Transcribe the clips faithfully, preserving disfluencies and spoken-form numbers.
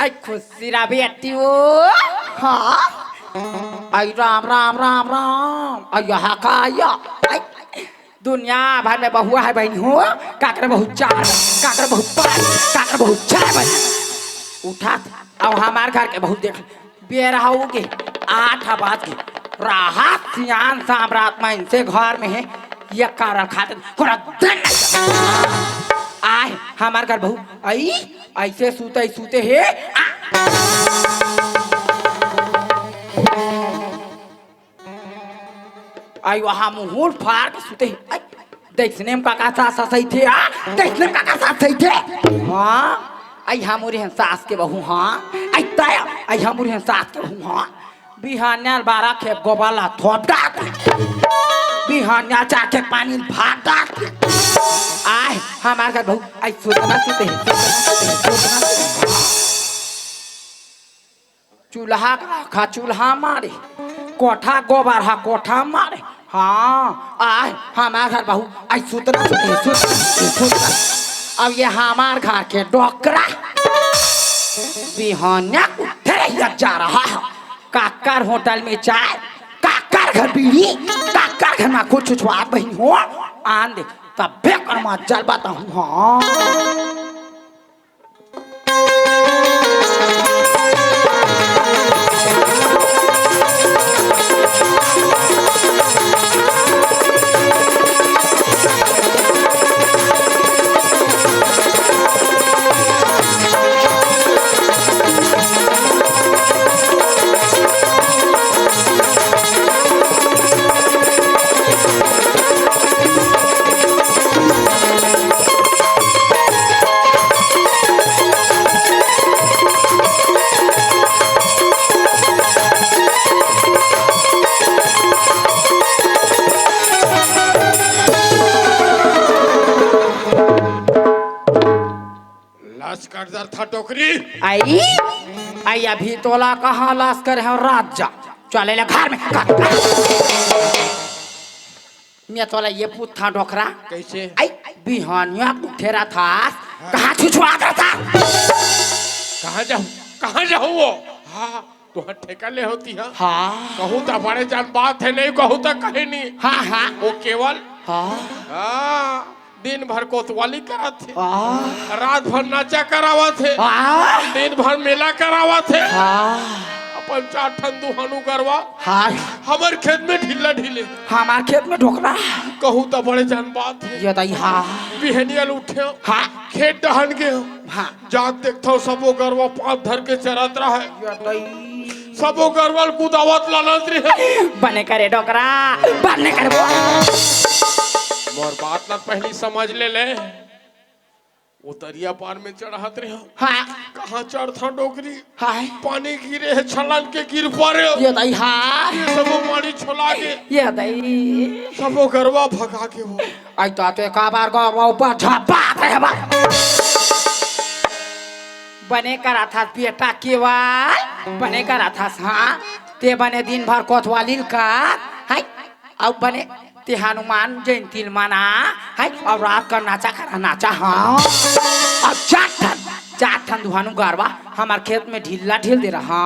आई खुशी रहा बेटी वो। हाँ। आई राम राम राम राम। आई यहाँ का आया। आई दुनिया भर में बहुआ है बहन हो। काकर बहू चार, काकर बहू पाँच, काकर बहू छह बहन। उठा। अब हमार घर के बहू देख। बेरा हो गे, आठ बज गे। राहत सियान साम रात में इनसे घर में है। ये कारण खाते थोड़ा दिन आए हमार घर बहू। आई ऐसे सूते सूते हे। आ। आई वहाँ मुहूर फाड़ के सूते हे। आई, देखने में काका सास सही थे, आ? देखने में काका सास सही थे। हाँ, आई हमरी हन सास के बहू, हाँ। आई तय, आई हमरी हन सास के बहू, हाँ। बिहान्या बारह खेप गोबर ला थोप डार। बिहान्या चार खेप पानी भार डार। आए, हमार घर बहू, आई सोतना सुते, सोतना सुते, सोतना सुते। चूल्हा का आँखा चूल्हा मारे, कोठा गोबर हा कोठा मारे। हाँ, आए, हमार घर बहू, आई सुतना सुते, सुतना सुते, सुतना। अब ये हमार घर के डोकरा बिहान्या उठे रहिया जा रहा है। काकर होटल में चाय, काकर घर बीड़ी, काकर घर में कुछ छुछवात बहिन हो, आन दे, तब बेकर में जल बताऊँ। हाँ। लास कर दर था डोकरी। आई, आई अभी तोला कहाँ लास करे हो, रात जा। चले ले घर में। मैं तोला ये पूछता डोकरा। कैसे? आई, बिहानिया उठे रहा था, हाँ। कहाँ छुछुआ रहा था? कहाँ जाऊँ? कहाँ जाऊँ वो? हाँ, तुहर ठेका ले होती है। हाँ। कहूँ तो बड़े जान बात है, नहीं कहूँ तो कहीं नहीं। हाँ, हाँ। वो केवल हाँ। हाँ, दिन भर कोतवाली करत हे। हाँ। रात भर नाचा करावत हे। हाँ। दिन भर मेला करावत हे। हाँ। अपन चार ठन दुहानू गरवा हाँ। हमर खेत में ढिल्ला ढीले। हमार खेत में डोकरा। कहूँ तो बड़े जान बात हे। ये दाई हाँ। बिहनिया ल उठे। हाँ। खेत डहन गे। हाँ। जात देखथव सबो गरवा पाँव धर के चरत रहे। ये दाई। सबो गरवा ल कुदावत लानत रहे। बने करे डोकरा, बने करे वो। मोर बात ला पहली समझ ले ले। वो तरिया पार में चढ़त रहे। हाँ। कहाँ चढ़था डोकरी? हाँ। पानी गिरे हे, छलन के गिर परे। ये दाई हाँ। ये सबो पानी छोला के। ये दाई। सबो गरवा भगा के वो। आई तो ते का बार गरवा ऊपर झपा दे बा। बने करत हस बेटा केवल, बने करत हस, हाँ। ते बने दिन भर कोतवाली ल कर, हाय। अउ बने ते हनुमान जयंती ल मना, हाय। अउ रात कर नाचा करा, नाचा, हाँ। अउ चार ठन, चार ठन दुहानू गरवा हमर खेत में ढिल्ला ढील दे रहा।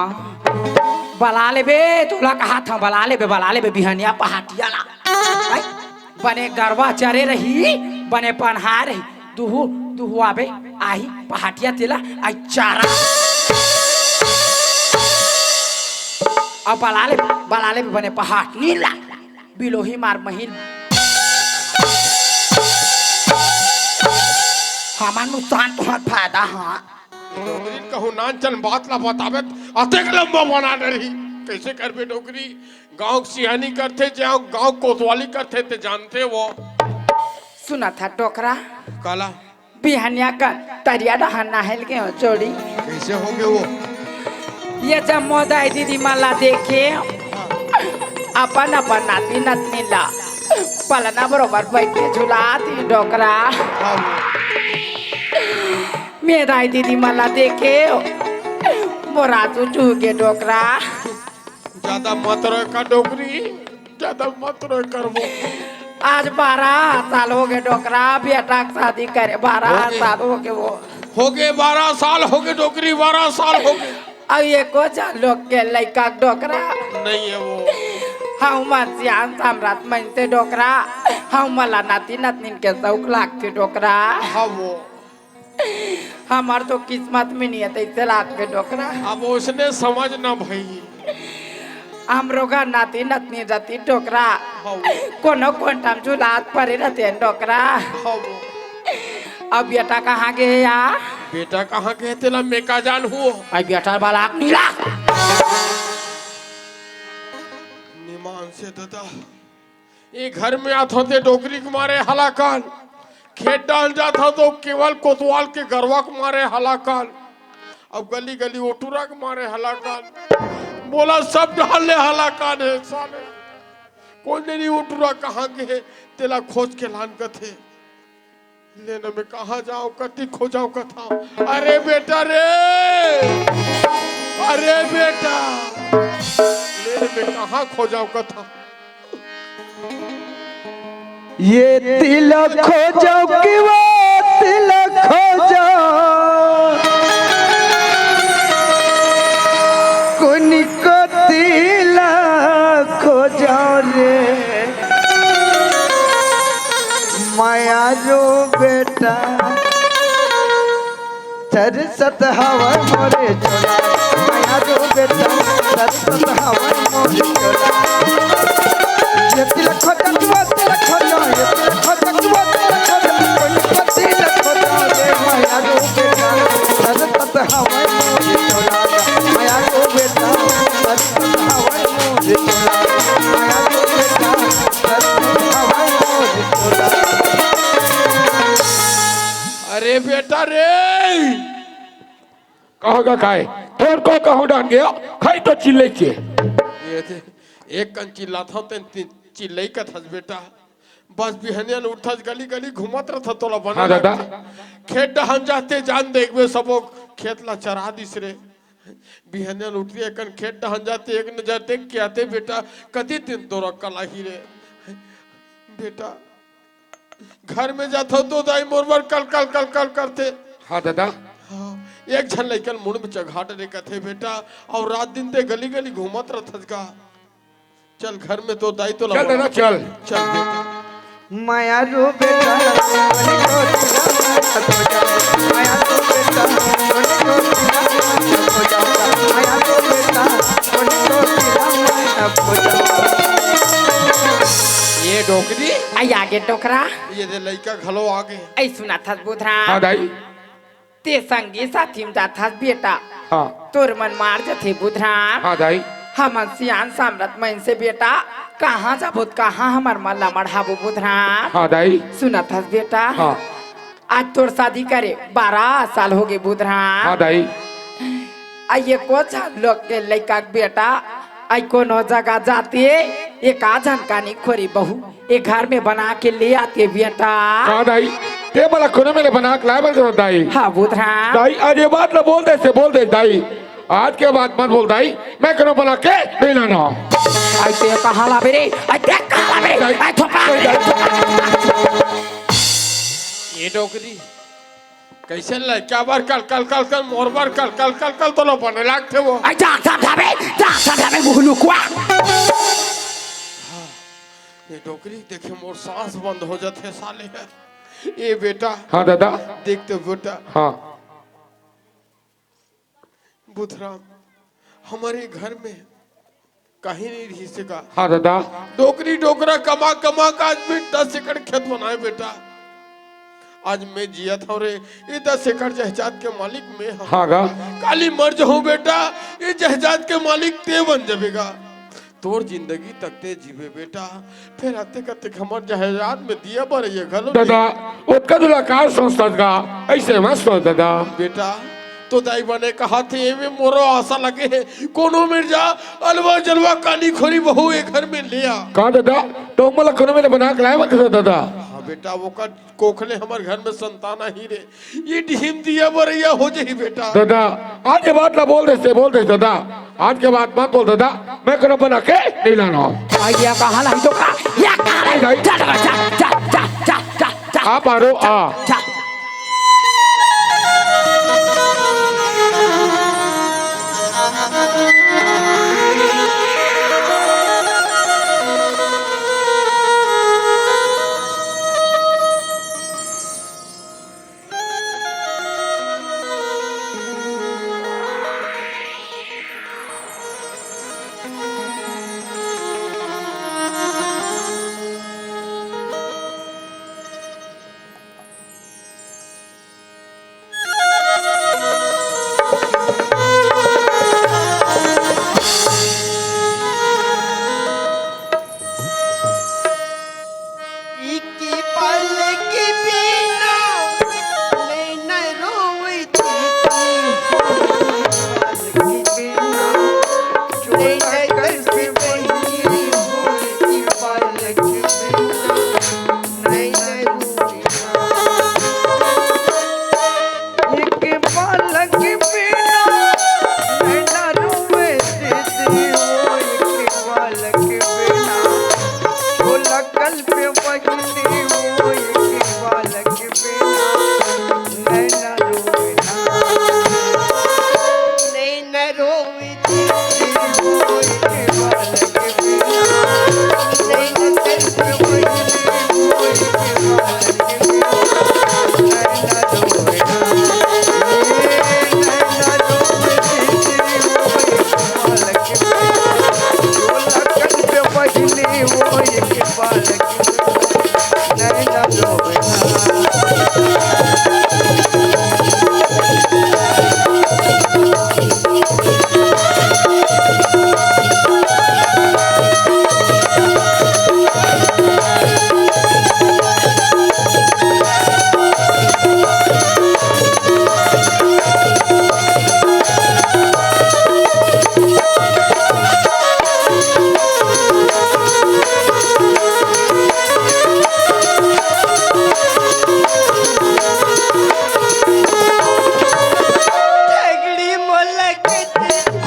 बला लेबे, तोला कहा था, बला लेबे, बला लेबे बिहनिया पहाटिया ला। हाय। बने गरवा चरे रही, बने पन्हा रही। दुहू, दुहू आबे, आही, पहाटिया तेला, आई चारा। अब बला ले, बला ले बने पहाट, नीला, बिलोही मार महिल। हमार नुकसान तुहर फायदा, हाँ। डोकरी कहूँ नान चल बात ला बताबे, अतेक लंबा बना डरही। कैसे करबे डोकरी? गाँव के सियानी करथे, जे गाँव कोतवाली करथे, ते जानथे वो। सुनत हा डोकरा। काला? बिहनिया का तरिया डहर नहाय ल गे हो जोड़ी। कैसे हो गे वो? ये जम्मो दाई दीदी मन ला देखे, अपन अपन नाती नतनी ला पलना बरोबर बैठ के झुलात हे डोकरा। हाँ वो। मैं दाई दीदी मन ला देखे, मोर आंसू चूहू गे डोकरा। ज्यादा मत रोय का डोकरी, ज्यादा मत रोय कर वो। आज बारह साल हो गे डोकरा, बेटा के शादी करे, बारह हो गे। साल हो गे वो। होगे बारह साल, होगे डोकरी, बारह साल होगे। अउ एको झन लोग के लइका डोकरा। नहीं हे वो। हमन सियान सामरथ मइनसे डोकरा, हमन ला नाती नतनीन के सउक लागथे डोकरा। हाँ वो। हमर तो किस्मत में नहीं हे, तइसे लागथे डोकरा। अब ओसने समझ ना भई। हमरो घर नाती नतनी रहिथे डोकरा। हाँ वो। कोनो कोंटा म झुलात परे रहिथे डोकरा। हाँ वो। अब बेटा कहाँ गे हे या? बेटा कहाँ गे हे तेला मैं का जानहूँ? अउ बेटा बलाक नीला। निमान से ददा, ये घर में आथव ते डोकरी के मारे हलाकान, खेत डहन जाथव तो केवल कोतवाल के गरवा के मारे हलाकान, अब गली गली ओटुरा के मारे हलाकान, मोला सब डहन ले हलाकान हे साले। कोन जनी ओटुरा कहाँ गे हे, तेला खोज के लान कथे। ले न मैं कहाँ जांव, कति खोजंव कथंव। अरे बेटा रे, अरे बेटा, ले न मैं कहाँ खोजंव कथंव। ये तिला खोजंव कि वो तिला खोजंव, कोनी को तिला खोजंव रे। मयारू बेटा, तरसत हवय मोरे चोला। मयारू बेटा, तरसत हवय मोरे चोला। ये तिलक खोजंव, वो तिलक खोजंव, ये तिलक खोजंव, वो तिलक खोजंव, कोन पति तिलक खोजंव रे मयारू बेटा, तरसत हवय मोरे चोला। मयारू बेटा, तरसत हवय मोरे चोला। मयारू बेटा, अरे बेटा रे, कहाँ गा खाए? तोर को कहूँ डान गया, खाई तो चिल्ले चे। ये थे, एक कन चिल्लाथंव, तेन ति-, चिल्लई कथस बेटा। बस बिहनिया ले उठथस, गली गली घूमत रहिथस, तोला बने हाँ दादा। लगथे। खेत डहन जाते जान देखबे, सबो खेत ला चरा दिस रे। बिहनिया ले उठथे, एक कन खेत डहन जाते, एक नजर देख के आते, बेटा, कति दिन तोर अक्कल आही रे। बेटा, घर में जाथंव तो दाई मोर बर कल, कल, कल, कल करथे। हाँ दादा। हाँ, एक झन लइका ल मुड़ में चघा डरे कथे, बेटा, अउ रात दिन ते गली गली घूमत रहिथस का? चल घर में, तोर दाई तोला चल दादा, चल। चल बेटा। मयारू बेटा, मयारू बेटा, ये डोकरी? अई आगे डोकरा। ये दे लइका घलो आगे। अई सुनथस बुधराम। हाँ दाई। ते संगी साथी म जाथस बेटा। हाँ। तोर मन मार जथे बुधराम। हाँ दाई। हमन सियान सामरथ मइनसे बेटा, कहाँ जाबो त कहाँ हमर मन ला मढ़ाबो बुधराम। हाँ दाई। सुनथस बेटा। हाँ। आज तोर शादी करे बारह साल होगे बुधराम। हाँ दाई। अई एको झन लोग के लइका के बेटा, अई कोनो जगह जाते, एकाझन कानी खोरी बहू ए घर में बना के ले आते बेटा। हाँ दाई, ते मोला कोनो मेर ले बना के लाय बर कथस दाई। हाँ बुधराम। दाई, आज ये बात ला बोल दे से बोल दे दाई, आज के बाद मत बोल दाई, मैं कोनो बना के नहीं लानों। अई ते कहाँ लाबे रे, अई ते कहाँ लाबे रे, दाई, अई थोपड़ा दाई, ये डोकरी। कइसे लइका बर कल, कल, कल, कल, मोर बर कल, कल, कल, कल, तोला बने लागथे वो। अई जा, जा, जा बे, जा, जा, जा बे, मुँह लुकवा। हाँ, ये डोकरी देखे मोर सांस बंद हो जाथे साले। ए बेटा। हाँ दादा। देख तो बेटा। हाँ। बुधराम, हमर घर में कहीं नहीं रहिस का। हाँ दादा। डोकरी डोकरा कमा कमा के आज मैं दस एकड़ खेत बनाए बेटा। आज मैं जियत हंव रे, ये दस एकड़ जायदाद के मालिक मैं हंव। हाँ गा। काली मर जाहूं बेटा, ये जायदाद के मालिक ते बन जाबे गा। तोर जिंदगी तक ते जीबे बेटा, फेर अतेक अतेक हमर जायदाद में दिया बरइया घलो दादा, नहीं। ओतका दूर ला का सोचथस गा, अइसे मत सोच दादा। बेटा, तो दाई बने कहाथे, एमे मोरो आसा लगे हे, कोनो मेर जा, अलवा जलवा कानी खोरी बहू ए घर में ले आ। का दादा, तो मोला कोनो मेर बना के लाय बर कथस दादा। हाँ बेटा, ओकर कोख ले हमर घर में संतान आही रे, ये डिहिम दिया बरइया हो जाही बेटा। दादा, आज के बात ला बोल दे से, बोल दे दादा, आज के बात मत बोल दादा, मैं कोनो बना के नहीं लानों। अई ये कहाँ ला ही तो का, ये कहाँ ला ही? नहीं। जा, जा, जा। आ पारो, आ। जा।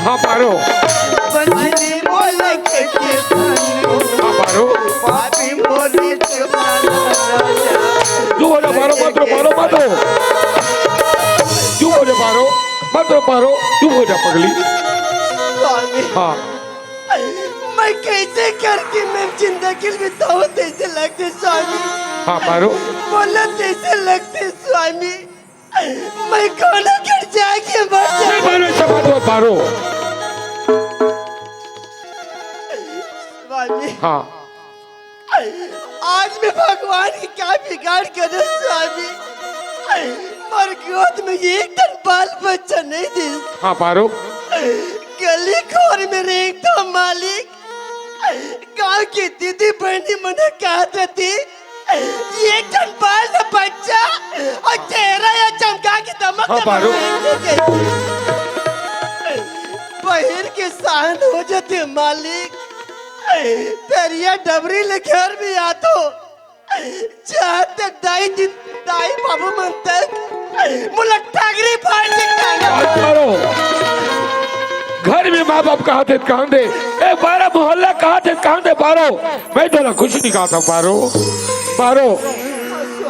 हाँ पारो। बंधनी मोल के के सानू। हाँ पारो। पापी मोरे जमाना राजा। चुप हो जा पारो, मत रो पारो, मत रो। चुप हो जा पारो, मत रो पारो, चुप हो जा पगली। स्वामी, हाँ। मैं कैसे करके मैं जिंदगी बिताऊं, जैसे लगते स्वामी। हाँ पारो। बोला जैसे लगते स्वामी। मैं कोनो घर जाके मर नहीं जाऊं। पारो, ऐसा मत बोल पारो। स्वामी। हाँ। आज मैं भगवान के क्या बिगाड़ करे स्वामी? मोर गोद में एक ठन बाल बच्चा नहीं दे। हाँ पारो। गली खोर में रेंगथों मालिक, गांव के दीदी बहनी मन कहत रहिथे, एक ठन बाल न बच्चा अउ चेहरा या चमका के दमक हाँ, दमक पारो। रेंगथे। बहिर के सहन हो जाथे मालिक, तरिया डबरी ले घर में आथों, जहाँ तक दाई जी, दाई बाबू मन तक मोला टंगरी फाड़ के कांदे। पारो। घर में माँ बाप कहथे त कांदे, ए पारा मोहल्ला कहथे त कांदे पारो। मैं तोला कुछ नहीं कहत हूँ पारो। पारो।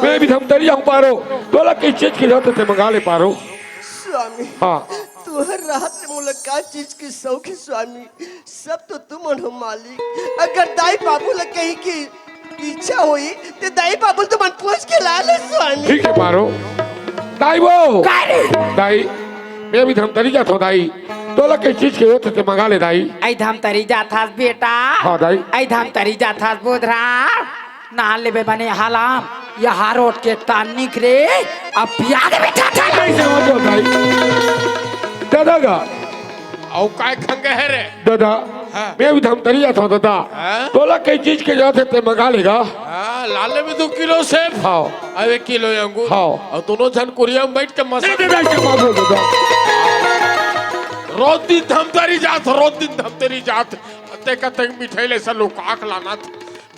मैं भी धमतरी जाऊँ पारो। तोला किस चीज की जरूरत हे ते मंगा ले पारो। स्वामी। हाँ। तुहर रहत ले मोला का चीज के शौक हे स्वामी? सब तो तुमन हो मालिक। अगर दाई बाबू ला कहीं की इच्छा होई, ते दाई बाबू तुमन पूछ के ला ले स्वामी। ठीक हे पारो। दाई वो। का रे? दाई, मैं भी धमतरी जात हूँ दाई। तोला किस चीज के होत हे ते मंगा ले दाई। अई धमतरी जात हस बेटा। हाँ दाई। अई धमतरी जात हस बोधरा। ना लेबे बने हालाम, यहाँ रोड के तान निकरे, अब पिया दे बेटा, बेटा। नहीं समझ होता है। दादा का। अउ काय खंगे हे रे? दादा, हाँ। मैं भी धमतरी जात हूँ दादा। हाँ? तोला कई चीज के जात हे ते मंगा लेगा। हाँ, ला लेबे दू किलो सेब। हाँ। अउ एक किलो अंगूर। हाँ। अउ दोनों झन कुरिया में बैठ के मसा नहीं, नहीं, नहीं, नहीं, नहीं, नहीं, नहीं। रोज दिन धमतरी जात, रोज दिन धमतरी जात। अते कते मिठाई ले सा लुका के लानत।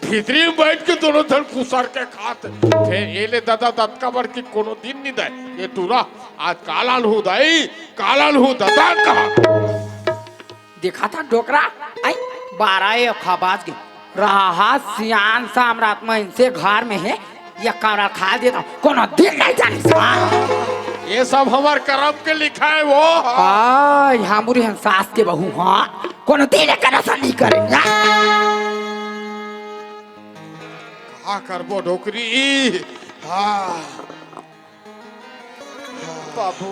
भीतरी में बैठ के दोनों झन खुसर के खात। फेर ए ले ददा दतका बर कि कोनो दिन नी दय। ए टूरा, आज का लानहूँ दाई, का लानहूँ ददा कहा। देखा था डोकरा, आई, बारह एक बाज गे। रहा सियान सामरात मइनसे घर में हे, ये कमरा खा देता, कोनो दिन नहीं जानी सा। ये सब हमर करम के लिखा हे वो। आ, यहाँ बुरी हम सास के बहू, हाँ। कोनो दिन एकर असन नहीं करे। का करबो डोकरी? हाँ। बाबू।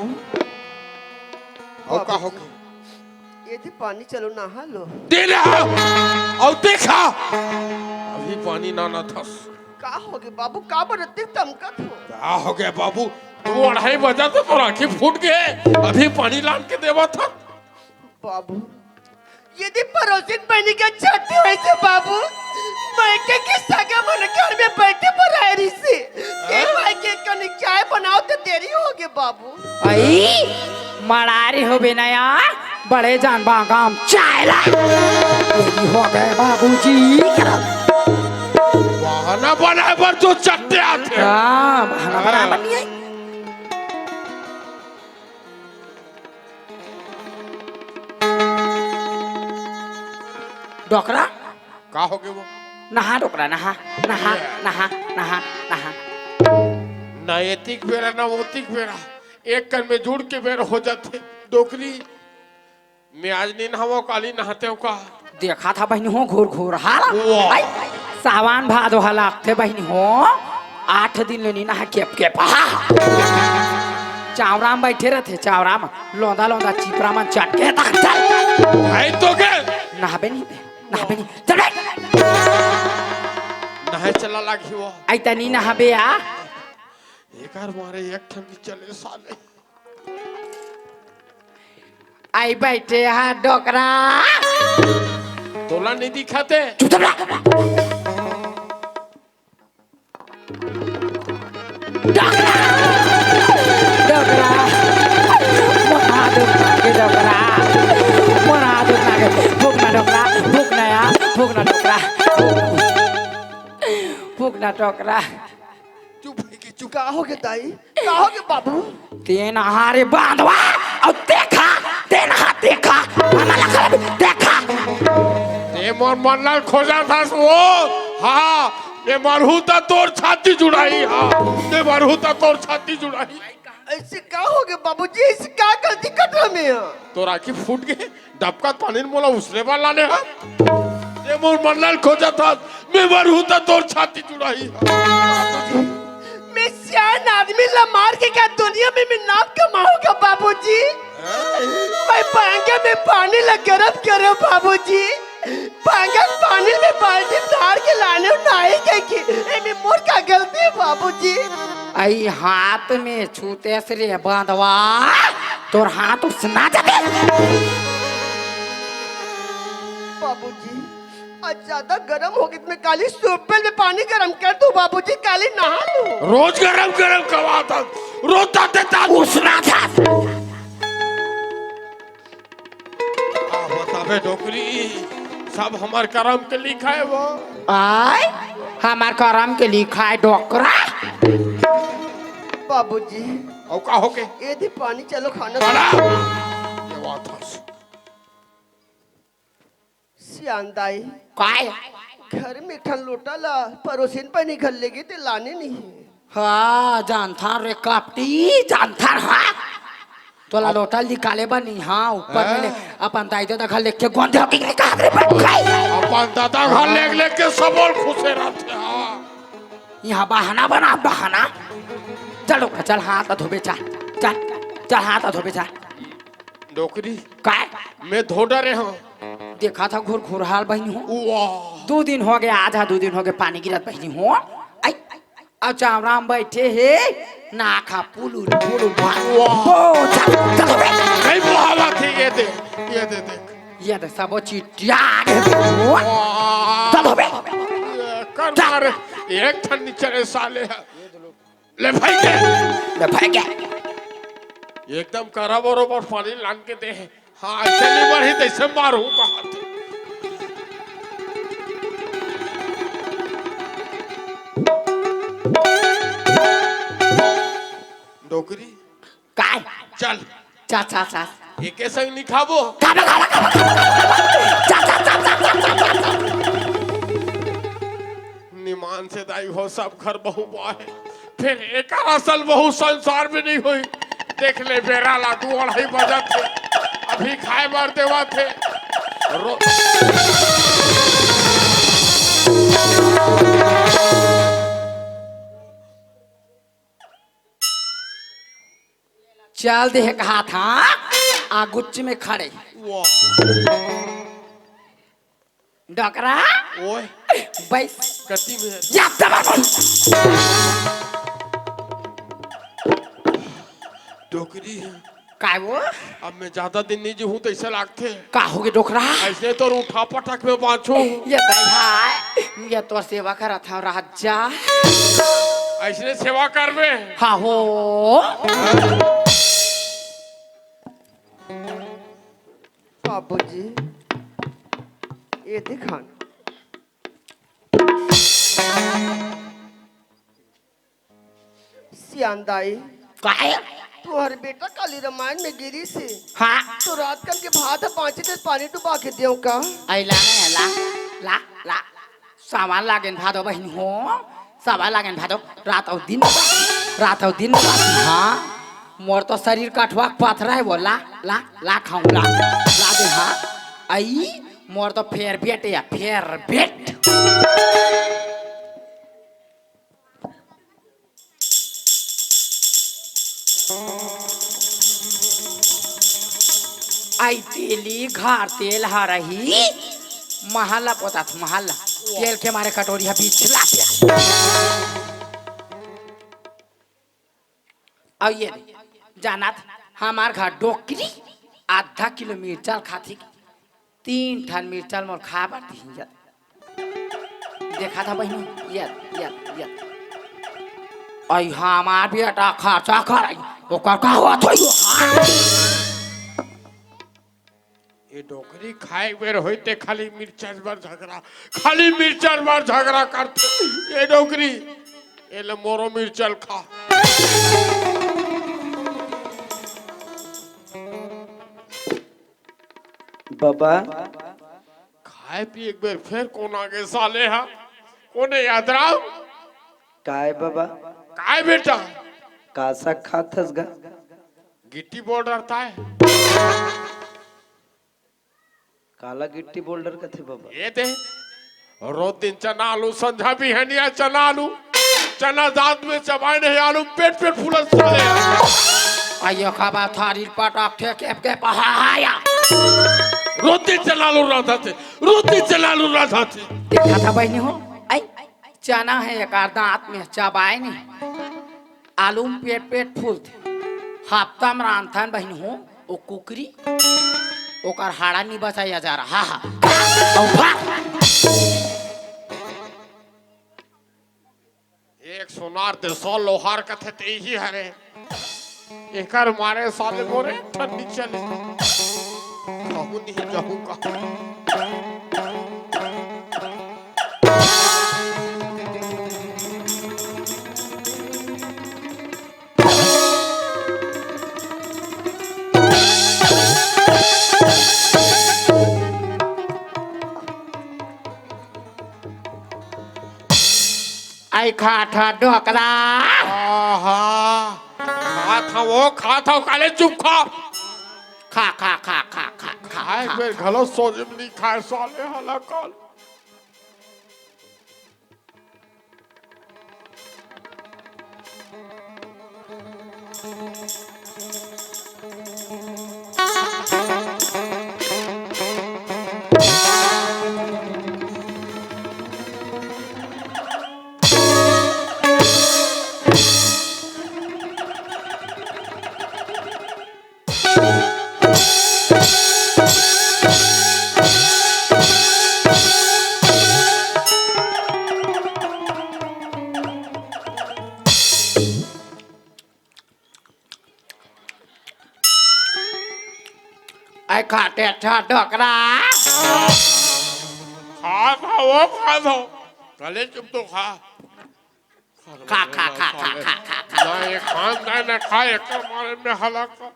अउ का हो गे? ये दे पानी, चलो नहा लो। दे ले। अउ देखा। अभी पानी ना ना थस। का हो गे बाबू? का बर अतेक तमकत हो? का हो गे बाबू? दू अढ़ाई बजा तो तोर आँखी फूट गे। अभी पानी लान के देवा था। बाबू, यदि पड़ोसिन बहिनी के छट्टी होइसे बाबू, मायके के सगा मन घर में बैठे पराए रहिसे। ए मायके कनी चाय बनाओ तो देरी हो गे बाबू। अई, मड़ारी होबे नया, बड़े जान बागाम चाय ला। देरी हो गे बाबूजी। बहाना बनाए बर तो चट्टे आथे। हाँ, बहाना बनाए बर नहीं आई। डोकरा? का हो गे वो? नहा डोकरा, नहा, नहा, नहा, नहा, नहा। ना एतिक बेरा, ना ओतिक बेरा, एक कन में जुड़ के बेरा हो जाथे। डोकरी, मैं आज नी नहावंव, काली नहातेंव का? देखा था बहिनी हो, घोर घोर हाल। वाह। आई, सावन भादो ह लागथे बहिनी हो, आठ दिन ले नी नहा केप केप। आहा। चावरा म बैठे रथे, चावरा म लोंदा लोंदा चिपरा मन चट के तक चल। आई तो के? नहाबे नहीं बे, नहाबे नहीं। चल बे। नहाए चला लागी वो। आई तनी नहाबे आ। एकर मारे एक ठन नी चले साले। आई बैठे हा डोकरा। तोला नहीं दिखाते। चुप, चुप रह। डोकरा! डोकरा! मोर हाथ उठा के डोकरा! मोर हाथ उठा के। भूख ना डोकरा, भूख ना या, भूख ना डोकरा। भूख ना डोकरा। चुप है कि चुप? का हो गे दाई? का हो गे बाबू? तेन हारे बांधवा, अउ देखा, तेन हा देखा, मोर मन ला खोजत हस वो। हाँ, मैं मरहूँ त तोर छाती जुड़ाही। हाँ, मैं मरहूँ त तोर छाती जुड़ाही। ऐसे का हो गया बाबूजी? ऐसे का गलती कर रहा मैं? तोर आँखी फूट गे, डबकत पानी मोला उसरे बर लाने हा। ये मोर मन ला खोजत हस, मैं मरहूँ त तोर छाती जुड़ाही। मैं सियान आदमी ला मार के का दुनिया में मैं नाम कमाऊंगा बाबूजी? मैं बांगे में पानी ला गरम करो बाबूजी। बांगे पानी में बाल्टी डाल के लाने नाही कहि के। एमे मोर का गलती है बाबूजी? अई हाथ में छूते से रे बांधवा, तोर हाथ उसना जाते। बाबूजी, आज ज्यादा गरम हो गई, मैं काली सूपल में पानी गरम कर दूं बाबूजी, काली नहा लूं। रोज गरम गरम कमात हस, रोज ताते तात उसना जात। आ बताबे डोकरी, सब हमर करम के लिखाय वो। आय, हमर करम के लिखाय डोकरा। बाबूजी। अउ का होगे? ये दे पानी, चलो खाना खा। ये बात हस। सियान दाई। काय? घर में एक ठन लोटा ला परोसिन पानी घर ले गे ते लाने नहीं। हाँ, जानथन रे कपटी, जानथन, हाँ। तोला लोटा निकाले बर नहीं, हाँ, ऊपर में ले, हाँ। अपन दाई ददा घर लेके गोंदे होके निकाल रे, बन गई। अपन ददा घर लेके, लेके सबोर खुसे रहते, हाँ। यहाँ बहाना बना, बहाना। चल डोकरा, चल हाथ धोबे, चल, चल, चल हाथ धोबे, चल। डोकरी। काय? मैं धो डरे हूँ। देखा था घुरघुरहाल बहिनी हो। वाह। दू दिन हो गया, आज हा दू दिन हो गया पानी गिरत बहिनी हो। आई, अब चावरा में बैठे हे, ना खा पुलुल, पुलुल, वाह। वाह। ओ, चल, चल बे। नहीं बहावा थे, ये दे, ये दे, देख। ये दे, सबो चिटिया गे बहिनी हो। वाह। चल बे। ये कर चल। मारे, एक ठन नीचे रे साले है। ले भाई के। ले भाई के। एकदम करा बरोबर पानी लान के दे। हाँ, चली बढ़ी तैसे मारू कहा थे। डोकरी। काय? चल। चा, चा, चा। एके संग निखाबो। खाबो, खाबो, खाबो, खाबो, खाबो। चा, चा, चा, चा। निमान से दाई हो, सब घर बहू बाहे। फिर एकर असल बहू संसार में नहीं होई। देख ले बेरा ला, दू अढ़ाई बजत हे। अभी खाए बर देवत हे। रो- चल दे कहा था, आगुच में खड़े। वाह। डोकरा। ओए। बैस। कति में? या दबा बोल। डोकरी। काय वो? अब मैं ज्यादा दिन नहीं जीहूं तैसे लागथे। का होगे डोकरा? ऐसे तो उठा पटक में बांचो। ये दई हाय, ये तो सेवा करत हव राजा। ऐसने सेवा करबे? हाँ हो। बाबूजी, ये दिखान। सियान दाई। काय? तुहर बेटा काली रामायण में गिरी से। हाँ। तो रात कन के भात ह पाँचे दस पानी डुबा के देव का? आई ला, ला, ला, ला। सामान लागेन भादो बहिनी हो, सामान लागेन भादो। रात अउ दिन, रात अउ दिन, हाँ। मोर तो शरीर कठवा पथरा है वो, ला, ला, ला खाऊं, ला, ला दे, हाँ। आई, मोर तो फेर बेट या, फेर बेट। आई तेली घर तेल हरही, महल्ला पोतात महल्ला, तेल के मारे कटोरी ह बिछला पे। अउ ये दे, जानत हमार घर डोकरी आधा किलो मिर्चा ल खाथे, तीन ठन मिर्चा ल मोर खा बर दिही। देखा था बहिनी, ये, ये, ये। आई हमार बेटा खर्चा करई, ओकर का होत होई? ये डोकरी खाए बेर होई ते खाली मिर्चा बर झगड़ा, खाली मिर्चा बर झगड़ा करथे। ये डोकरी, ये ले मोरो मिर्चा ल खा। बाबा, आय पी एक बेर फेर कोन आगे साले हा? कोने यादराव? काय बाबा? काय बेटा? का साग खात हस गा? गिट्टी बोर्डर ताय। काला गिट्टी बोर्डर कथे बाबा? ये दे, रोज दिन चना आलू, संझा बिहनिया चना आलू, चना दांत में चबाय नहीं, आलू पेट पेट फूलत साले। आइयो खाबा थारी पटाक ठे केप केप हा हा या। रोज दिन चना आलू रांधथे, रोज दिन चना आलू रांधथे। देखा था बहिनी हो, आई चना हे एकर दांत में चबाय नहीं, आलू में पेट पेट फूलथे। हफ्ता में रांधथन बहिनी हो, ओ कुकरी, ओकर हाड़ा नी बचाया जा रहा। हा, हा। अउ भाग। एक सोनार दे सौ लोहार कथे ते ही हरे। एकर मारे साले मोरे ठंडी चले। कहूँ नहीं जाऊँगा। आई खात हा डोकरा। आहा। खात हा वो, खात हा, काले चुप खा। खा, खा, खा, खा, खा, खा, खाए खा। बेर घलो सोझे में नहीं खाए साले हला काल। आई खात हा डोकरा। खा, खा, वो खा दो। काले चुप तो खा। खा, खा, खा, खा, खा, खा, खा। ना ये खान ना, ना खा, एक मारे में हला का।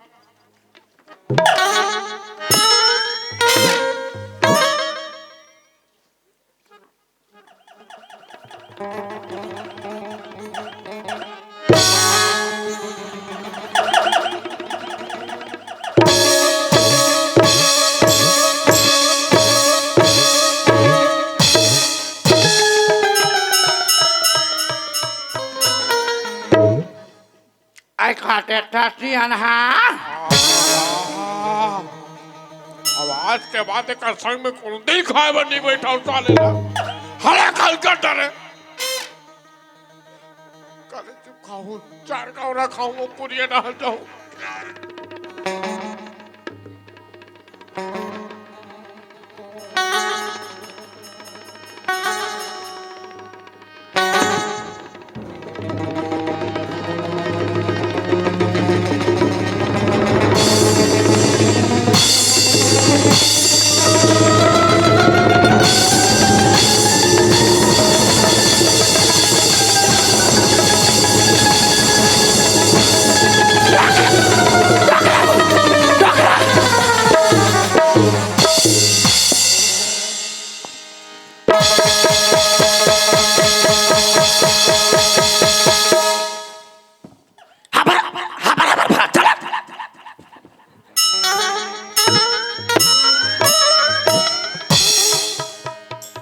आई खात हा सियान हा। अब आज के बाद एकर संग में कोनो दिन खाए बर नहीं बैठा साले ला। हला काल कर डरे। काले चुप खाहूँ, चार गाँव ना खाहूँ, वो पुरिया ना जाहूँ। हबर, हबर, हबर, हबर, चल।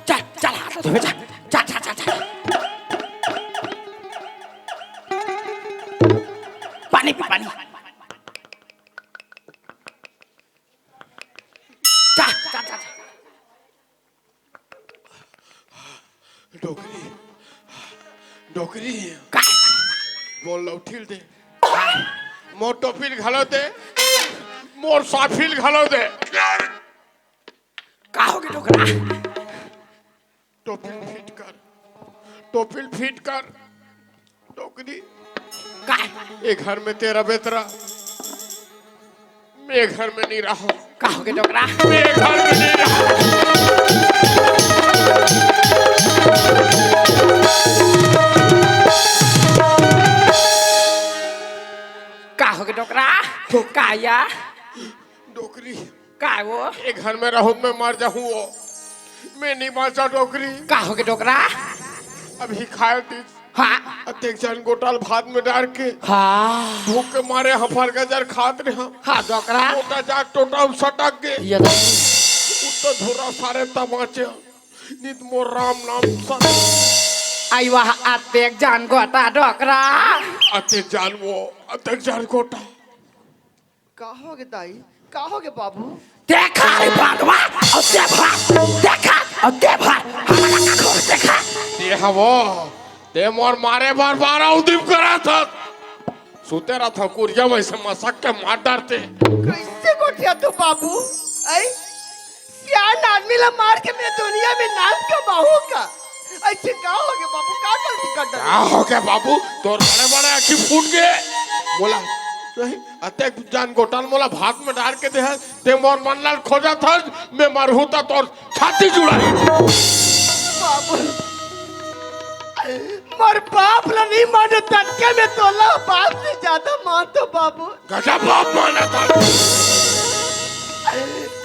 चल, चल, हाथ धोबे, चल, चल, चल, चल, चल। पानी पी, पानी। चल, चल, चल, चल। डोकरी, डोकरी। का? मोर लौठिल दे। का? मोर टोपिल घलो दे। मोर साफिल घलो दे। का होगे डोकरा? टोपिल फिट कर, टोपिल फिट कर। डोकरी। का? ए घर में तेरा बेतरा, मैं घर में नहीं रहा। का होगे डोकरा? मैं घर में नहीं रहा। का होगे डोकरा? का या? डोकरी। का वो? ए घर में रहूं, मैं मर जाहूं वो। मैं नहीं बांचा डोकरी। का होगे डोकरा? अभी खाए तीस। हाँ। अतेक जान गोटा ल भात में डार के। हाँ। भूख के मारे हफर गजर खात रहे। हाँ डोकरा। गोटा जाग टोटा में सटक गे। ये तो। उत्तर धुरा सारे तमाचे। नित मोर राम नाम सत। आई वाह, अतेक जान गोटा डोकरा। अतेक जान वो, अतेक जान गोटा। का होगे दाई? का होगे बाबू? देखा रे बांधवा, अउ देखा, देखा, अउ देखा, हमारा का खोर देखा। ते हवो, ते मोर मारे बर बारा उदिम करा था। सुते रहा था कुरिया में से मसक के मार डारते। कैसे गोठिया तू बाबू? आई? सियान आदमी ला मार के मैं दुनिया में नाम कमाहूँ का? ऐसे का होगे बाबू, का गलती कर डाले? का होगे बाबू? तोर बड़े बड़े आँखी फूट गे। मोला, नहीं, अतेक जान गोटा ल मोला भात में डार के दे हस, ते मोर मन ला खोजत हस, मैं मरहूँ त तोर छाती जुड़ाही। बाबू, मोर बाप ला नहीं मानो ततके में तोला बाप से ज्यादा मानतो बाबू। गजब बाप माना था।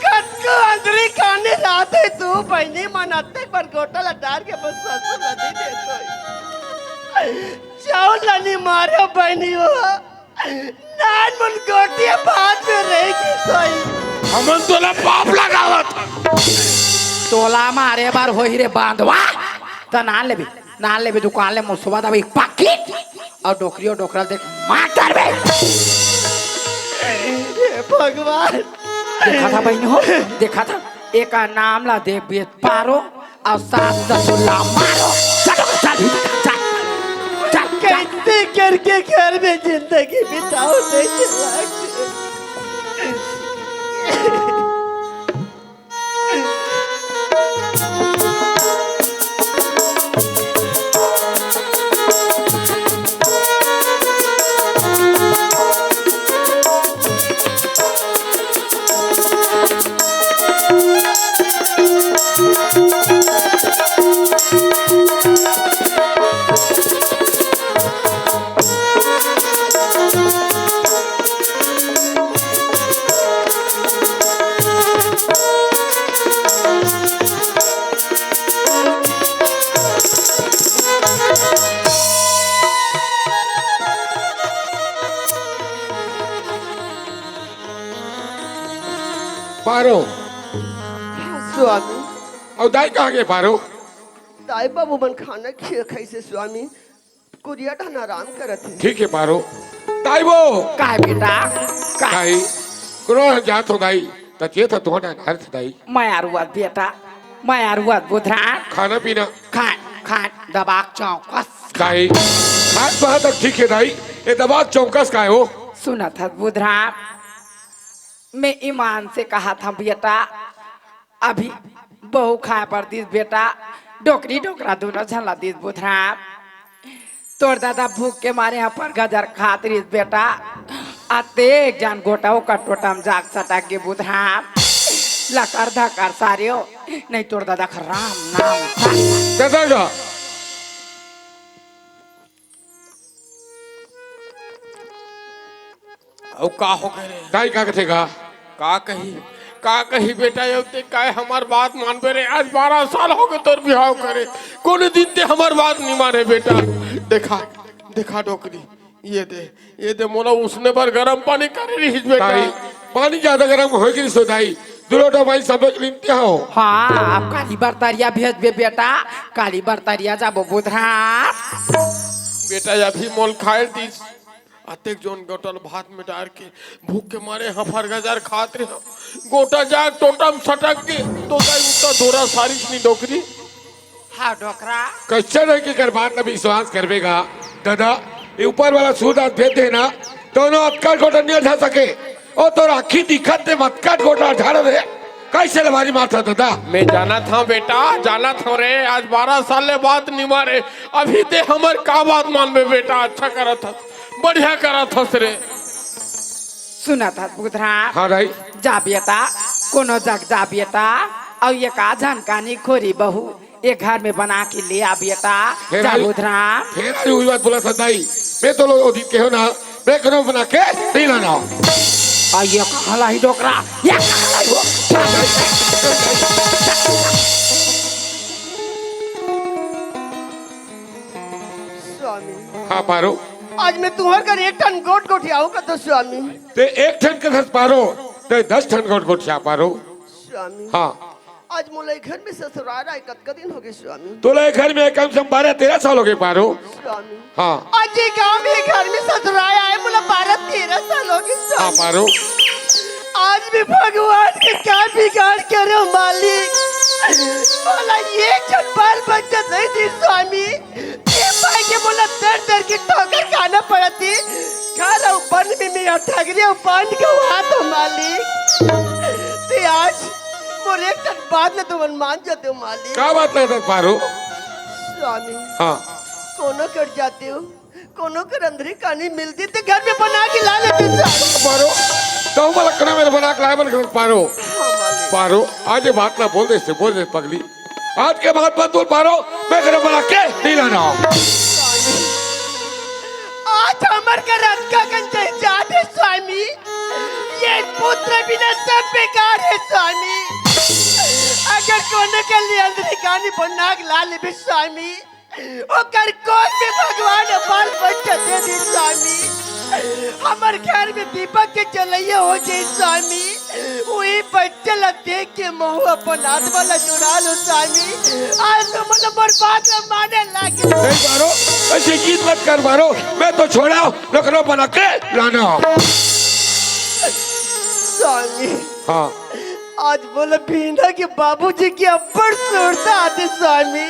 कतको अंदरी काने जाते तू बहिनी मन अतेक बड़ गोटा ला डार के बस ससुर ला दे देतो। चाउर ला नहीं मारे बहिनी हो। नान मन गोटिया भात में रह गई सोई। हमन तोला पाप लगावत हन। तोला मारे बर होही रे बांधवा। त नान लेबे, नान लेबे दुकान ले मुसवा दबे एक पाकिट। अउ डोकरी अउ डोकरा देख मार डारबे। हे भगवान। देखा था बहिनी हो, देखा था। एक नाम ला देबे पारो अउ सास ससुर ला मारो। चलो, चल भीतर, चल। चल, चल। कैसे करके घर में जिंदगी बिताओ नहीं चला के। पारो। हाँ, स्वामी। अउ दाई कहाँ गे पारो? दाई बाबू मन खाना खिया खाइसे स्वामी। कुरिया ढन आराम करत हे। ठीक हे पारो। दाई वो। काय बेटा? काय? दाई, कोनो जात हो दाई, त चेत ह तुहन अनर्थ दाई। मैं आरुआत बेटा, मैं आरुआत बुधराम। खाना पीना? खान, खान, दबाक चौकस। दाई, खान पहा तक ठीक हे दाई, ये दबाक चौकस काय हो? सुनत हस बुधराम, मैं ईमान से कहा था बेटा, अभी बहू खाए बर दिस बेटा, डोकरी डोकरा दोनों झन ला दिस बुधराम। तोर दादा भूख के मारे हफर गजर खात रिस बेटा, अतेक जान गोटा ओकर टोटा म जाग सटक गे बुधराम। लकर धकर सारे हो, नहीं तोर दादा का राम नाम था। दादा जा। अउ का हो गे रे? दाई का कथे गा? का कही, का कही बेटा, ये ते काय हमर बात मानबे रे? आज बारह साल हो गे तोर बिहाव करे, कोनो दिन ते हमर बात नहीं माने बेटा। देखा, देखा डोकरी, ये दे, ये दे मोला उसने बर गरम पानी करे रहिस बेटा। दाई, पानी ज्यादा गरम हो गे रिस दाई, दू लोटा पानी सब निमते हो। हाँ, अब काली बर तरिया भेजबे बेटा, काली बर तरिया जाबो बुधराम। बेटा, अभी मोल खाए दिस। अतेक जोन गोटा ल भात में डार के भूख के मारे हफर गजर खात रहे। गोटा जाग टोटा म सटक के तो दाई उत्ता धोरा सारिस नी डोकरी। हाँ डोकरा। कैसे नहीं के कर बात न विश्वास करबे गा दादा, ये ऊपर वाला सूरदास भेज देना, दोनों अतकट गोटा नहीं झा सके। ओ तोर आँखी दिखत दे मतकट गोटा झाड़ दे, कैसे लबारी मारता दादा? मैं जानत हूँ बेटा, जानत हूँ रे, आज बारह साल ले बात नहीं मारे, अभी ते हमर का बात मानबे बेटा, अच्छा करत हस। बढ़िया करत हस रे। सुनत हस बुधराम? हाँ दाई। जा बेटा, कोनो जग जा बेटा, अउ ये का झनकानी खोरी बहू, ये घर में बना के ले आ बेटा। हे जा दाई, बुधराम। हे दाई, उही बात बोलत हस दाई, मैं तो लोग दिन के हो ना, मैं कोनो बना के नहीं लाना। आ ये कहाँ लाई डोकरा, ये कहाँ लाई हो? हाँ पारो। आज मैं तुंहर घर एक ठन गोठ गोठियाहूं कथंव स्वामी। तें एक ठन कथस पारो, तें दस ठन गोठ गोठिया पारो। स्वामी। हाँ। आज मोला ए घर में ससुराय आय कतका दिन होगे स्वामी। तोला ए घर में कम से कम बारह तेरह साल होगे पारो। स्वामी। हाँ। आज ए गांव में ए घर में ससुराय आय मोला बारह तेरह साल होगे स्वामी। हाँ पारो। आज मैं भगवान के का बिगाड़ करेंव मालिक, मोला एक झन बाल बच्चा नइ दिस स्वामी। ए पाय के मोला दर दर के ठोकर खाना पड़त हे। घर अउ बन में मैं अठगरी अउ बांध के हाथ हो मालिक। तें आज मोर एक ठन बात ल तुमन मान जातेव मालिक। का बात लगत पारो? स्वामी। हाँ। कोनो कर जातेव, कोनो कर अंधरी कानी मिलती तें घर में बना के ला लेतेव स्वामी। पारो, तहूं मोला कना मेर बना के लाय बर पारो। हाँ मालिक। पारो, आज ए बात ला बोल दे, से बोल दे पगली। आज के बाद मत बोल पारो, मैं घर बना के नइ लानंव। आज हमर घर अतका कन जात हे स्वामी, ए पुत्र बिना सब बेकार हे स्वामी। अगर कोनो के लिए अंधरी कानी बना के ला लेबे स्वामी, ओकर कोख में भगवान बाल बच्चा दे दिस स्वामी। हमर घर में दीपक के जलइया हो जाय स्वामी। उही बच्चा ला देख के महूं अपन आत्मा ला जुड़ा लूं स्वामी। आज तो मतलब मोर बात ला माने लागे। नहीं पारो, ऐसे जिद मत कर पारो। मैं तो छोड़ंव, नौकरो बना के लानंव। स्वामी। हाँ। आज मोला बीना के बाबूजी के अब्बड़ सुरता आथे स्वामी।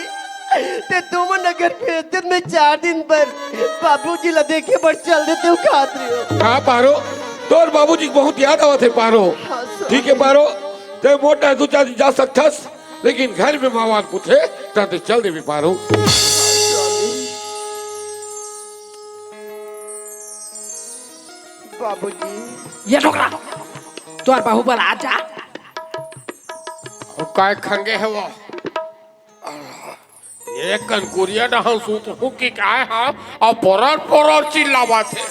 तें तुमन अगर भेजतेव मैं चार दिन बर बाबूजी ला देखे बर चल देतेंव कहत रहेंव। हाँ पारो, तोर बाबूजी के बहुत याद आवत हे पारो। हाँ स्वामी। ठीक हे पारो, तें मोर डहर दू चार दिन जा सकथस, लेकिन घर में मावान पूछे, त तें चल देबे पारो। बाबूजी। ए डोकरा, तोर बहू बला जा। अउ काय खंगे हे वो? एक कन कुरिया डहन सूतहूं कि काय हा, अउ पोरर पोरर चिल्लावत हे।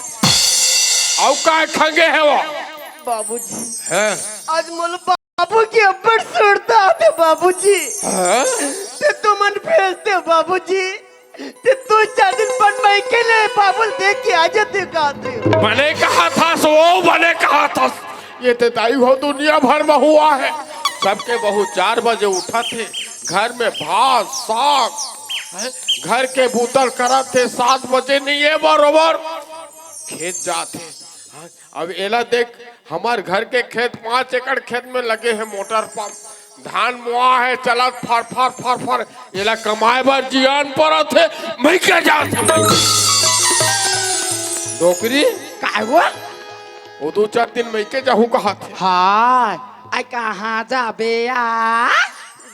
अउ काय खंगे हे वो? बाबूजी। हैं? आज मोला बाबू के अब्बड़ सुरता आथे बाबूजी। हैं? तें तुमन भेजतेव बाबूजी। तें दू चार दिन बर मइके ले बाबू ल देख के आ जातेंव कहत रहेंव। बने कहत हस वो, बने कहत हस। ए तें दाई हो दुनिया भर में हुआ हे। सबके बहू चार बजे उठत हे, घर में भात, साग, हैं? घर के बूता ल करत हे, सात बजे नइ ए बरोबर खेत जात हे। हाँ, अब एला देख, हमर घर के खेत पाँच एकड़ खेत में लगे हे मोटर पंप, धान मोआ हे, चलत फर फर फर फर, एला कमाय बर जियान परत हे, मइके जात हे मइके। डोकरी? काय हुआ? वो दू चार दिन मइके जाहूं कहत हे। हाँ, अई कहाँ जाबे आ?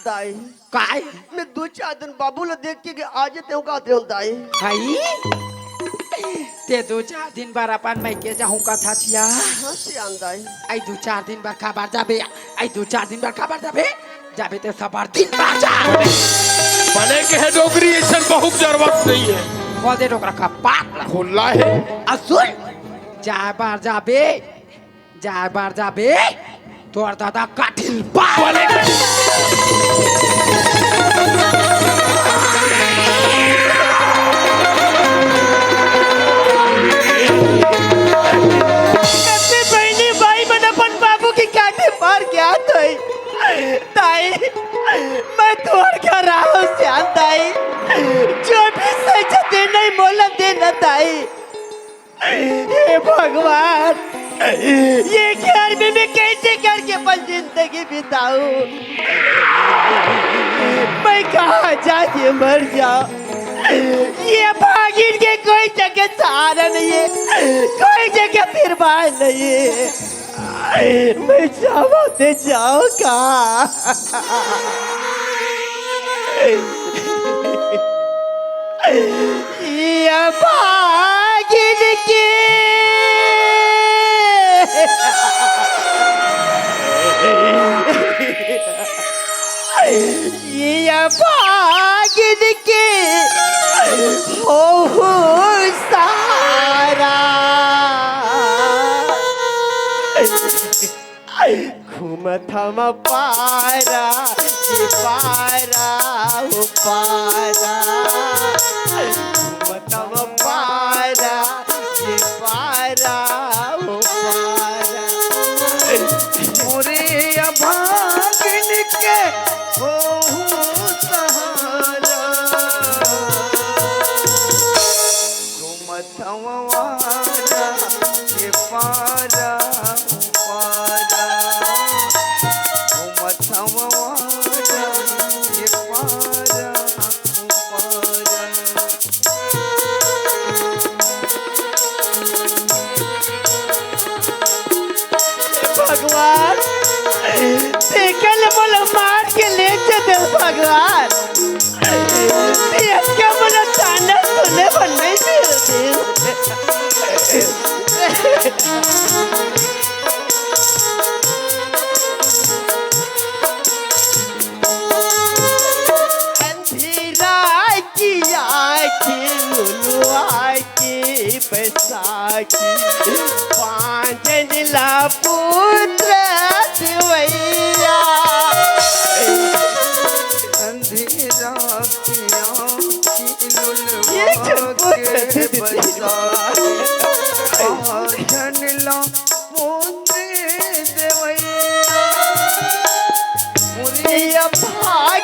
दाई। काय? मैं दू चार दिन बाबू ला देख के आ जातेंव कहत रहेंव दाई। हई? तें दू चार दिन बर अपन मइके जाहूं कहत हस या? हाँ सियान दाई। अई दू चार दिन बर काबर जाबे? अई दू चार दिन बर काबर जाबे? जाबे तें सबेरे दिन बर जा। बने कहे डोकरी, अइसन बहू के जरूरत नइ हे। खोल दे डोकरा कपाट ला। खुल्ला हे। अ सुन, जाय बर जाबे, जाय बर जाबे, तोर दादा कटही ल पार। कते बहिनी भाई मन अपन बाबू के काटे मार के आत होही। दाई, मैं तोर घर आय हंव सियान दाई, जो भी सजा देना हे मोला देना दाई। हे भगवान, ए घर में मैं कइसे करके अपन जिंदगी बिताहूं? मैं कहाँ जाके मर जांव? ए भागिन के कोई जगह सहारा नइ हे, कोई जगह तिरपाल नइ हे। मैं जावंव ते जावंव का? ए भागिन के, ए भागिन के होहू सहारा। घूमत हंव पारा, ए पारा, ओ पारा। घूमत हंव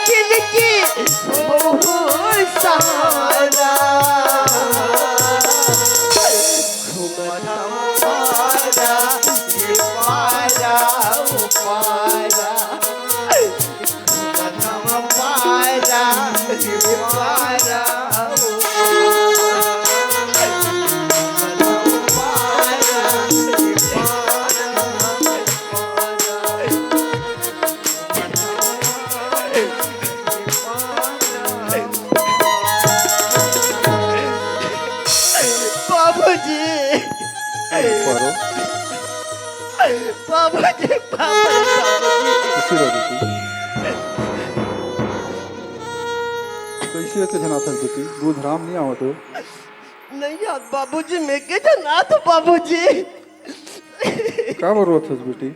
किनके हो सहारा। घूमत हम पारा, ये पारा, वो पारा। घूमत हम पारा, ये पारा, वो पारा। घूमत हम पारा, ये पारा, वो पारा। बाबूजी। पारो। बाबूजी, बाबूजी, बाबूजी। कैसे रह बेटी? कैसे के जनाथस बेटी? दूध राम नहीं आवत हो? नहीं यार बाबूजी, मैं के जनात हो बाबूजी। का बर रोत हस बेटी?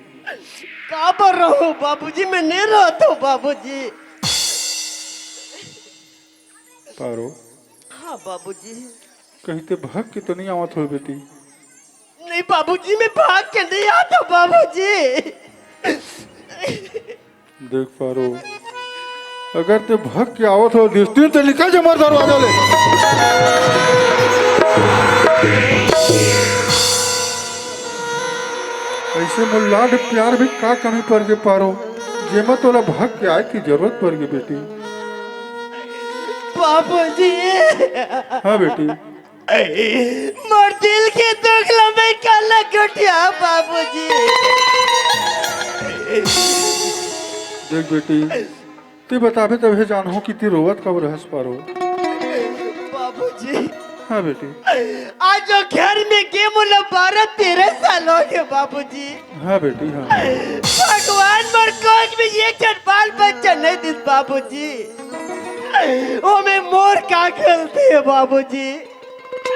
का बर रहूं बाबूजी, मैं नहीं रहत हूँ बाबूजी। पारो। हाँ बाबूजी। कहीं ते भाग के तो नहीं आवत हो बेटी? नहीं बाबूजी, मैं भाग के नहीं आता बाबूजी। देख पारो, अगर ते भाग के आवत हो दिस दिन, ते निकल जा मोर दरवाजा ले। ऐसे मोर लाड प्यार भी का कमी पड़ गे पारो, जेमा तोला भाग के आए की जरूरत पड़ गे बेटी। बाबूजी। हाँ बेटी। मोर दिल के दुख ल मैं काला गोठियाहूं बाबूजी। देख बेटी, ते बताबे तभे जानहूं कि ते रोवत काबर हस पारो। बाबूजी। हाँ बेटी। आज वो घर में गे मोला बारह तेरह साल हो गे बाबूजी। हाँ बेटी, हाँ। भगवान मोर कोख में एक झन बाल बच्चा नहीं दिस बाबूजी। ओमे मोर का गलती है बाबूजी?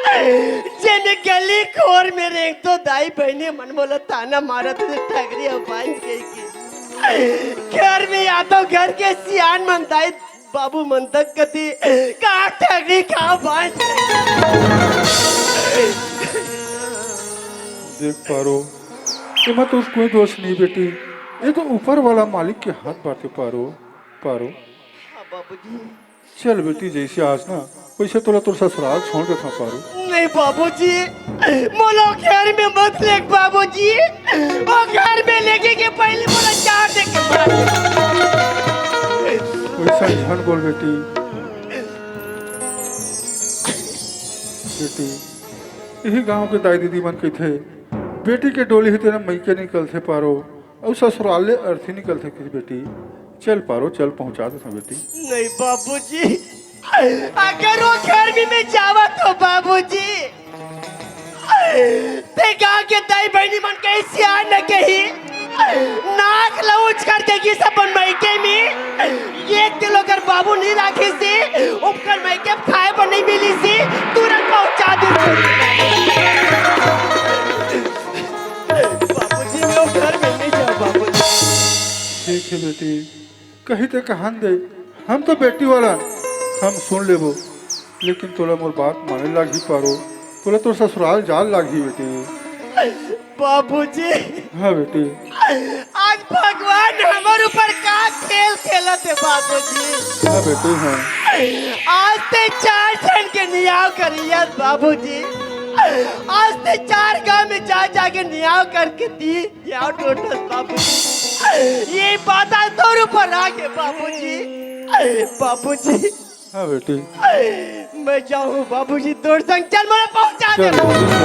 जेन गली खोर में रेंगथों दाई बहिनी मन मोला ताना मारत हे, ठगरी अउ बांझ कहिके। घर में आथों घर के सियान मन दाई बाबू मन तक कथे, का ठगरी का बांझ। देख पारो, एमा तो कोई दोष नहीं बेटी, ये तो ऊपर वाला मालिक के हाथ बाटे पारो। पारो। हाँ बाबूजी। चल बेटी, जैसे आज ना वैसे तोला तोर ससुराल छोड़ देथंव पारो। नहीं बाबूजी, मोला घर में मत लेग बाबूजी। वो घर में लेगे के पहले मोला चार दे के मार। वैसा झन बोल बेटी। बेटी, यही गांव के दाई दीदी मन कहिथे, बेटी के डोली ही तेरा मइके निकलथे पारो। अउ ससुराल ले अर्थी निकलथे कि बेटी, चल पारो, चल पहुंचा देथंव बेटी। नहीं बाबूजी, अगर वो घर में मैं जावत हों बाबूजी, ते गांव के दाई बहिनी मन कहीं सियान न कही, नाक लउच कर देगी सब अपन मइके में। एक किलो कर बाबू नहीं राखी सी, उपकर मइके खाए पर नहीं मिली सी, तुरंत पहुंचा दे। बाबूजी, मैं वो घर में नहीं जाऊँ, बाबूजी। ठीक है बेटी, कही ते कहन दे, हम तो बेटी वाला, हम सुन लेबो, लेकिन तोला मोर बात माने लागही पारो, तोला तोर ससुराल जाल लागही बेटी। बाबूजी। हाँ बेटी। आज भगवान हमर ऊपर का खेल खेलत हे बाबूजी। हाँ बेटी, हाँ। आज ते चार झन के नियाव करियस बाबूजी। आज ते चार गांव में जा जाके नियाव करके दी। यार टोटस बाबूजी, ये बात आज तोर ऊपर आ गे बाबूजी। बाबूजी। हाँ बेटी। मैं जाऊँ बाबूजी, तोर संग चल, मोला पहुँचा दे। चल बेटी, चल।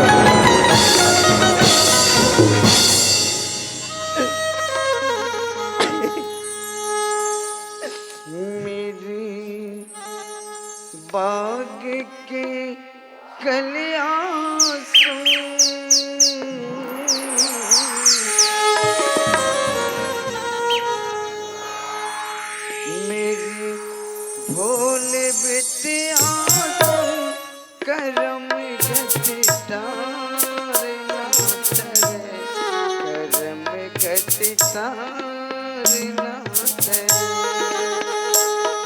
मेरे बाग के कलियां सुन, मेरी भोले बिटिया सुन, करम गति तार ना तरे, करम गति तार ना तरे।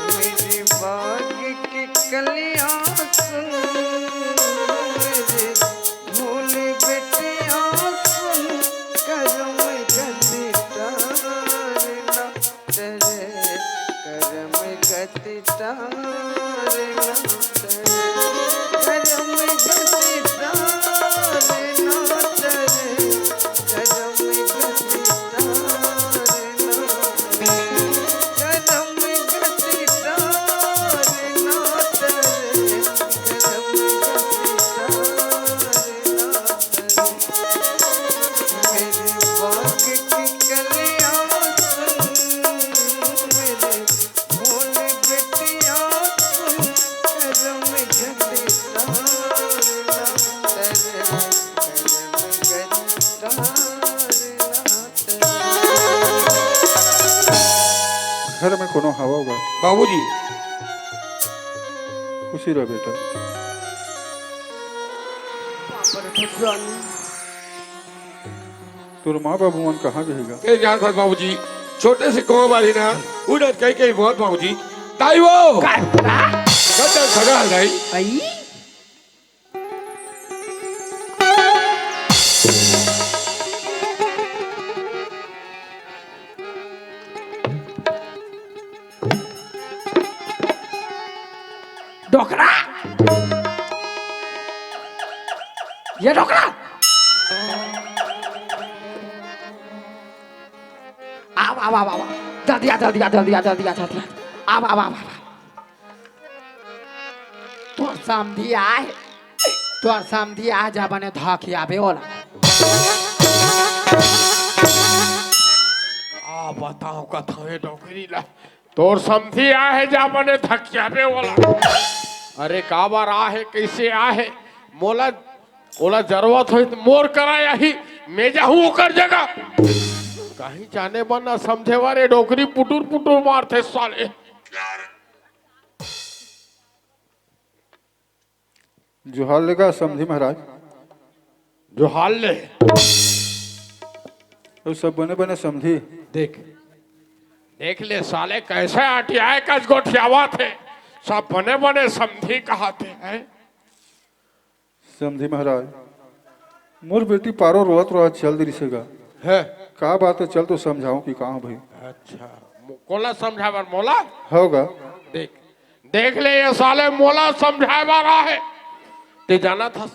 मेरी बाग की कलियां सुन, मेरी घर में कोनो हवा होगा? बाबूजी। खुशी रह बेटा। तोर माँ बाबू मन कहाँ गए गा? के जान कर बाबूजी, छोटे से कहो बारी ना, उड़त कहीं कहीं बहुत बाबूजी। ताई वो! का? गदन खड़ा है दाई। आई? डोकरा। ये डोकरा। आव, आव, आव, आव। जल्दी आ, जल्दी आ, जल्दी आ, जल्दी आ, जल्दी आ। आव, आव, आव, आव। तोर समधी आए, तोर समधी आए, जा बने धकियाबे ओला। आ बताओ कथवे डोकरी ला, तोर समधी आए, जा बने धकियाबे ओला। अरे काबर आहे, कैसे आहे, मोला, ओला जरूरत होई त मोर करा आही, मैं जाहूं ओकर जगह। कहीं जाने बर ना समझे वाले डोकरी पुटुर पुटुर मारथे साले। जोहार लेगा समधी महाराज। जोहार ले। अउ सब बने बने समधी। देख, देख ले साले, कैसे आटियाए कस गोठियावत हे। सब बने बने समधी कहत हे, हैं? समधी महाराज, मोर बेटी पारो रोवत रोवत चल दिस हे गा। है। का बात हे, चल तो समझाऊं कि कहाँ भाई। अच्छा, मो-, कोला समझाए बर मोला? होगा। देख, देख ले ये साले, मोला समझाए बर आहे। ते जानत हस,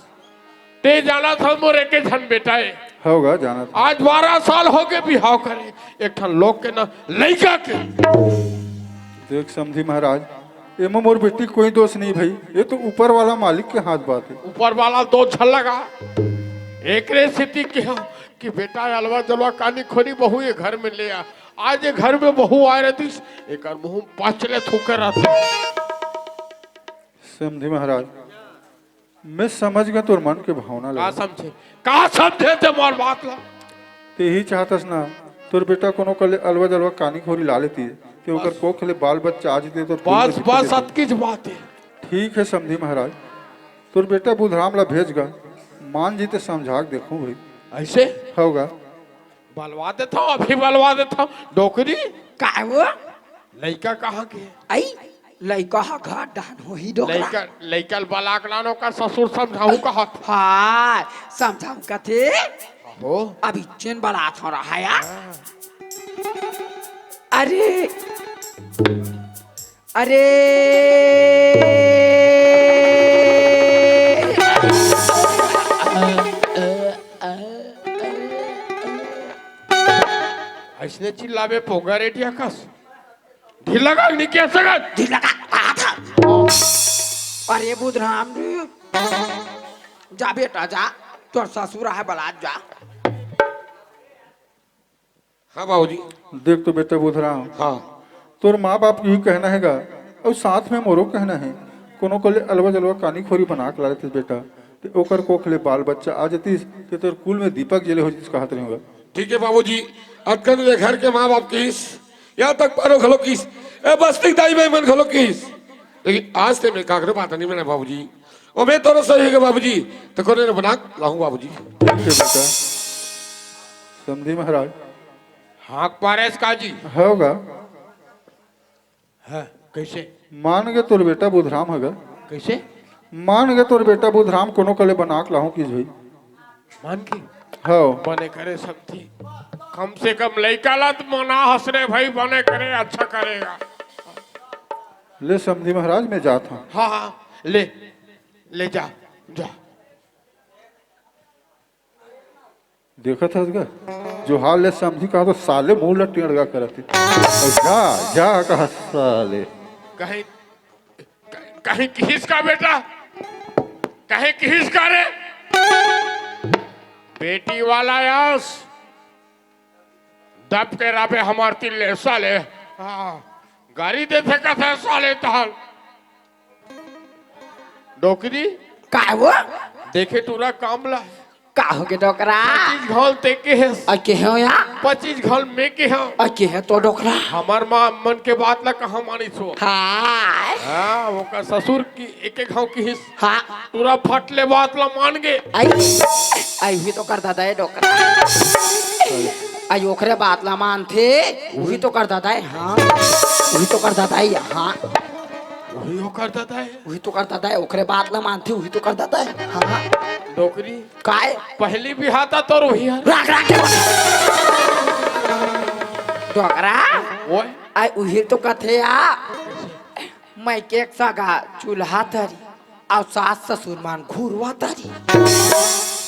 ते जानत हस मोर एके झन बेटा हे। होगा, जानत हस। आज बारह साल हो गए बिहाव करे, एक ठन लोग के ना लइका के। देख समधी महाराज, एमा मोर बेटी कोई दोष नहीं भाई, ये तो ऊपर वाला मालिक के हाथ बात हे। ऊपर वाला दोष झन लगा, एकरे सेती के हो कि बेटा अलवा जलवा कानी खोरी बहू ये घर में ले आ। आज ये घर में बहू आए रहतीस, एकर मुंह पाछले थूके रहता। समधी महाराज, मैं समझ गया तोर मन के भावना ला। का समझे? का समझे ते मोर बात ला? ते ही चाहतस ना, तोर बेटा कोनो कले अलवा जलवा कानी खोरी ला लेती, ते ओकर बस। कोख ले बाल बच्चा आ जते, तोर कुल बस, में दिक्कत बस, देती। अतकीच बात हे। ठीक हे समधी महाराज, तोर बेटा बुधराम ला भेज गा, मान जी ते समझा के देखूं भाई। ऐसे? होगा। बलवा देथव, अभी बलवा देथव। डोकरी? काय वो? लइका कहाँ के? आई, लइका ह घर डाहन होही डोकरा। लइका, लइका ल बला के लान, ओकर ससुर समझाहू कहत। हाँ, समझाहू कथे। हो। अभी चेन बलात हो रहा है यार। हाँ। अरे, अरे। अइसने चिल्लाबे पोंगा रेडिया कस। ढील लगा, नहीं कह सकत। ढील लगा, कहा था। अरे बुधराम रे, जा बेटा जा, तोर ससुर आहे बलात जा। हाँ बाबूजी। देख तो बेटा बुधराम, हाँ। तोर माँ बाप के भी कहना हे गा, अउ साथ में मोरो कहना हे, कोनो कले अलवा जलवा कानी खोरी बना के लालत हे बेटा, ते ओकर कोख ले बाल बच्चा आ जतिस, ते तोर कुल में दीपक जले हो जिस कहत रहे होगा। ठीक हे बाबूजी, अतकन ले घर के माँ बाप किस, यहाँ तक पारो घलो किस, ए बस्ती दाई भाई मन घलो किस, लेकिन आज ते मैं काकरे बात नहीं बना बाबूजी। ओ मैं तोरो सही है बाबूजी, तो कोने ने बना लाऊं बाबूजी। ठीक है बेटा। समधी महाराज। हाँक पारेस का जी? होगा। हाँ, कैसे? मान गे तोर बेटा बुधराम हगा। कैसे? मान गे तोर बेटा बुधराम कोनो कले बना के लाहूं किस भाई। मान के? हो। बने करे समधी। कम से कम लइका ला तो मना हस रे भाई, बने करे, अच्छा करेगा। ले समधी महाराज, मैं जात हंव। हाँ, हाँ, ले, ले जा, जा। देखत हस गा, जो हाल ले समधी कहा तो साले मुंह ल टेढ़गा करत हे। जा, जा कहा साले। कहीं, कहीं किहिस का बेटा? कहीं किहिस का रे? बेटी वाला आस। दब के राबे हमर तीर ले साले। हाँ, गारी दे फेंकत हे साले तहार। डोकरी। का वो? देखे टूरा काम ला। का हो गे डोकरा? पच्चीस घाल ते के हे। अउ के हो या? पच्चीस घाल में के हो। अउ के हे तो डोकरा? हमर माँ मन के बात ला कहाँ मानिस हो? हाँ। हाँ, ओकर ससुर की एक एक घाव किहिस। हाँ। टूरा फट ले बात ला मान गे। आई, आई उही तो कर ददा हे डोकरा। आई ओकरे बात ला मानथे, उही तो कर ददा हे, हाँ। उही तो कर ददा हे, हाँ। उही ओकर ददा हे। उही तो कर ददा हे, ओकरे बात ला मानथे, उही तो कर ददा हे, हाँ। डोकरी। काय? पहली बिहाव त तोर उही हर। राख, राख, राख। डोकरा। ओए। आई उही तो कथे या। मइके के सगा चूल्हा तरी, अउ सास ससुर मन घुरवा तरी।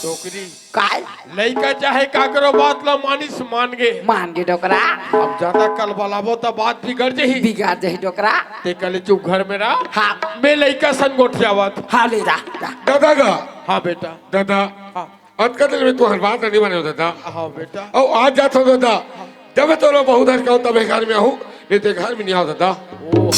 डोकरी। काय? लइका चाहे काकरो बात ला मानिस मान गे। मान गे डोकरा। अब जादा कलबलाबो त बात बिगड़ जही। बिगड़ जही डोकरा। ते कहले चुप घर में रह। हाँ। मैं लइका संग गोठियावत। हाँ ले जा, जा। ददा गा। हाँ बेटा। ददा। हाँ। अतका दिन में तुहर बात नहीं माने हो ददा। हाँ बेटा। अउ आज जात हो ददा। जब तोरो बहू धर के आऊं तबे घर में आहूं, नहीं ते घर में नहीं आव ददा। ओहो,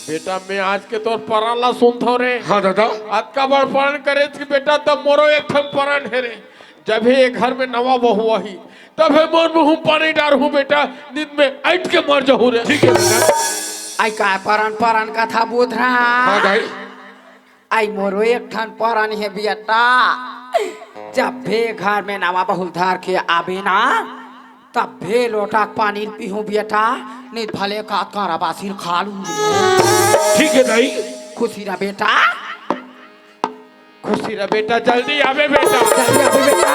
बेटा मैं आज के तोर परान ला सुनत हो रे। हाँ ददा। अतका बड़ परान करे कि बेटा तब मोरो एक ठन परान हे रे। जब हे घर में नवा बहू आही, तब हे मोर मुंह पानी डारहूं बेटा, नींद में अइट के मर जहूं रे। ठीक हे ददा। आई का परान परान कथा बोत रहा? हाँ दाई। आई मोरो एक ठन परान हे बेटा, जब भी घर में नवा बहू धर के आबे ना, तब भी लोटा के पानी पीहूं बेटा, नहीं भले का कारा बासिर खा लूं। ठीक हे दाई। खुशी रह बेटा। खुशी रह बेटा, जल्दी आबे बेटा। जल्दी आबे बेटा।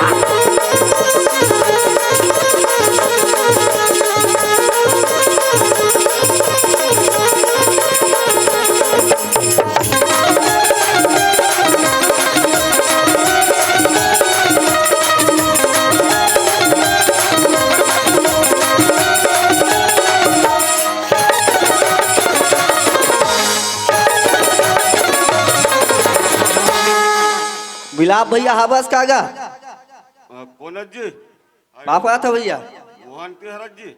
बिलाप भैया, हावस का गा? अ, कोन जी? पापा था भैया। मोहन के हरत जी।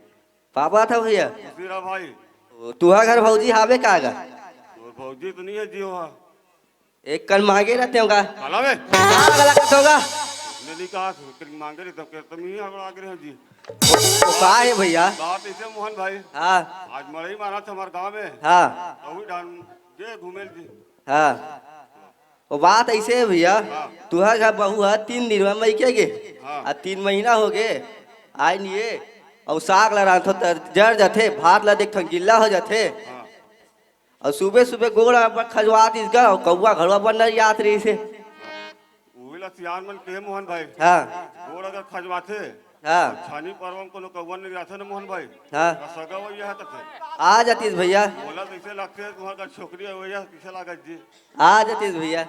पापा था भैया। खुशी रह भाई। ओ, तुहा घर भौजी हावे का गा? तोर भौजी तो नहीं हे जी वहाँ। एक कन मांगे रहते होगा। काला बे? हाँ, गला कट होगा। नहीं, नहीं कहा, कहीं मांगे रहते, फिर तुम ही हड़बड़ा के रहे जी। तो का हे भैया? बात ऐसे मोहन भाई। हाँ। आज मड़ई मारा था हमारे गाँव में। हाँ। वही डान जे घूमे जी। हाँ। वो बात ऐसे हे भैया, हाँ। तुहर घर बहू हे, तीन दिन में मइके गे, हाँ। आ तीन महीना हो गे, आय नहीं हे, अउ साग ला रांधो त जर जाथे, भात ला देख ठन गिल्ला हो जाथे, हाँ। अउ सुबह सुबह गोड़ अब्बड़ खजवात रिहिस गा, अउ कौवा घड़वा बन नरियात रहिस हे। उही ला सियान मन के मोहन भाई, हाँ। गोड़ अगर खजवाथे, हाँ। छानी परवा म कोनो कौवा नरियाथे न मोहन भाई, हाँ। त सगा वही है त फिर। आ जातिस भैया। मोला कइसे लगथे, तुम्हार का छोकरी है वही है, कइसे लागत जी? आ जातिस भैया।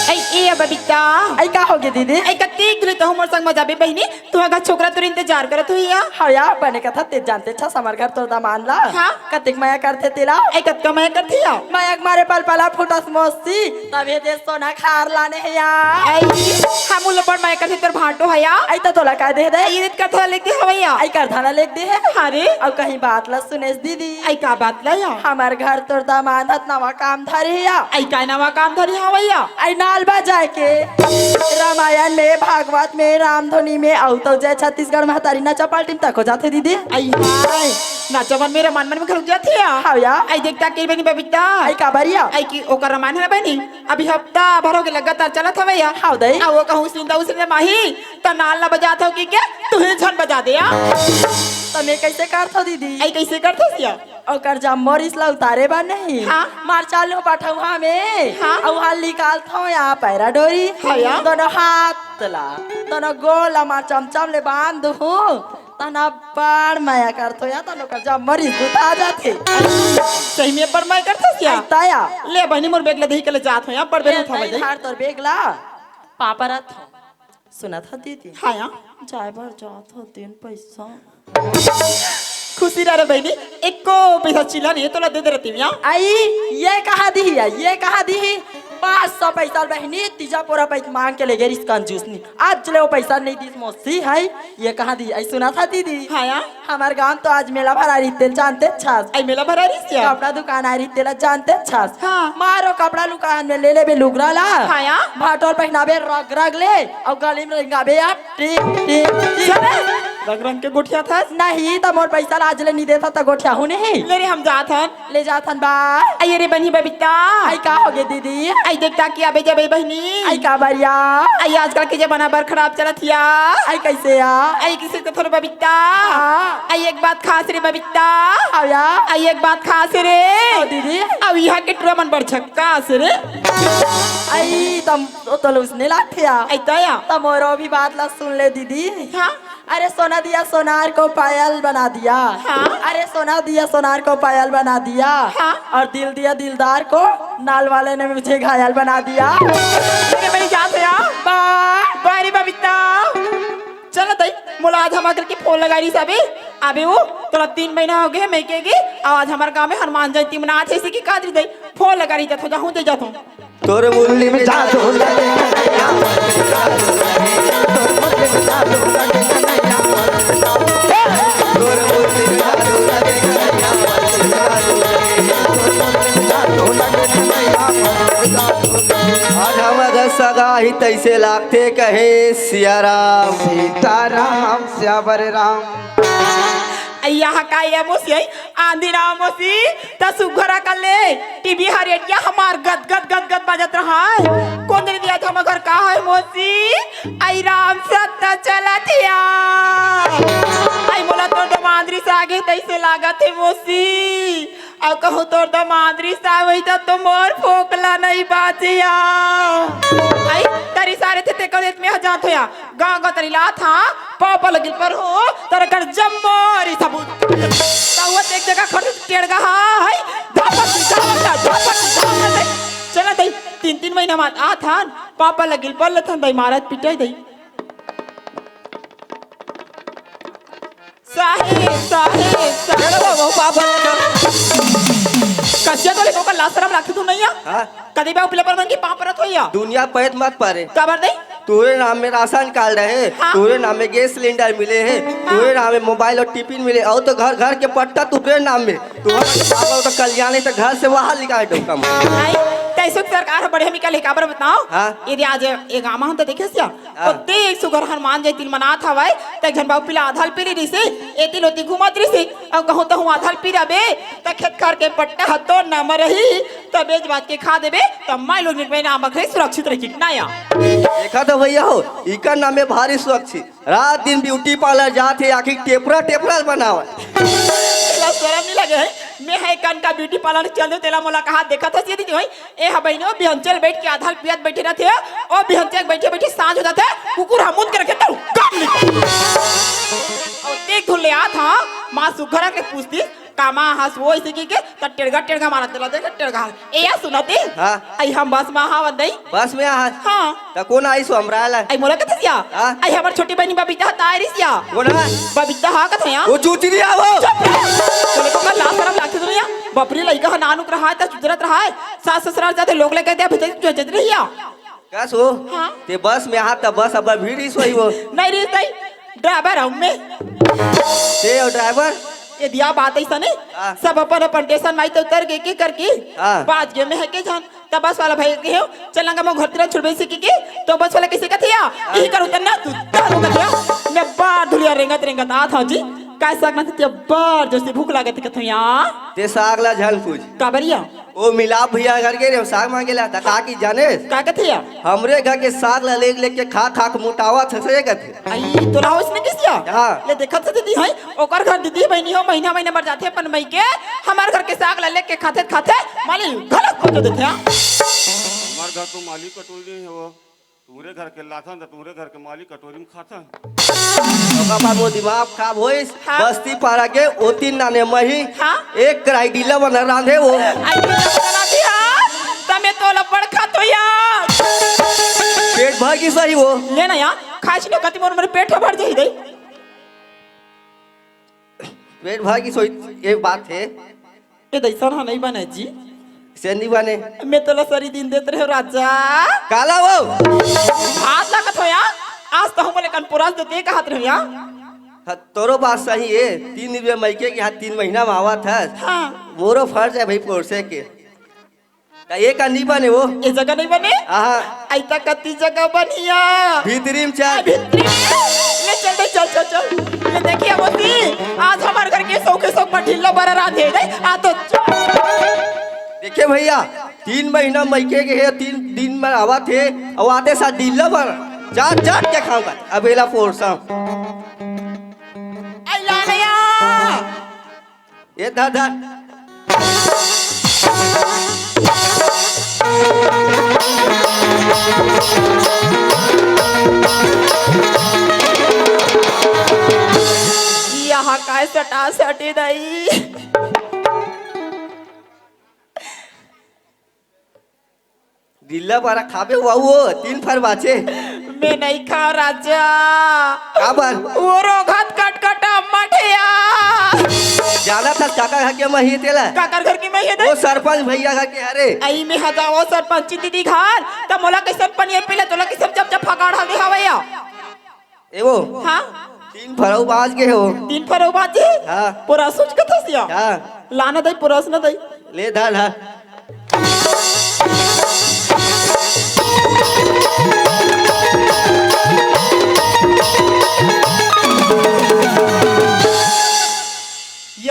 ऐ, ए बबीता। ऐ का होगे दीदी? ऐ कतेक दिन ले तहूँ मोर संग म जाबे बहिनी, तुँहर घर छोकरा तोर इंतजार करत होही या। हाँ या, बने कथा ते जानते छस हमर घर तोर दमांद ला। हाँ। कतेक मया करथे तेला। ऐ कतका मया करथे या। मया के मारे पलपला फूटस मोसी, तभे दे सोना के हार लाने हे या। ऐ, हम उला बड़ मया करथे तोर भांटो हे या। ऐ त तोला काय दे दे। ऐ रीत कथा लिख दे हवय या। ऐ करधा ला लिख दे हे। अरे। अउ कहीं बात ला सुनेस दीदी। ऐ का बात ला या? हमर घर तोर दमांद ह नवा काम धरे हे या। ऐ का नवा काम धरे हवय या? ऐ नाल बजाय के रामायण में भागवत में रामधुनी में अउ तो जय छत्तीसगढ़ महतारी नचा पार्टी में तको जाथे दीदी। आई हाय, नाचा मन में रमान मन में घलुक जाथे या। हाँ या। आई देखता के बनी बबीता। आई काबर या? आई कि ओकर रमान है ना बनी, अभी हफ्ता भर हो गए लगातार चलत हवे या। हाँ दई। आ वो कहूँ सिंदा उस ने माही, त नाल ला बजात हो कि के, तू ही झन बजा दे या। त मैं कैसे करथो दीदी? आई कैसे करथो सिया? ओकर जम्मो रिस ला उतारे बर नहीं। हाँ। मार चालू पठौहा में। हाँ। अउ हाल निकालथो या पैरा डोरी। हाँ या। दोनों हाथ ला, दोनों गोल ला मार चमचम ले बांध दूहूँ। तहन अब्बड़ मया करथो या, तहन ओकर जम्मो रिस उतार जाथे। सही में अब्बड़ मया करथो सिया? ताया। ले बहिनी मोर बेग ला देही के ले जात हो या, अब्बड़ बेर ले उठावे दे। हार तोर बेग ला, पापा रथ हो। सुनत ह दीदी? हाँ या। जाए बर जात ह, दिन पैसा। खुशी रह रे बहिनी, एको पैसा चिल्ला नहीं, तोला दे दे रहती या। आई, ये कहा दी है, ये कहा दी है? पाँच सौ पैसा बहिनी, तीजा पोरा पैसा मांग के ले गए रिस कंजूस नहीं। आज ले वो पैसा नहीं दीस मौसी है, ये कहा दी, आई सुनत ह दीदी? हाँ या। हमार गांव तो आज मेला भरा रहिथे, जानते छस। आई मेला भरा रहिथे? कपड़ा दुकान आए रहिथे ला, जानते छस। हाँ। मारो कपड़ा दुकान में ले लेबे लुगरा ला। हाँ या। भाटोल पहनाबे रग रग ले, अउ गली में रेंगाबे आप टिक टिक टिक। सुन, रग रग के गोठियाथस? नहीं, त मोर पैसा ला आज ले नहीं देथा त गोठियाहूँ नहीं। ले रे हम जात हन। ले जात हन बा। आई रे बनी बबीता। आई का हो गे दीदी? आई देखता कि अबे जबे बहिनी। आई का बरिया? आई आजकल के जमाना बर खराब चलत हिया। आई कैसे या? आई किसे तो थोड़ा बबीता। हाँ। आई एक बात खास रे बबीता। हाँ या। आई एक बात खास रे। हाँ दीदी। अब यहाँ के टुरा मन बर झक्कास रे। आई तम तो, तो उसने लागथे या। आई तो या। त मोरो भी बात ला सुन ले दीदी। हाँ। अरे सोना दिया सोनार को पायल बना दिया। हाँ। अरे सोना दिया सोनार को पायल बना दिया। हाँ। और दिल दिया दिलदार को, नाल वाले ने मुझे घायल बना दिया। मेरे बड़ी जात है यार। बा। बारी बबीता। चल दई, मोला आज हम आकर के फोन लगा रही सबे। अबे वो तोला तीन महीना हो गए, मैं के गे, आज हमारे गांव में हनुमान जयंती मनात हे, इसी की कादरी दई। फोन लगा रही, तो जाहूं दे जात हूं। तोर मुरली में जादू लगे कन्हैया, तोर मुरली में जादू लगे कन्हैया, तोर मुरली में जादू लगे कन्हैया, तोर मुरली में जादू लगे कन्हैया। आज हमर सगाई तैसे लागथे कहे सिया राम। सीताराम श्यावर राम। अइया हा का ये मोसी, आंधी ना मोसी, त सुघर कर ले। टीवी हा रेडिया हमार गद गद गद गद बजत रहा है। कोन दिन दिया था मगर का है मोसी? आई राम सत्ता चलत या। आई मोला तो दमांद रिस आगे तैसे लागत है मोसी। अउ कहूं तोर दमांद रिस आवई त तो मोर फोकला नहीं बाजिया। आई तरी सारे थे ते कलेत में जात होया। गांव गांव तरी लात हा, पापा लगिल पर हो, तर कर जम्मो रिस सबूत। तावत एक जगह खड़ टेड़गा हा, हाय, धापक, धापक, धापक, धापक। चला दई, तीन तीन महीना मात आत हा, पापा लगिल पर लथन दई मारत पिटाई दई। साहेब, साहेब, साहेब। चलो बाबू, बाबा। कसिया तो लेको का लाज शरम लागथे तू नहीं या? हाँ। कदी बे उपले पर मन की पाँव परत होइया? दुनिया पैत मत परे। काबर दे? तोरे नाम में राशन कार्ड हे, हाँ। तोरे नाम में गैस सिलेंडर मिले हे, हाँ। तोरे नाम में मोबाइल अउ टिफिन मिले, अउ तो घर घर के पट्टा तोरे नाम में। तोहर बाबा तो कल्याण हे, तो घर से बाहर निकाल दो कम। आई, तैसुक सरकार ह बढ़िया निकाले, काबर बताओ? हाँ। यदि आज ये गाँव हम तो देखे सिया, हाँ। ओते एक सुघर हनुमान जयंती मनात हवय, त एक झन बाबू पिला आधा ल पीली रहिसे, एती लोती घूमत रहिसे, अउ कहूं तहूं आधा ल पी रबे, त खेत खार के पट्टा ह तोर नाम रही, त बेच बाच के खा देबे, त माई लोग निकमे नाम बखरे सुरक्षित रही, ठीक ना या? देखा तो भैया हो, इकर नाम में भारी सुरक्षित, रात दिन ब्यूटी पार्लर जात हे, आखिर टेपरा टेपरा बनावत। तेला शरम नहीं लगे है? मैं है कन का ब्यूटी पार्लर चल दे, तेला मोला कहा देखत हस ये दीदी होई, ए हा बहिनी, ओ बिहंचल बैठ के आधा ल पियत बैठे रथे, ओ बिहंचल बैठे बैठे सांझ हो जाथे, कुकुर हा मुंद के रखे तरू, काट ले। अउ देख धुन ले आत हा, माँ सुघर के पूछती, कामा हस वो ऐसे की के, त टेड़गा टेड़गा मारत तेला देख टेड़गा। ए या सुनती? हाँ। आई हम बस में आहा वंदई। बस में आहा? हाँ। त कोन आइस हमरा ला? आई मोला कथे सिया? हाँ। आई हमर छोटी बहिनी बबीता ह ताय रिस या। कोन हा? बबीता हा कथे या। वो चूचरी आवो। चुप रह। तोला तो का लाज शरम लागथे दुनिया। बपरी लइका ह नानुक रहा है, त चुदरत रहा है। सास ससुराल जाथे, लोग ले कहते हैं, "भीतर जो जत रही है।" कस हो? हाँ। ते बस में आहा त बस अब भीड़ ही सोई वो। नहीं रिस नहीं। ड्राइवर हूँ मैं। ते हो ड्राइवर? ये दिया बात ऐसा नहीं। हाँ। सब अपन अपन स्टेशन माई तो उतर गए के करके। हाँ। बाज गए मैं है के जान। त बस वाला भाई कहे, "चल ना गा मोर घर तेरा छुड़बे से की के।" तो बस वाला कइसे कथे या? इही कर उतरना, तू तार हो कथे या। मैं बार धुरिया रेंगत रेंगत आत हूँ जी। काय साग ना थे बार जोर से भूख लागत कथे या। ते साग ला झन पूछ। काबर या? ओ मिलाप भैया घर गे रेहेंव साग मांगे ला, त का किस जानेस? का कथे या? हमरे घर के साग ला लेग लेग के खा खा के मोटावत हस रे कथे। आई, तोला होइस न किस या? हाँ। ले देखत हस दीदी, हई, ओकर घर दीदी बहिनी हो, महीना महीना बर जाथे अपन मइके, हमर घर के साग ला लेग के खाथे खाथे माली घलक खोज देथे, हाँ। हमर घर तो माली कटोरी नहीं हे वो। तुम्हरे घर के लाथन त तुम्हरे घर के माली कटोरी में खाथन। ओकर बाद मोर दिमाग खराब होइस। हाँ। बस्ती पारा के ओ तीन नाने मही। हाँ। एक कढ़ाई डीला बना रांधे वो। आई डीला बना दिया, तमे तो लपड़ खातो यार। पेट भर गिस सही वो। ले ना यार, खाइस न कति मोर, मोर पेट भर जाही दे। पेट भर गिस सही, ये बात हे। ए दइसन ह नहीं बने जी। से नहीं बने। मैं तोला सरी दिन देत रहेंव राजा। काला वो? हाथ लागत हो या? आज तो हमन लेकन पुरास देते कहत रहेंव या। हाँ, तोरो बात सही हे। तीन दिन में मइके के यहाँ तीन महीना में आवत हस। हाँ। मोरो फर्ज हे भाई पोरसे के। त एक नहीं बने वो। ए जगह नहीं बने? हाँ। अइता कति जगह बनिया। भीतरी में चल। आ, भीतरी में। ले चल दे, चल, चल, चल। ले देखिए मोसी, आज हमर घर के सौखे सौख मठिल्ला बरा रांधे दे। आ तो चल। देखे भैया, तीन महीना मइके के हे, तीन दिन में आवत हे, अउ आते साथ डीला बरा चाट चाट के खाऊंगा। अब एला पोरसा। आई ला नया। ए धर धर। यहाँ काय सटा सटी दई। डीला बरा खाबे हुआ वो, तीन फर बाचे। मैं नहीं खाओ राजा। काबर? वो रोगत कटकट मठिया। जाना था काका घर के मही तेला। काकर घर के मही हे वो दे? सरपंच भैया घर के, अरे। आई मैं हजाओ सरपंच दीदी घर, त मोला कइसन पनियर पिला, तोला कइसन चप चप फगाड़ हवे हवैया। ए वो। हाँ। तीन फरऊ बाज गे हो। तीन फरऊ बाज गे? हाँ। पुरस उच कथस या? हाँ। लाना दई, पुरस ना दई। ले धर, धर।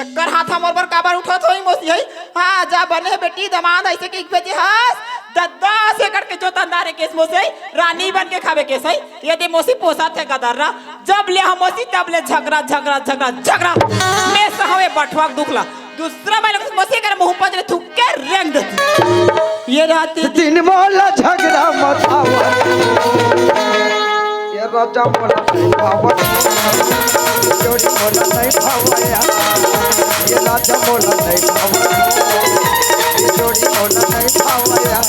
एकर हाथ हमर बर काबर उठत होही मोसी हई? हाँ, जा बने बेटी दमाद अइसे के एक बजे हस, द-, दस एकड़ के जोतंदार हे केस मोसी हई, रानी बन के खाबे केस हई। ये दे मोसी पोसत हे गदर्रा, जब ले हम मोसी तब ले झगड़ा, झगड़ा, झगड़ा, झगड़ा। मैं सहवे बठवा के दुख ला, दूसरा मैं मोसी कर मुंह पर थूक के रेंग देती। ये रात दिन मोला झगड़ा मत आवा। ये राजा मोला नहीं भावत। ये जोड़ी मोला नहीं भावया। ये राजा मोला नहीं भावत। ये जोड़ी मोला नहीं भावया।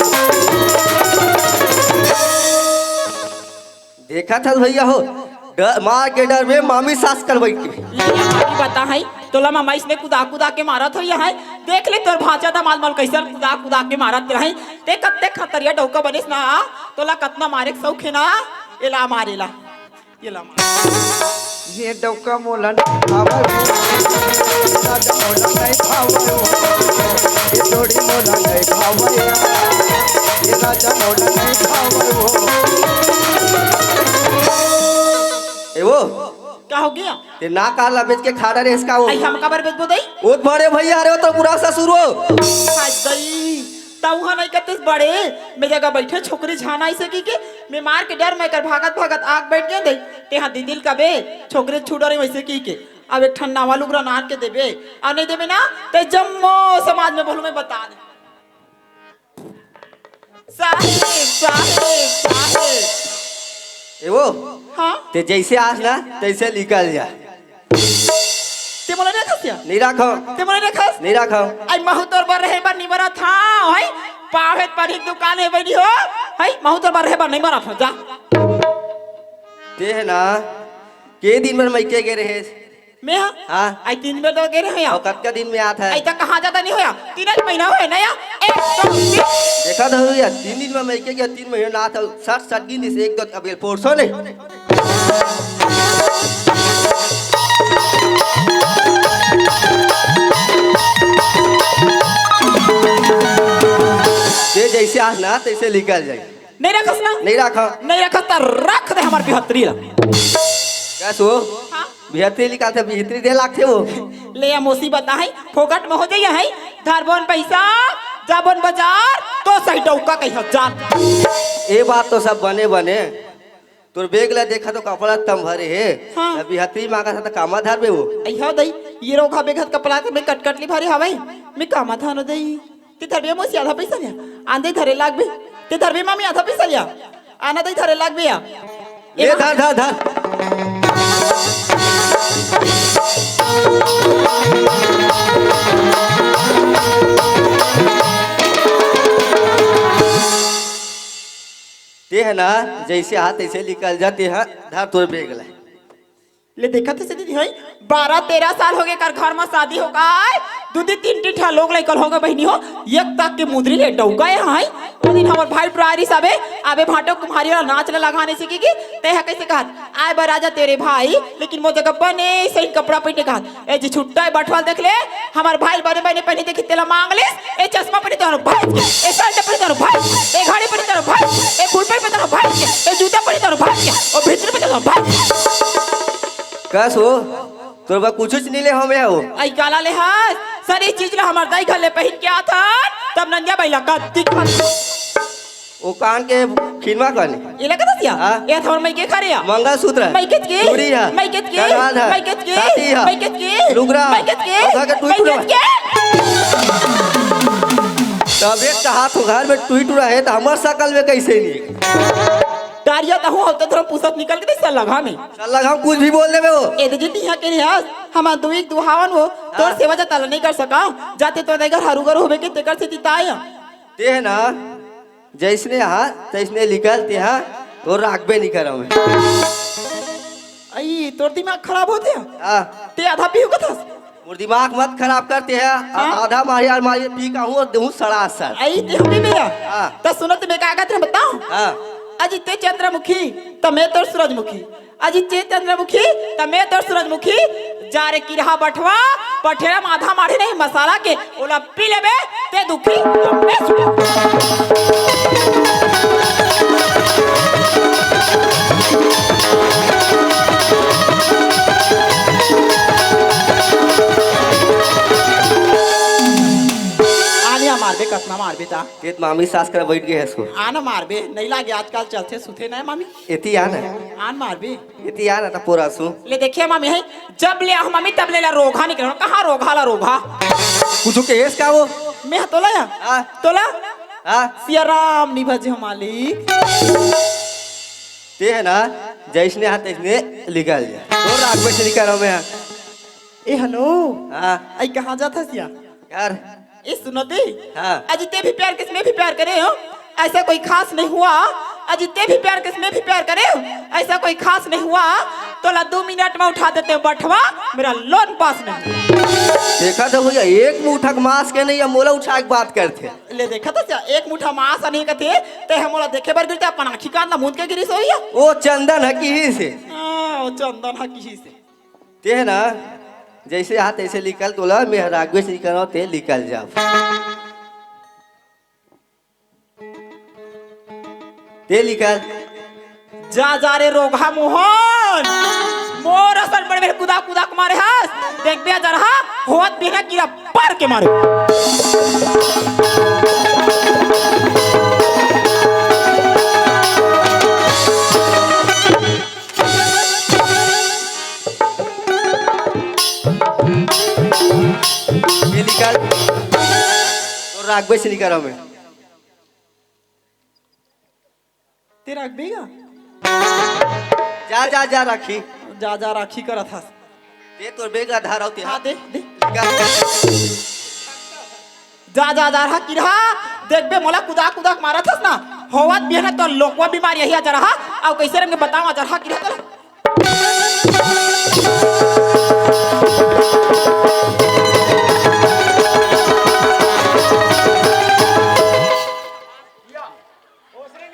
देखत हस भैया हो, डर, मार के डर में मामी सास कर बैठ के। ले, यहाँ की बता है, तोला मामा इसने कुदा कुदा के मारत हो यहाँ है। देख ले तोर भांचा दामाद मन कैसे कुदा कुदा के मारत रहे। ते कत्ते खतरिया डौका बनिस ना, तोला कतना मारे के शौक हे ना, एला मार एला। एला मार। ये डौका मोला नहीं भावय। राजा मोला नहीं भावय। ये जोड़ी मोला नहीं भावय। ये राजा मोला नहीं भावय। ए वो, का हो गया? ते ना काला बेच के खा डरे इसका वो। आई हम काबर बेचबो दई? ओ बड़े भैया, अरे वो तो पूरा ससुर हो। हाय दई, तऊ हा नहीं कतिस बड़े, मैं जगह बैठे छोकरी झाना ऐसे की के, मैं मार के डर मैं कर भागत भागत आग बैठ गए दई। ते हा दीदी ल कबे, छोकरी छू डरे वैसे की के। अब एक ठन नावा लुगरा नार के देबे, आ नहीं देबे ना, ते जम्मो समाज में बोलू मैं बता दे। साहेब, साहेब, साहेब। ए वो, हाँ? ते जैसे आस ना, तैसे निकल जा। ते मोला रखस या? नहीं रखो। ते मोला रखस? नहीं रखो। आई महू तोर बर रहे बर नहीं बरत, हाँ, हई? पावे पर ही दुकान है बनी हो, हई? महू तोर बर रहे बर नहीं बरत हो, जा। ते है ना, के दिन भर मइके गे रहे? मैं हा? हाँ। आई तीन बेर तो गे रहे हो या। अउ कतका दिन में आत है? आई तक कहाँ ज्यादा नहीं होया? तीन एक महीना होया ना या? एक, दो, तीन। देखा था भैया, तीन दिन में मइके गया, तीन महीना ना था, सट सट गिन दिस, एक दो, अब ये पोरसो नहीं। ते जइसे आस ना तइसे निकल जाई। नहीं रखस ना? नहीं रखा। नहीं रखस त रख दे हमर बिहतरी ला। कस हो? हाँ? बिहतरी निकालथे, बिहतरी दे लागथे वो। ले या मुसीबत आहे, फोकट में हो जाइए है। धरबोन पैसा, जाबोन बाजार, तो सही डौका कहीं जान। ये बात तो सब बने बने। तोर बेग ला देखा तो कपड़ा तम भरे हे। हाँ। अभी हतरी मांगा था तो कामा धरबे वो। अइहा दई, ये रोगा बेग हत कपड़ा त मैं कटकटली भरे हवई। मैं कामा धानो दई। ते धरबे मोसी आधा पैसा लिया। आंदे धरे लागबे। ते धरबे मामी आधा पैसा लिया। आना दई धरे लागबे या। ले धर, धर, धर। ते है ना, जैसे हाथ ऐसे निकल जाते हैं, धर तोर बेग ला। ले देखत हस दीदी, हई बारह तेरह साल होगे कर घर म शादी हो गे, दू दी तीन ठी ठा लोग लइका होगे बहिनी हो, एक तक के मुंदरी ले डौका ए हई। ओ दिन हमर भाई डराय रिहिस, अबे भांटो कुम्हारी वाला नाच ल लगाने सीखे की, ते ह कइसे कहत, "आय बर राजा तेरे भाई, लेकिन मोर जगह बने सही कपड़ा पहिने," कहत, ए जी छुट्टा ए बठवाल देख ले, हमर भाई बने बने पहिने देखी तेला मांग लेस, ए चश्मा पहिने तोर भाई के, ए शर्ट पहिने तोर भाई के, ए घड़ी पहिने तोर भाई के, ए फुल पैंट पहिने तोर भाई के, ए जूता पहिने तोर भाई के, ओ भीतर पहिने तोर भाई के। कस हो? तोर बर कुछुच नइ ले हमें हो। अई काला ले हस? सरी चीज ला हमर दाई घर ले पहिन के आथन, तब नंदिया बइला का दिखत। ओ कान के खिनवा कने। ये लगा दसिया? हाँ। ये थोर मइके खा रे या। मंगलसूत्र। मइके के? चूड़ी है। मइके के? कनवाल है। मइके के? साटी है। मइके के? लुगरा। मइके के? ओधा के टुई टुरा। मइके के? तब एक कहा तो घर में टुई टुरा है, तो हमर सकल में कइसे नहीं? डारिया तहु होते थोड़ा पुसत निकल के दे सल्ला घा में। सल्ला घा कुछ भी बोल देबे वो। ए दे जी तिहा के रियास, हम दुई दुहावन वो, तोर हाँ। सेवा जताला नहीं कर सका। जाते तो देगर हरू गर होबे के तेकर से तिताय। ते है ना, जइसने हा, तइसने निकल ते हा, तोर राखबे नहीं करव मैं। अई, तोर दिमाग खराब होथे? हाँ। ते आधा पीहू कथस? मोर दिमाग मत खराब करते है। आ-, हाँ? आधा मारी आर मारी पी का हूँ और देहूँ सड़ा सर। अई, ते हमी मेरा? हाँ। त सुनो, ते मैं का कहत रहे बताओ? हाँ। अजी ते चंद्रमुखी, त मैं तोर सूरजमुखी। अजी ते चंद्रमुखी, त मैं तोर सूरजमुखी। जा रे किरहा बठवा, पठेरा माधा माढ़े नहीं मसाला के, ओला पी लेबे, ते दुखी, त मैं सुखी। आनिया मारबे, कतना मारबे ता? खेत मामी सास करा बैठ गए हसको। आना मारबे, नहीं लागे आजकल चलथे सुथे ना मामी। एती आना। आन मारबे। एती आना ता पोरा सु। ले देखिए मामी है, जब ले आह मामी तब ले ला रोघा निकल। कहाँ रोघा ला रोघा? कुछ के एस का वो? मैं तोला या? हाँ। तोला? हाँ। सिया राम निभा जी हो मालिक। ते है ना, जैसने हाथ तैसने निकल जा। तो रात में से निकल रहा मैं। ए हेलो। हाँ। आई कहाँ जात हस या? घर। ए सुनो दी। हाँ। अजी ते भी प्यार किस, मैं भी प्यार करे हो, ऐसा कोई खास नहीं हुआ। अजी ते भी प्यार किस, मैं भी प्यार करे हो, ऐसा कोई खास नहीं हुआ। तोला दो मिनट में उठा देते हो बठवा, मेरा लोन पास नहीं। देखा तो भैया, एक मुठा के मांस के नहीं, अब मोला उठा के बात करते। ले देखा तो क्या, एक मुठा मांस नहीं कथे, ते हम मोला देखे बर गिरते, अपन आँखी कान ला मूंद के गिरी सोइया। ओ चंदन है किही से। हाँ, ओ चंदन है किही से। ते है ना, जैसे हाथ ऐसे निकल तोला, मैं रागवे से निकल रहा हूँ, ते निकल जा। ते निकल। जा, जा रे रोगहा मोहन, मोर असन बड़ मेरे कुदा कुदा के मारे हस, देख बे जरहा, होत बिना कीड़ा पार के मारे। ये निकाल। तो राखबे से निकाल हमें। ते राखबे का? जा, जा, जा, राखी। जा, जा, राखी करत हस। ते तोर बेग आधार आउ ते हाँ, दे, दे। निकाल। जा, जा, जा, रहा, किरहा। देखबे, मोला कुदा, कुदा के मारत हस ना। होवत बिहने तोर लोकवा बीमार यही आ जा रहा। अउ कैसे रंग बताओ, आ जा रहा, किरहा तोला।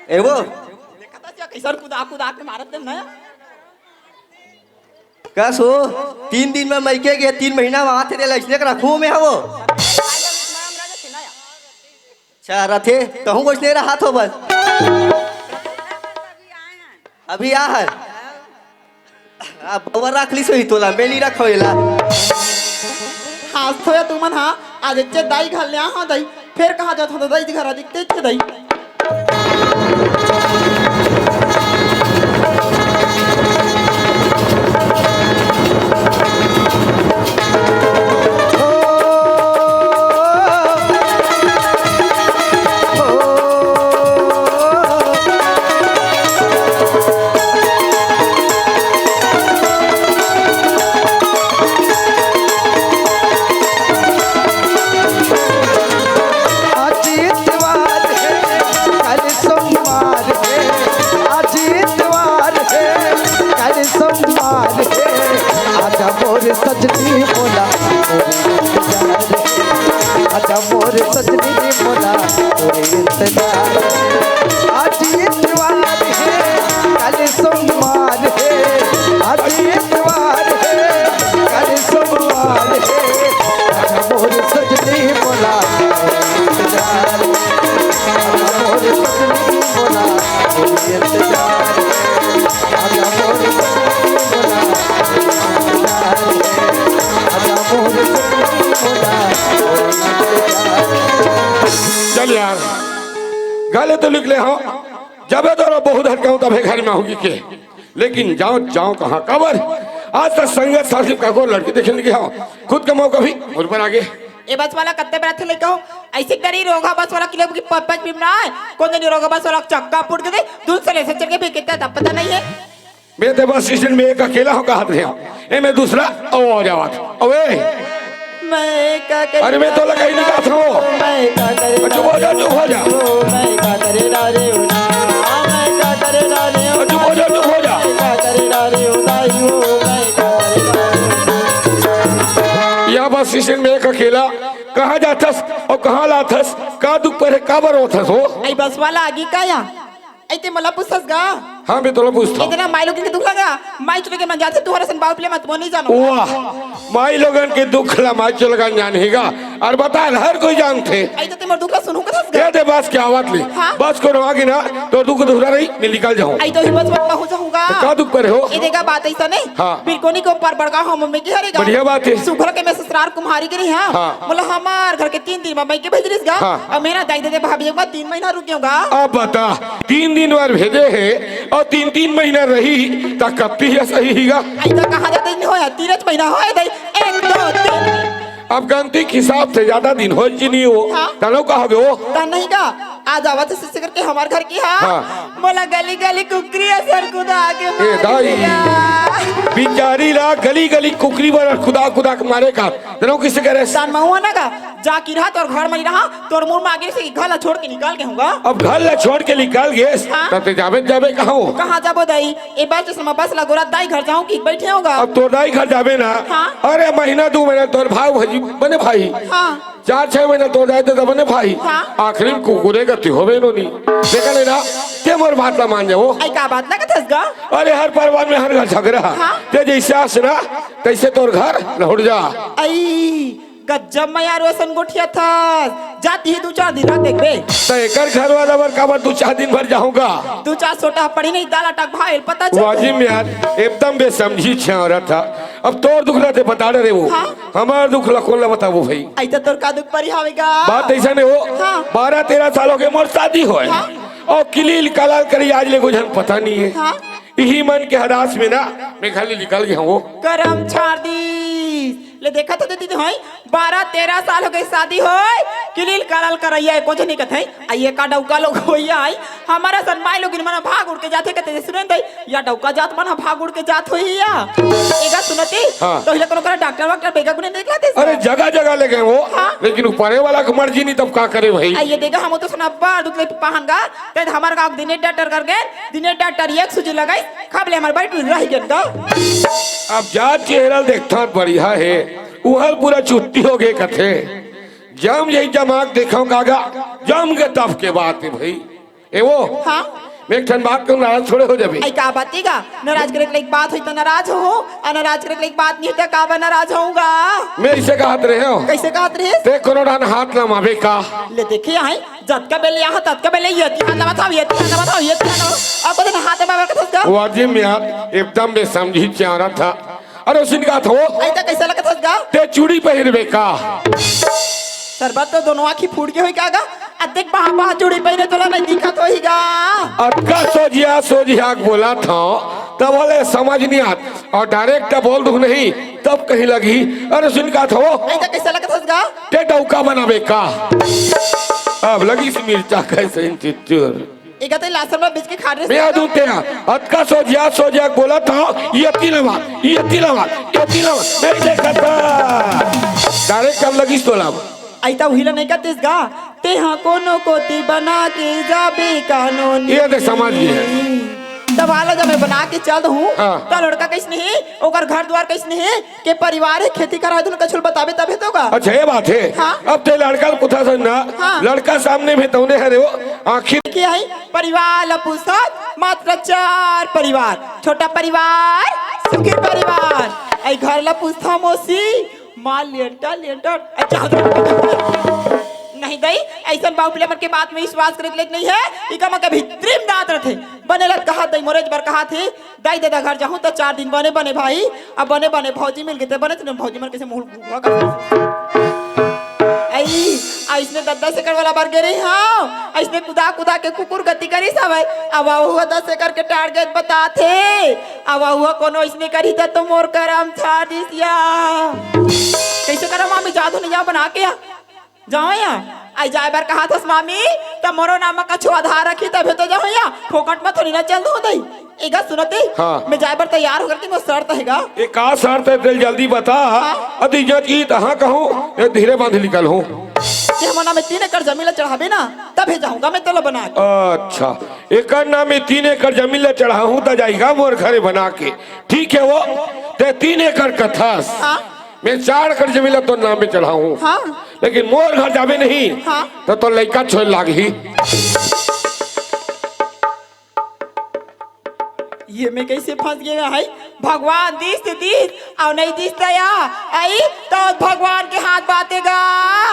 ए वो। देखत हस या कैसन कुदा कुदा के मारत देम ना। कस हो, तीन दिन में मइके गे, तीन महीना में आथे रे, लइसने के रखूं मैं हवो। अच्छा रथे, तहूँ कुछ नहीं रहा थो बस। अभी आ है। अब बबर रख ली सोही तोला, मैं नहीं रखो एला। हाँसथो या तुमन हा। आज एच्चे दाई घर ले आ हो दाई, फेर कहाँ जात हो दाई घर, आज इकते इकते दाई। आज इतवार है, कल सोमवार है। आज इतवार है, कल सोमवार है। आजा मोर सजनी मोला, मोर इंतजार है। आजा मोर सजनी मोला, मोर इंतजार है। आज इतवार है, कल सोमवार है। आज इतवार है, कल सोमवार है। आजा मोर सजनी मोला, मोर इंतजार। आजा मोर सजनी मोला, मोर इंतजार। आजा मोर सजनी मोला, मोर इंतजार। आजा मोर सजनी मोला, मोर इंतजार। चल यार, गले तो लिख ले हो, जबे तोरा बहुत हटकाऊं तबे घर में होगी के। लेकिन जाओ, जाओ कहाँ? काबर? आज तक संगत साथी का को लड़की देखे नहीं गया हो। खुद कमाओ कभी, मोर ऊपर आगे। ए बस वाला कत्ते बरात ले कहो, ऐसे करी रोगा बस वाला किलो की प-, पच भी बनाए, कौन दिन रोगा बस वाला चक्का पुट के दे, दूध से ले से चल के भी कितना तब पता नहीं है। मैं तो बस स्टैंड में एक अकेला हूँ, कहा थे। ए, मैं दूसरा, ओ, आ जावा था। अबे। मैं का करे अरे, मैं तो लगाई नहीं कहा था वो। मैं का करे चुप हो जा, चुप हो जा। मैं का करे रे ना, मैं का करे रे। चुप हो जा, चुप हो जा। मैं का करे रे दाई हो, मैं का करे रे। या बस स्टैंड में एक अकेला, कहाँ जाथस और कहाँ लाथस, का दुख पर है, का बर होथस हो? आई बस वाला आगी का या? ऐते मोला पूछस गा? हाँ, मैं तोला पूछता हूँ। इतना माई लोगन के दुख लगा, माई चुले के मन जाथे, तुहर असन बाप ले मत, वो नहीं जानो। वाह, माई लोगन के दुख ला माई चुले का जान ही गा, और बता, हर कोई जानथे। ऐते ते मोर दुख ला सुनहू कथस गा? ये दे बस क्या बात ली? हाँ? बस को रवा की ना, तो दुख दूसरा रही, मैं निकल जाऊँ। आई तो ही बस मत हो जाऊंगा। तो का दुख पर हो? ये देखा बात ऐसा नहीं। हाँ। बिल्कुल नहीं को पर बड़का हो मम्मी की हरेगा। बढ़िया बात है। सुघर के मैं ससुराल कुम्हारी के रही, हाँ। हाँ। बोला हमार घर के तीन दिन में मइके भेज रहीस गा। हाँ। अब मेरा दाई दे भाभी एक बार तीन महीना रुक गया गा। अब बता, तीन दिन बर भेजे हे और तीन तीन महीना रही, त कत्ती हे सही ही गा। ऐसा कहा जाता नहीं होया, तीन महीना होए दे, एक, दो, तीन। अब गणती के हिसाब से ज्यादा दिन हो जी नहीं हो, हाँ। तनो कहा गयो। त नहीं का, आज आवत हे शिष्य करके हमार घर की, हाँ। हाँ। मोला गली गली कुकरी असर कुदा के ए मार दाई, दिया। बिचारी ला गली गली कुकरी बर कुदा कुदा के मारे का, तनो किसे करे? तान महुआ ना का, जा की रहा तोर घर में रहा, तोर मुंह में आगे से घर ला छोड़ के निकाल के हूँगा। अब घर ला छोड़ के निकाल गेस, हाँ? तब ते जाबे, जाबे कहाँ हो? कहाँ जाबो दाई? ए बार जैसे मैं बस लगोरा दाई घर जाऊँ कि बैठे होगा? अब तोर दाई घर जाबे ना। हाँ। अरे महीना दो महीना तोर भाव भजी बने भाई। हाँ। चार छह महीना तोर दाई तो बने भाई। हाँ। आखिरी में कुकुरे गति होबे नो नी। देखा नहीं ना, ते मोर बात ला मान जाओ। आई का बात लगत हस गा? अरे हर परिवार में हर घर झगड़ा। हाँ। ते जैसे आस ना, तैसे तोर घर लहुट जा। आई गजब में यार वैसन गोठिया था, जाती ही दू चार दिन रह देखबे। त एकर घर वाला बर काबर दू चार दिन भर जाहूँगा? दू चार सोटा पड़ी नहीं, दाल आटा भाईल, पता चल। वाजिब यार, एकदम बेसमझी छे औरत हा। अब तोर दुख ला ते बता डरे वो। हाँ। हमार दुख ला कोन ला बताबो भाई? ऐसा तोर का दुख परी हवेगा? बात ऐसा नहीं हो। हाँ। बारह तेरह साल हो गए मोर शादी होए। हाँ। और किलील कलाल करी आज ले को झन पता नहीं है। हाँ। इही मन के हदास में ना, मैं घर ले निकल गया हूँ। करम छाड़ दीस। ले देखा था दीदी, होई बारह तेरह साल हो गए शादी होए, किलील कलाल करैया है, कुछ नहीं कहते हैं। आ ये का डौका लोग होइया आई, हमारा सन माई लोग इन मना भाग उड़ के जाथे कहते, सुने दे, या डौका जात मन भाग उड़ के जात होई या। एगा सुनती, हाँ। तो हिले कोनो करा डॉक्टर वॉक्टर बेगा गुने देख लाते। अरे जगह जगह ले गए वो, हाँ। लेकिन ऊपरे वाला की मर्जी नहीं, तब का करे भाई? आ ये देखा हम तो सुना बार दुख ले पहन गा, ते हमार गाँव दिने डॉक्टर कर गए, दिने डॉक्टर एक सूजी लगाई, खब ले हमार बैठ रह गन गा। अब जा चेहरा देखता बढ़िया है, उहर पूरा छुट्टी हो गए कथे। जम यही जमाक देखो कागा, जम के तब के बात है भाई। ए वो, हाँ। मैं एक ठन बात कहूँ, नाराज थोड़े हो जाबे। अई का बात हे गा? नाराज करे के लायक बात होही त नाराज होहूँ, अउ नाराज करे के लायक बात नइ होही त काबर नाराज होहूँ गा? मैं अइसे कहत रहेंव। कइसे कहत रहिस? तें कोनो डहन हाथ लमाबे का? ले देखे अहैं, जतका बेले आहूँ, ततका बेले एती हाथ लमाथंव, एती हाथ लमाथंव, एती हाथ लमाथंव। अउ कोनो दिन हाथ लमाबे कथस गा? वाजिब मियाँ, एकदम बेसमझी चारा था। अरे, ओइसने कहत हंव। अई त कइसे लगत हस गा? तें चूड़ी पहिरबे का? सरबत तो दोनों आँखी फूट गे होही का गा? अतेक बहा बहा चूड़ी पहिरे तोला नइ दिखत होही गा? अतका सोझिया सोझिया के बोलत हंव, तभो ले समझ नइ आत। अउ direct बोल दूँ नहीं, तब कहीं लगही। अरे, ओइसने कहत हंव। अई त कइसे लगत हस गा? तें डौका बनाबे का? अब लगिस मिर्चा कइसे चिच्चुर। एगा तो लासन में बीच के खाड़ रहे मैं आदू तेरा अतका सोझिया सोझिया बोलत हंव, एती लमा, एती लमा, एती लमा, नइ देखत। Direct कब लगिस तोला? अई त उही ला नइ कहतिस गा, तेंहा कोनो कोती बना के जाबे कानून। ये देख समझ गे। तब आला जब मैं बना के चल दूँ, हाँ। त लड़का कइसने हे, ओकर घर दुवार कइसने हे, के परिवार हे, खेती कराए दूँ, कछु ल बताबे तभे तो गा। अच्छा, ये बात हे। हाँ। अब तें लड़का ल पूछथस ना, हाँ। लड़का सामने में तउने हरे वो, आँखी के अहैं, परिवार ल पूछत, मात्र चार परिवार, छोटा परिवार, सुखी परिवार। अई घर ल पूछथंव मौसी, माँ लेंटर, लेंटर। अच्छा, नहीं दई, अइसन बाबू पिला मन के बात में विश्वास करे के लायक नइ हे। इका मन के भीतरी में दांत रथे। बने ल कहत दई, मोरे बर कहत हे, दाई ददा घर जाहूँ त चार दिन बने बने भाई, अब बने बने भौजी मिल गे त बने, त भौजी मन कइसे मुँह घुघुआ कर। अई, अइसने दस दस एकड़ वाला बर गे रहे हंव, अइसने कुदा कुदा के कुकुर गति करिस हवय। अब अउ दस एकड़ के target बताथे, अब अउ कोनो अइसने करही त तो मोर करम छाड़िस या। कइसे करंव मामी, जादू नइ जाव बना के या। जावंव या, अई जाए बर कहत हस मामी, त मोरो नाम म कछु आधार रखही, तभे तो जावंव या, फोकट म थोड़ी ना चल दूँ दई। एगा सुनते, हाँ। मैं जाए बर तैयार हों करके मोर शर्त हे गा। ए का शर्त हे, तेला जल्दी बता। हाँ। अति जज ई तहाँ कहूँ, ए धीरे बांध निकल हूँ। तें मोर नाम में तीन एकड़ जमीन ला चढ़ाबे ना, तभे जाहूँ गा मैं तोला बना के। अच्छा, एकर नाम में तीन एकड़ जमीन ला चढ़ाहूँ, त जाही गा मोर घरे बना के। ठीक हे वो, तें तीन एकड़ कथस। हाँ। मैं चार एकड़ जमीन ला तोर नाम में चढ़ाहूँ। हाँ। लेकिन मोर घर जाबे नहीं, हाँ। त तोर लइका छोरे लागही। ये मैं कइसे फंस गेंव भाई? भगवान दिस त दिस, अउ नइ दिस त या, अई त भगवान के हाथ बात हे गा।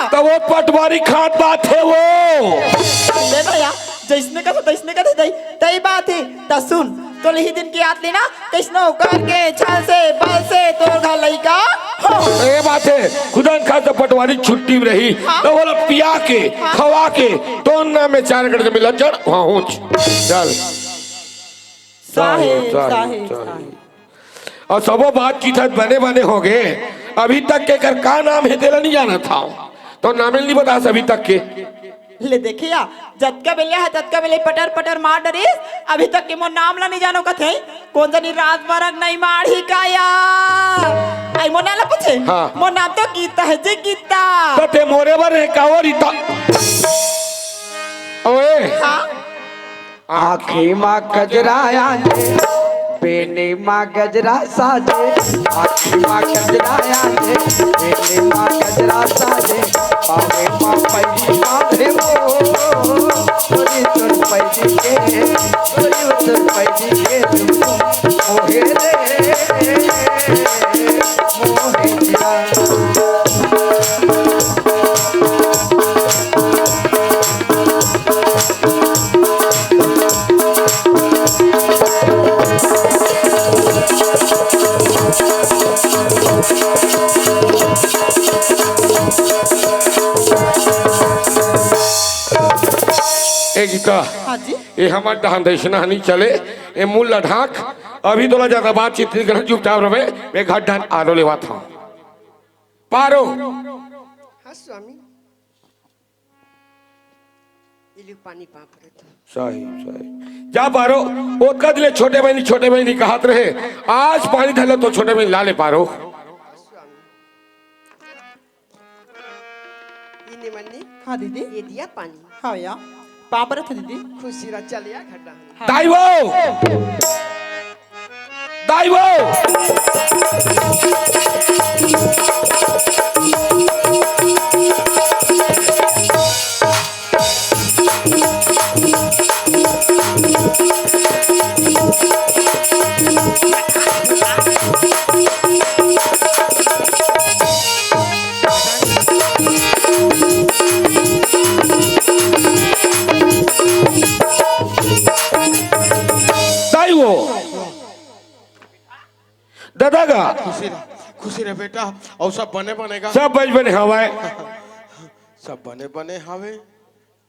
त वो पटवारी के हाथ बात हे वो। ले ना या, जइसने कथस, तइसने कथस दई, तई बात हे। त सुन, तोला इही दिन के याद लेना, कइसनो करके छल से, बल से तोर घर लइका हो। ए बात हे, खुदा न खास्ता पटवारी छुट्टी में रही, हाँ। त ओला पिया के, हाँ। खवा के, तोर नाम में चार एकड़ जमीन ला चढ़ाहूँ। चल। साहेब, साहेब, साहेब, साहेब। साहेब। अउ सबो बातचीत ह बने बने होगे। अभी तक के एकर का नाम हे तेला नइ जानत हंव। तोर नामे ल नइ बतास अभी तक के। ले देखे या, जतका बेले हे ततका बेले पटर पटर मार डरिस। अभी तक के मोर नाम ला नइ जानव कथे। कोन जनी राजमार्ग नइ मारही का या? अई मोर नाम ला पूछे? हाँ। मोर नाम तो गीता हे जी, गीता। त तें मोरे बर हे का वो रीता? ओए। हाँ। आँखी मा कजरा आंजे, बेनी मा गजरा साजे। आँखी मा कजरा आंजे, बेनी मा गजरा साजे। पावे मा पैरी बांधे वो, तोरी तोर पैरी के, तोरी तोर पैरी के, मोहे रे, मोहे जा। ए गीता, हाँ जी। ए हमर डहन दइसना नइ चले, ए मुंह ला ढांक, अभी तोला ज्यादा बातचीत नइ करना, चुपचाप रहबे, मैं घर डहन आलो लेवात हंव। पारो। हाँ स्वामी। इलू पानी पाँव परत हंव। सही, सही। जा पारो, ओतका दिन ले छोटे बहिनी, छोटे बहिनी कहत रहे, आज पानी धर ले तो छोटे बहिनी ला ले पारो। इन्हें मन्नी। हाँ दीदी। ये दिया पानी। हाँ या, पाँव परत हंव दीदी। खुशी रह, चल या घर डहन। हाँ। दाई वो! दाई वो! बेटा, अउ सब बने बने गा? सब बने बने हवय। सब बने बने हवे।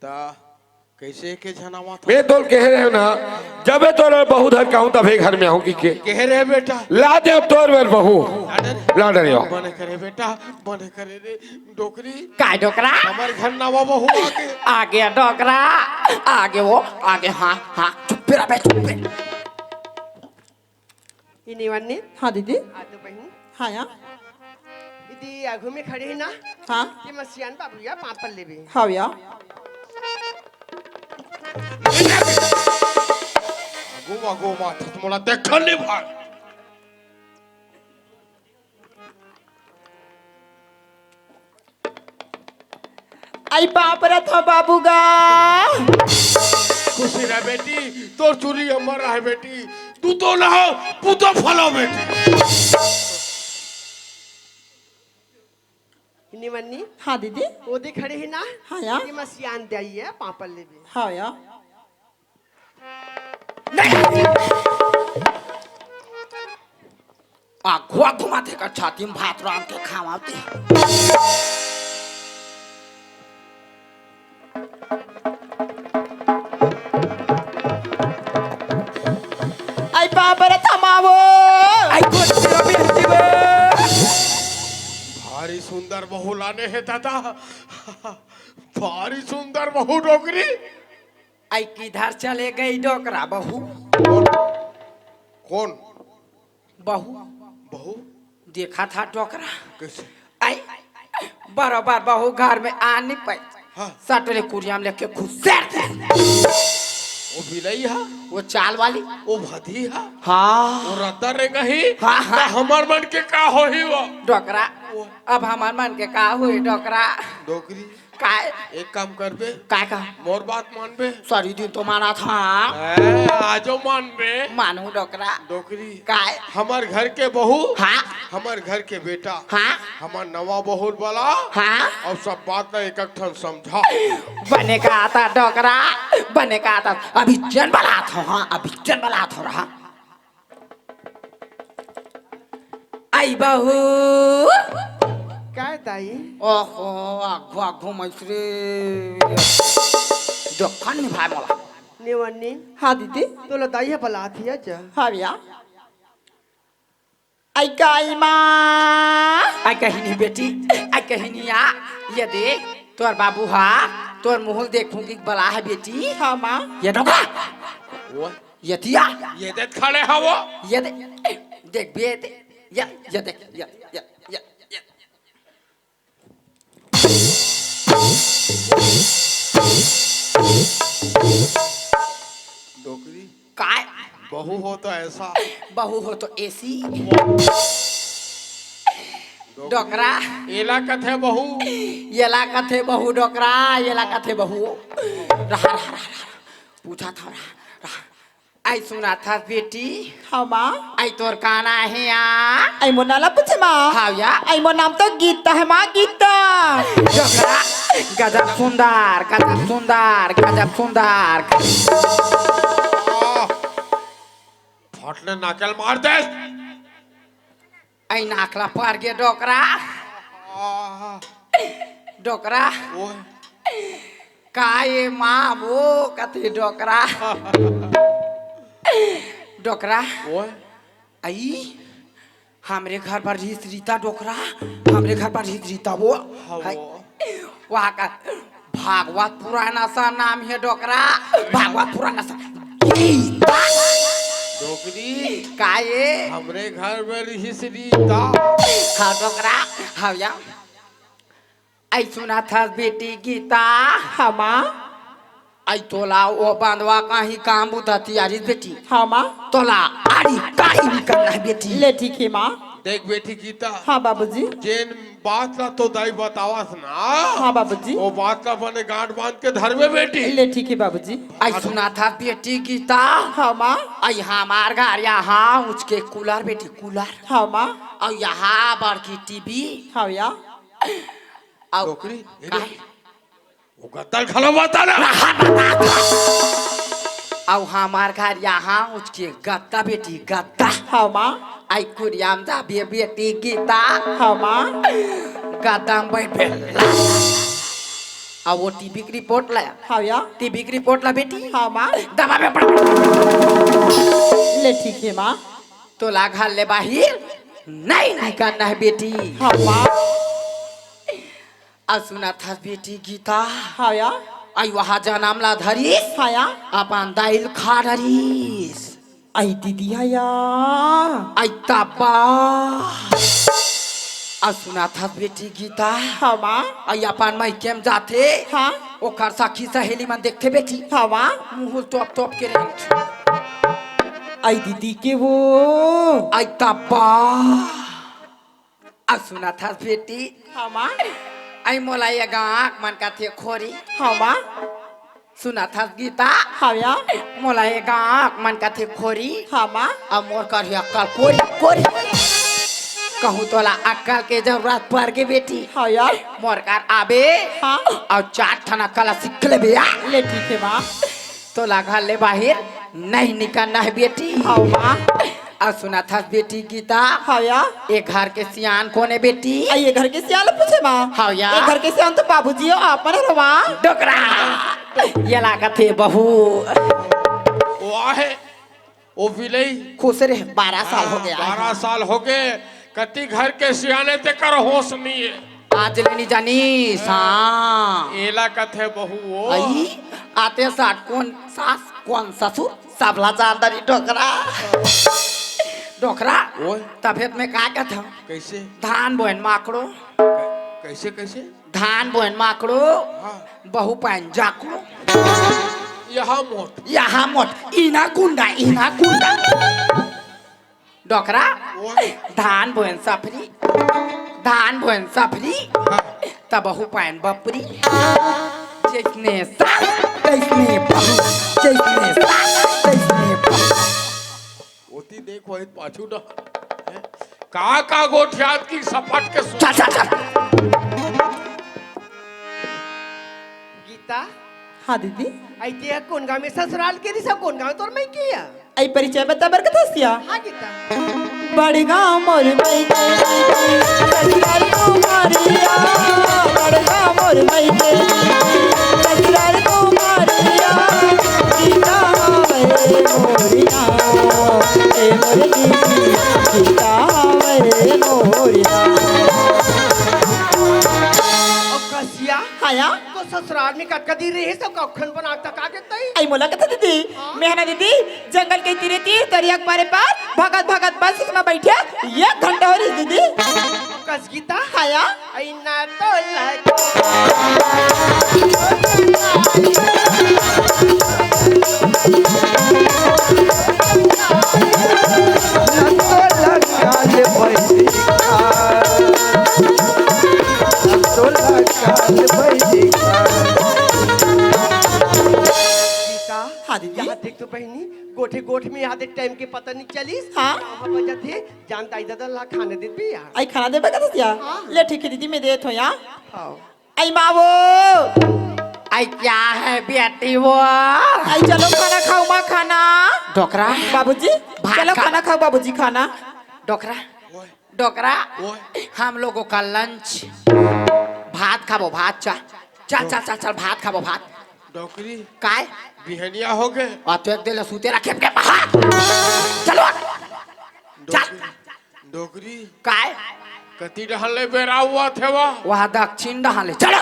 त कइसे के झन आवत हव? मैं तोल कहे रहेंव ना, जबे तोर बहू धर के आहूं तभे घर में आहूं कहिके। कहे रहे बेटा। ला दे तोर बर बहू। ला दे रे। ला दे रे। बने करे बेटा, बने करे रे। डोकरी। काय डोकरा? हमर घर नवा बहू आगे। आगे डोकरा। आगे वो, आगे, हाँ, हाँ। चुप्पे रह बे, चुप्पे। इनी वन्नी। हाँ दीदी। आ तो बहिन। हाँ या। इदी आघू में खड़े हे ना? हाँ। ये मसियान बाबू या पाँव पल्ले भी। हाँ या। आघू, आघू माथा मोला देखन नहीं भाग। आई बाप रे था बाबू गा। खुशी रह बेटी, तोर चुरी अमर रहे बेटी, तू तो ना हो, तू तो फलो बेटी। इनी मन्नी। हाँ दीदी। ओदे खड़े हे ना? हाँ या। ये मसियान दे आई है, पाँव पल्ले भी। हाँ या। आघू आघू माथे का छाती में भात रांध के खावाते। आई बाप रे थमावो। आई गोष्ठी रवि हंसी वो। भारी सुंदर बहू लाने हे दादा। भारी सुंदर बहू डोकरी। आई किधर चले गई डोकरा बहू? कौन? कौन? बहू। बहू? देखा था डोकरा। कैसे? आई बरोबर बहू घर में आ नहीं पाई। हाँ। सटले कुरिया में लेके घुसेर दे। वो बिलई हा? वो चाल वाली। वो भदी हा? हाँ। वो रद्दा रे गही? हाँ, हाँ। तो हमर मन के का होही वो? डोकरा। वो। अब हमर मन के का होही डोकरा? डोकरी। काय? एक काम करबे। काय का? मोर बात मानबे। सारी दिन तो माना था। ए, आजो मानबे। मानू डोकरा। डोकरी। काय? हमर घर के बहू। हाँ। हमर घर के बेटा। हाँ। हमर नवा बहू बला। हाँ। अउ सब बात ला एक एक ठन समझा। बने का आता डोकरा, बने का आता। अभी जन बलात हो, हाँ, अभी जन बलात हो रहा। आई बहू। काय दाई? ओहो, आघू आघू मैसरे। देखन नहीं भाई मोला। नेवन्नी। हाँ दीदी। तोला दाई ह बलात ही जा। हाँ भैया। आई काई माँ। आई कहिनी बेटी, आई कहिनी आ, ये दे, तोर बाबू हा, तोर मुहूँ देखूंगी बला है बेटी। हाँ माँ। ये डोकरा। वो? ये दिया। ये दे खड़े हा वो। ये दे, देख बे, ये, ये देख, ये, ये, ये, ये, ये। डोकरी। काय? बहू हो तो ऐसा। बहू हो तो ऐसी। डोकरी। डोकरा। एला कथे बहू। एला कथे बहू डोकरा, एला कथे बहू। रहा, रहा, रहा, रहा। पूछा था, रहा, रहा। आई सुना था बेटी। हाँ माँ। आई तोर का ना हे या? आई मोना ला पूछे माँ। हाँ या। आई मोर नाम तो गीता है माँ, गीता। डोकरा, गजब सुंदर, गजब सुंदर, गजब सुंदर। फटने नाकल मार दे। आई नाकला पार गे डोकरा। आह। डोकरा। ओए। का ये माँ वो कथे डोकरा। डोकरा। ओए। आई, हमरे घर पर रिहिस रीता डोकरा, हमरे घर पर रिहिस रीता वो। हाँ, हाय। वो। वहाँ का भागवत पुराण असन नाम हे डोकरा, भागवत पुराण असन। गीता। डोकरी। का ये? हमरे घर में रिहिस रीता। हाँ डोकरा, हाँ या। आई सुना था बेटी गीता। हाँ माँ। आई तोला वो बंदवा कहीं काम बुता तियारी बेटी। हाँ माँ। तोला आड़ी काड़ी निकलना है बेटी। ले ठीक है माँ। देख बेटी गीता। हाँ बाबूजी। जेन बात ला तो दाई बतावस ना। हाँ बाबूजी। वो बात ला बने गांठ बांध के धरबे बेटी। ले ठीक है बाबूजी। आई सुना था बेटी गीता। हाँ माँ। आई हमार घर यहाँ उचके कूलर बेटी, कूलर। हाँ माँ। अउ यहाँ बड़की टीवी। हाँ या। अउ डोकरी, ए काय? डोकरी। वो गद्दा घलो बता ना। अउ हमार घर यहाँ उचके गद्दा बेटी, गद्दा। हाँ माँ। आई कुरियाम जाबे बेटी गीता। हाँ माँ। गद्दा म बइठ बेला। अउ वो टीवी के रिपोर्ट ला। हाँ या। टीवी के रिपोर्ट ला बेटी। हाँ माँ। दबा बे पड़। ले ठीक हे माँ। तोला घर ले बाहिर नहीं निकलना हे बेटी। हाँ माँ। अउ सुनत हस बेटी गीता। हाँ या। अउ वहाँ जनम ला धरिस। हाँ या। अपन दाई ल खा डरिस। अई दीदी, हाँ या। अई तब्बा। अउ सुनत हस बेटी गीता। हाँ माँ। अउ अपन मइके म जाथे। हाँ। ओकर सखी सहेली मन देखथे बेटी। हाँ माँ। मुँह तोप तोप के रेंगथे। अई दीदी के वो। अई तब्बा। अउ सुनत हस बेटी। हाँ माँ। अई मोला ये गाँव के मन कथे खोरी। हाँ माँ। सुनत हस गीता। हाँ या। मोला ये गाँव के मन कथे खोरी। हाँ माँ। अउ मोर कर हे अक्कल कोरी कोरी। कहूँ तोला अक्कल के जरूरत पड़ गे बेटी। हाँ या। मोर कर आबे। हाँ। अउ चार ठन अक्कल सीख लेबे या। ले ठीक हे माँ। तोला घर ले बाहिर नहीं निकलना हे बेटी। हाँ माँ। अउ सुनत हस बेटी गीता। हाँ या। ए घर के सियान कोन हे बेटी? अई ये घर के सियान ल पूछे माँ। हाँ या। ए घर के सियान तो बाबूजी अउ आपन हरे माँ। डोकरा। ये लागत हे बहू। वाह। ओ बिलई। खुश रहे, बारह साल हो गया। बारह साल हो गए। कति घर के सियाने तेकर होश नहीं है। आज ले नहीं जानी सा। एला कथे बहू वो। अई, आते साठ कोन सास, कोन ससुर, सबला जान डरी डोकरा। डोकरा, ओए। तबियत में का कहत हव? कैसे? धान बोइन माकड़ो। कै-, कैसे, कैसे? धान बोइन माकड़ो, हाँ। बहू पाइन जाकड़ो। यहाँ मोट। यहाँ मोट, इना कुंडा, इना कुंडा। डोकरा, ओए। धान बोइन सफरी, धान बोइन सफरी, हाँ। तब बहू पाइन बपरी। जैसने सास, तैसने बहू, जैसने सास, तैसने बहू। ओती देख, वही पाछू डहर। हैं? का, का गोठियात कि सपट के सु- चल, चल, चल। गीता। हाँ, दीदी। अई ते कोन गाँव में ससुराल के रिस, कोन गाँव तोर मइके या? अई परिचय बता बर कथस या? हाँ, गीता। बड़गांव मोर मइके, ससुराल तुम्हारिया, बड़गांव मोर मइके, ससुराल तुम्हारिया, गीता हवे मोर नाव, ए मोर दीदी, गीता हवे मोर नाव। अउ कसिया? हाँ या? तो ससुराल में कतका दिन रहे, सब कखन बना तक आ गए तई? अई मोला कथा दीदी, हाँ? मैं हना दीदी, जंगल के तीरे तीर, तरिया के पारे पार, भगत भगत बस में बैठे, एक घंटा हो रही दीदी। कस गीता? हाँ या? अई ना तो लग- गीता, हाँ दीदी। यहाँ देख तो बहिनी, गोठे गोठ में आधे टाइम के पता नहीं चलिस। हाँ। कहाँ बजत हे, जान दाई ददा ला खाना दे दिया। अई खाना देबे का दीदी? हाँ। ले ठीक है दीदी, मैं देत हूँ या। हाँ। अई माँ वो। अई क्या है बेटी वो? अई चलो खाना खाओ माँ, खाना। डोकरा। बाबूजी, भात चलो खा। खाना खाओ बाबूजी, खाना। डोकरा। ओए। डोकरा, ओए। हम लोगों का लंच भात खाबो, भात। चल, चल, चल, चल, चल, भात खाबो, भात। डोकरी। काय? बिहनिया हो गए। अउ तो एक दिन ले सूते रखे के बाहर। चलो। चल। डोकरी। डोकरी। काय? कति डहर ले बेरा हुआ थे वा? वहाँ दक्षिण डहर ले। चलो।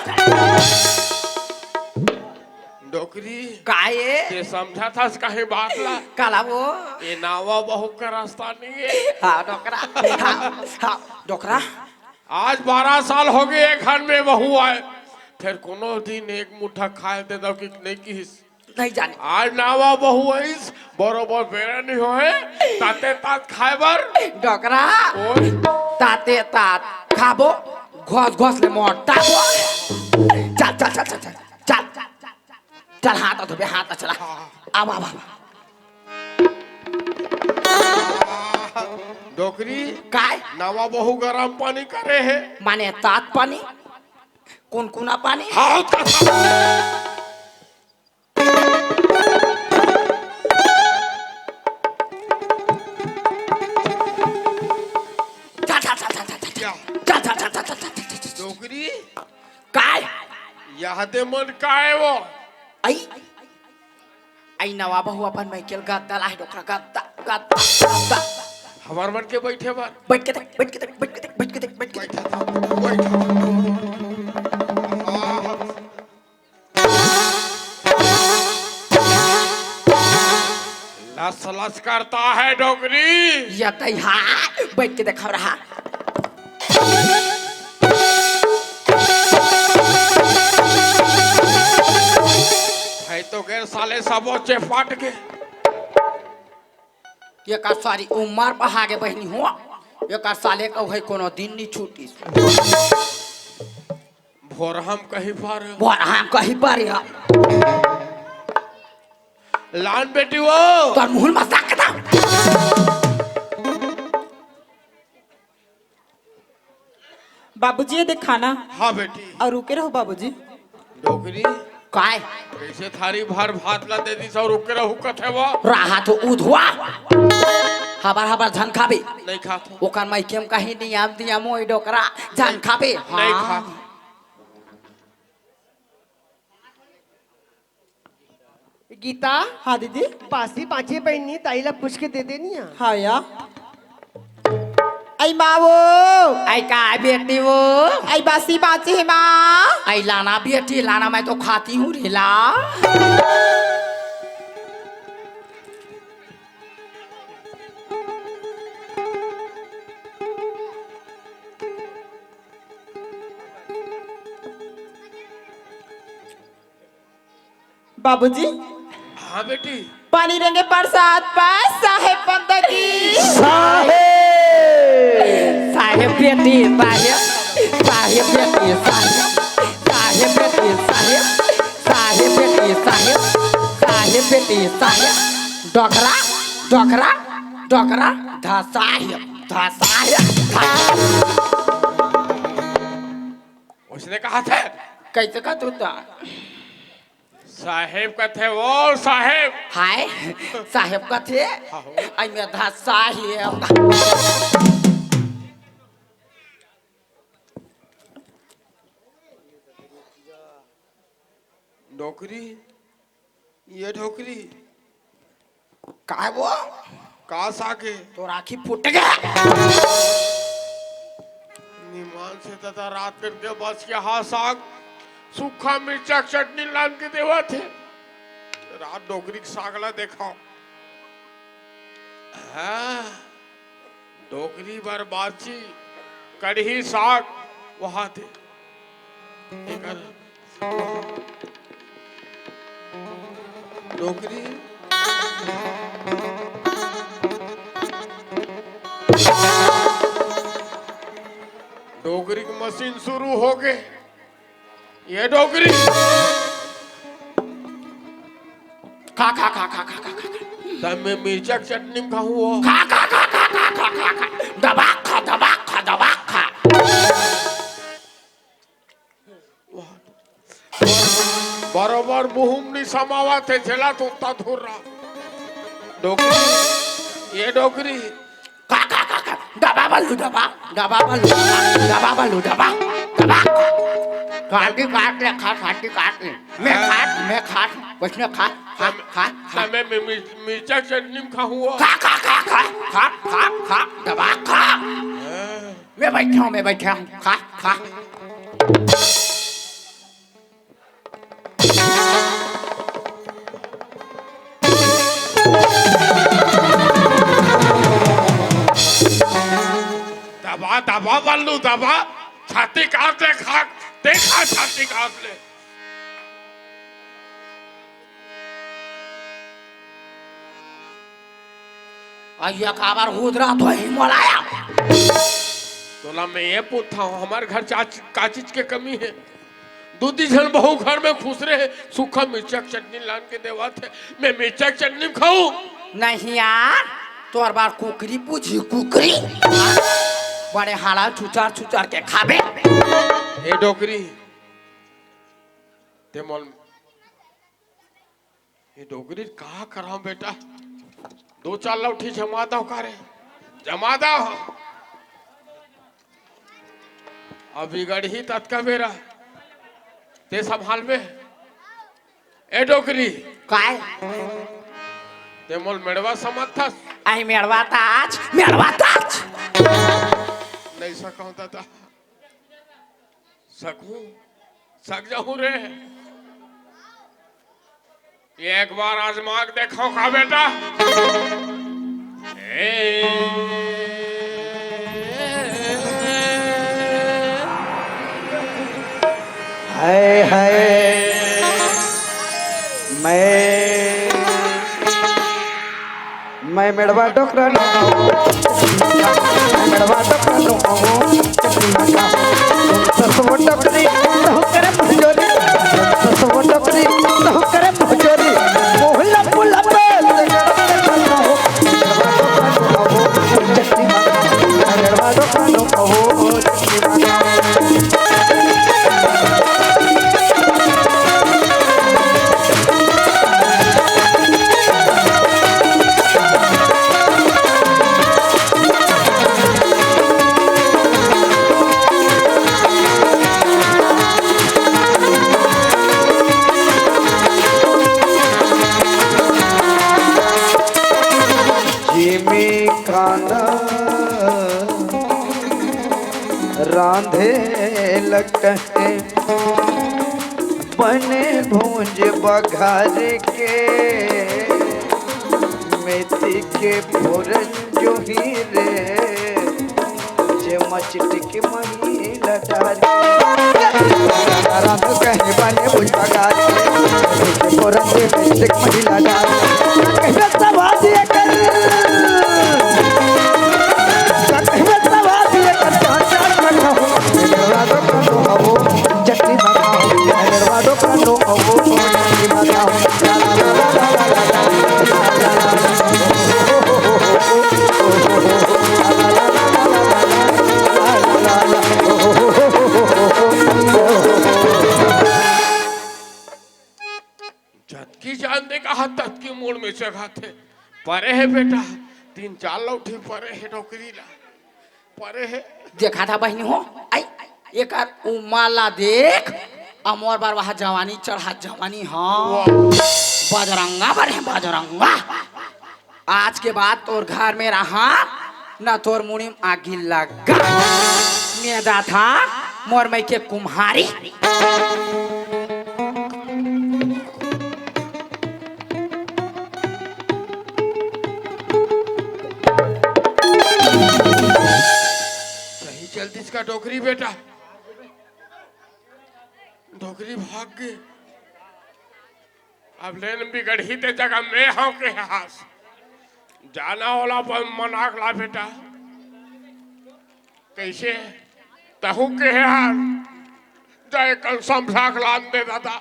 डोकरी। काय ए? ते समझत हस कहीं बात ला? काला वो? ए नावा बहू का रास्ता नहीं है। हाँ, डोकरा। हाँ, हाँ, डोकरा। आज बारह साल हो गए, एक घर में बहू आए, फिर कोनो दिन एक मुट्ठा खाए दे दो कि नहीं किहिस? नहीं जाने। आज नावा बहू आइस, बरोबर बेरा नहीं होए, ताते तात खाए बर। डोकरा। ओए। ताते तात खाबो, घोस घोस ले मोटाबो। चल, चल, चल, चल, चल। चल, चल, हाथ धोबे, हाथ चला। हाँ, हाँ। आवा, आवा, आवा। डोकरी। काय? नवा बहू गरम पानी करे हे। माने तात पानी? कुनकुना पानी? हाँ, तात। यहाँ दे मन काय वो? आई, आई नवा बहू अपन माइकल गद्दा लाहे डोकरा, गद्दा, गद्दा, गद्दा। हमार मन के बैठे बर। बैठ के देख, बैठ के देख, बैठ के देख, बैठ के देख, बैठ के देख, बैठ के देख। बैठा था, बैठा था। आहा। लस लस करता है डोकरी। या तई हा, बैठ के देखा रहा। है तो गैर साले सबो चेपाट के। ये का सारी उम्र बहा गे बहिनी हो। ये का साले का है कोनो दिन नहीं छूटी। भोरहम कहीं पर। भोरहम कहीं पर या। लान बेटी वो। तोर मुंह में मजाक करता। बाबूजी, ये देख खाना। हाँ बेटी। अउ रुके रहो बाबूजी। डोकरी। काय? कइसे थारी भर भात ला दे दिस अउ रुके रहो कथे वो? रहा तो उधवा। हबर हबर झन खाबे। नहीं खात हो। ओकर माइके म कहीं नियम दियम होई डोकरा। झन खाबे। नहीं हाँ। खात। गीता। हाँ दीदी। बासी बाचे बहिनी, दाई ला पूछ के दे देनी है। हाँ या। आई माँ वो। आई का बेटी वो? आई बासी बाचे है माँ। आई लाना बेटी, लाना, मैं तो खाती हूँ रेला। बाबूजी। हाँ बेटी। पानी रेंगे प्रसाद पाए साहेब बंदगी। साहेब। साहेब बेटी साहेब। साहेब बेटी साहेब। साहेब बेटी साहेब। साहेब बेटी साहेब। साहेब बेटी साहेब। डोकरा, डोकरा, डोकरा। धा साहेब, धा साहेब, धा। उसने कहा था। कैसे कहा तू तो? साहेब कथे, ओ साहेब। हाय, साहेब कथे। हाँ हो। आई में धा साहेब। डोकरी, ये डोकरी। काय वो? का साग हे? तोर आँखी फूट गे। निमान से तथा रात करके बस के हा साग, सूखा मिर्चा के चटनी लान के देवत हे। रात डोकरी के साग ला देखा। हाँ, डोकरी बर बाची, कढ़ी साग, वहाँ थे। एकर डोकरी। डोकरी के मशीन शुरू हो गे। ये डोकरी। खा, खा, खा। तब मैं मिर्चा के चटनी में खाहूँ वो। खा, खा, खा। दबा खा, दबा खा, दबा खा। बरोबर मुंह म नइ समावत हे, झेला तो उत्ता धुर्रा। डोकरी, ये डोकरी। का, का, का, का? दबा बल्लू, दबा, दबा बल्लू, दबा, दबा बल्लू, दबा, दबा। काटी काट ले, खा, काटी काट ले। मैं खात, मैं खात, बस मैं खात, खा, खा, खा। मैं, मैं, मिर्च-, मिर्चा चटनी में खाहूँ। खा, खा, खा, दबा खा। हाँ। मैं बैठा हूँ, मैं बैठा हूँ। खा, खा। दबा, दबा, बल्लू, दबा। छाती काट ले, खा, देखा, छाती काट ले। अइया काबर हुदरा तो ही मोलाया। तोला मैं ये पूछता हूँ, हमारे घर चाच-, का चीज के कमी है? दू दी झन बहू घर में खुसरे हे, सूखा मिर्चा के चटनी लान के देवत हे, मैं मिर्चा के चटनी खाऊं? नहीं यार, तोर बार कुकरी पूछी, कुकरी। बड़े हाड़ा छुचार छुचार के खाबे। ए डोकरी, ते मोल ये डोकरी का करहूं बेटा, दो चार लौठी जमा दव का रे, जमा दव। अभी गढ़ी ततका बेरा ते संभालबे। ए डोकरी, काय? ते मोल मेड़वा समझथस? आई मेड़वा ताच, मेड़वा ताच। नहीं सकहूं दादा। सकहूं? सक जाहूं रे। एक बार आजमा के देखो का बेटा। ए। हाय, हाय। मैं, मैं मेड़वा डोकरा नो, मेड़वा डोकरा नो, ससुर डोकरी, तहु करे भजोरी, ससुर डोकरी, तहु करे भजोरी, मोहल्ला पुला पे, मेड़वा डोकरा नो, मेड़वा डोकरा नो, जिमी खाना रांधे लगते बने भूंज बघार के, मेथी के फोरन जोही रे, जे मचटिक महिला डार। राम कहे बने भूंज बघार के, मेथी के फोरन जे मचटिक महिला डार। कहे सवाद ये कर, कहे सवाद ये कर, चाचा खाना हो। जतकी जान दे कहा ततकी मुड़ में चघाथे। परे हे बेटा, तीन चार लौठी परे हे डोकरी ला। परे हे। देखा था बहिनी हो, आई, एकर उमर ला देख, अमोर बर वहा जवानी चढ़ा जवानी, हाँ। वाह। बजरंगा बने, बजरंगा। आज के बाद तोर घर में रहा, ना तोर मुड़ी में आगी लगा। मैं जाथा, मोर मई के कुम्हारी। सही चलतीस का डोकरी बेटा, डोकरी भाग गे। अब लेन बिगड़ही ते जगह में हव के हास। जाना ओला अपन मना के ला बेटा। कैसे? तहू के हास। जाए कन समझा के लान दे दादा।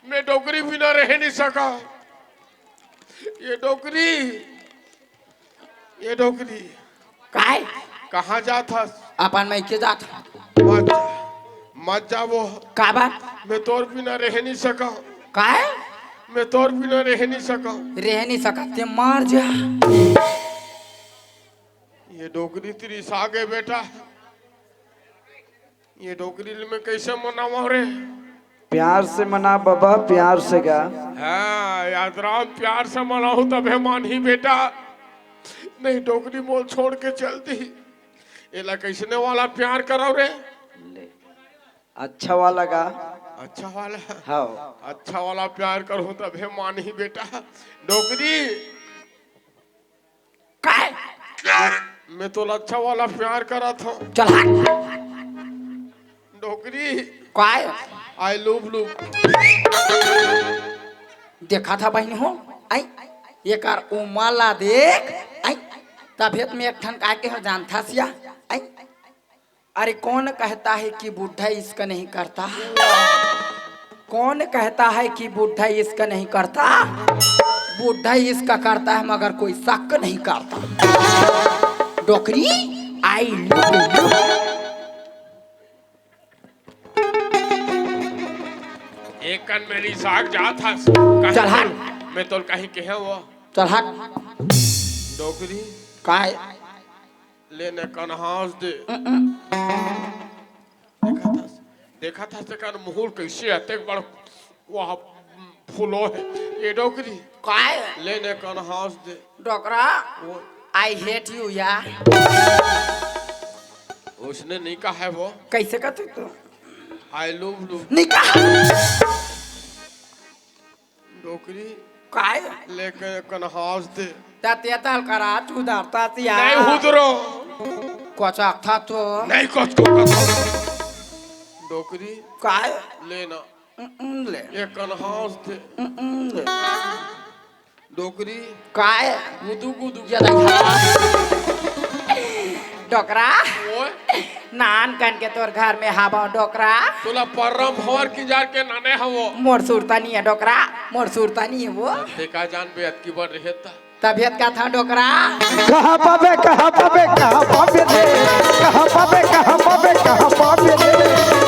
मैं डोकरी बिना रह नहीं सका। ये डोकरी, ये डोकरी। काय? कहाँ जात हस? अपन मइके जात हस। मत जा, मत जाबो। काबर? मैं तोर बिना रह नहीं सका। काय? मैं तोर बिना रह नहीं सका। रह नहीं सका, ते मर जा। ये डोकरी तिरिसा गे बेटा। ये डोकरी ल मैं कैसे मनावं रे? प्यार से मना बाबा, प्यार से गा। हाँ, याद राम, प्यार से मनाहूं तभे मानही बेटा। नहीं, डोकरी मोल छोड़ के चल दी। एला कैसने वाला प्यार करव रे? ले, अच्छा वाला गा। अच्छा वाला? हाँ। अच्छा वाला प्यार करहूं तभे मानही बेटा। डोकरी। काय? मैं तोला अच्छा वाला प्यार करत हूँ। चल हट। डोकरी। काय? आई लुप लुप। देखा था बहिनी हो, आई, एकर उमर ला देख, आई, तभे त मैं एक ठन काय के हो जानथा सिया, आई, अरे कौन कहता है कि बूढ़ा इश्क नहीं करता? कौन कहता है कि बूढ़ा इश्क नहीं करता? बूढ़ा इश्क करता है मगर कोई शक नहीं करता। डोकरी, आई लुप लुप। एक कन मेरी साग जात हस। चल हट। मैं तोल कहीं कहे वो। चल हट। डोकरी। काय? लेने कन हाँस दे। देखत हस, देखत हस तेकर मुहूर कइसे अतेक बड़ वह फूलो हे। ए डोकरी, काय? ले ने कन हाँस दे। डोकरा, वो I hate you यार। उसने नहीं कहा है वो। कइसे कहते तू? I love you। नहीं कहा। डोकरी, काय? ले के कन हाँस दे। ततिया तल करा, तू डरता सिया। नहीं हुदरो। कोचक था तो। नहीं कोच को कथा। डोकरी, काय? ले ना। उम, उम, ले। एक कन हाँस दे। उम, उम, ले। डोकरी। काय? गुदू गुदू। ये देख। डोकरा। ओए। नान कन के तोर घर में हावव डोकरा। तोला परम भंवर किंजर के नने हवो। मोर सुरता नइ हे डोकरा, मोर सुरता नइ हे वो। ते का जानबे अतकी बड़ रहे त। तभे त कथंव डोकरा। कहाँ पाबे, कहाँ पाबे, कहाँ पाबे रे? कहाँ पाबे, कहाँ पाबे, कहाँ पाबे रे?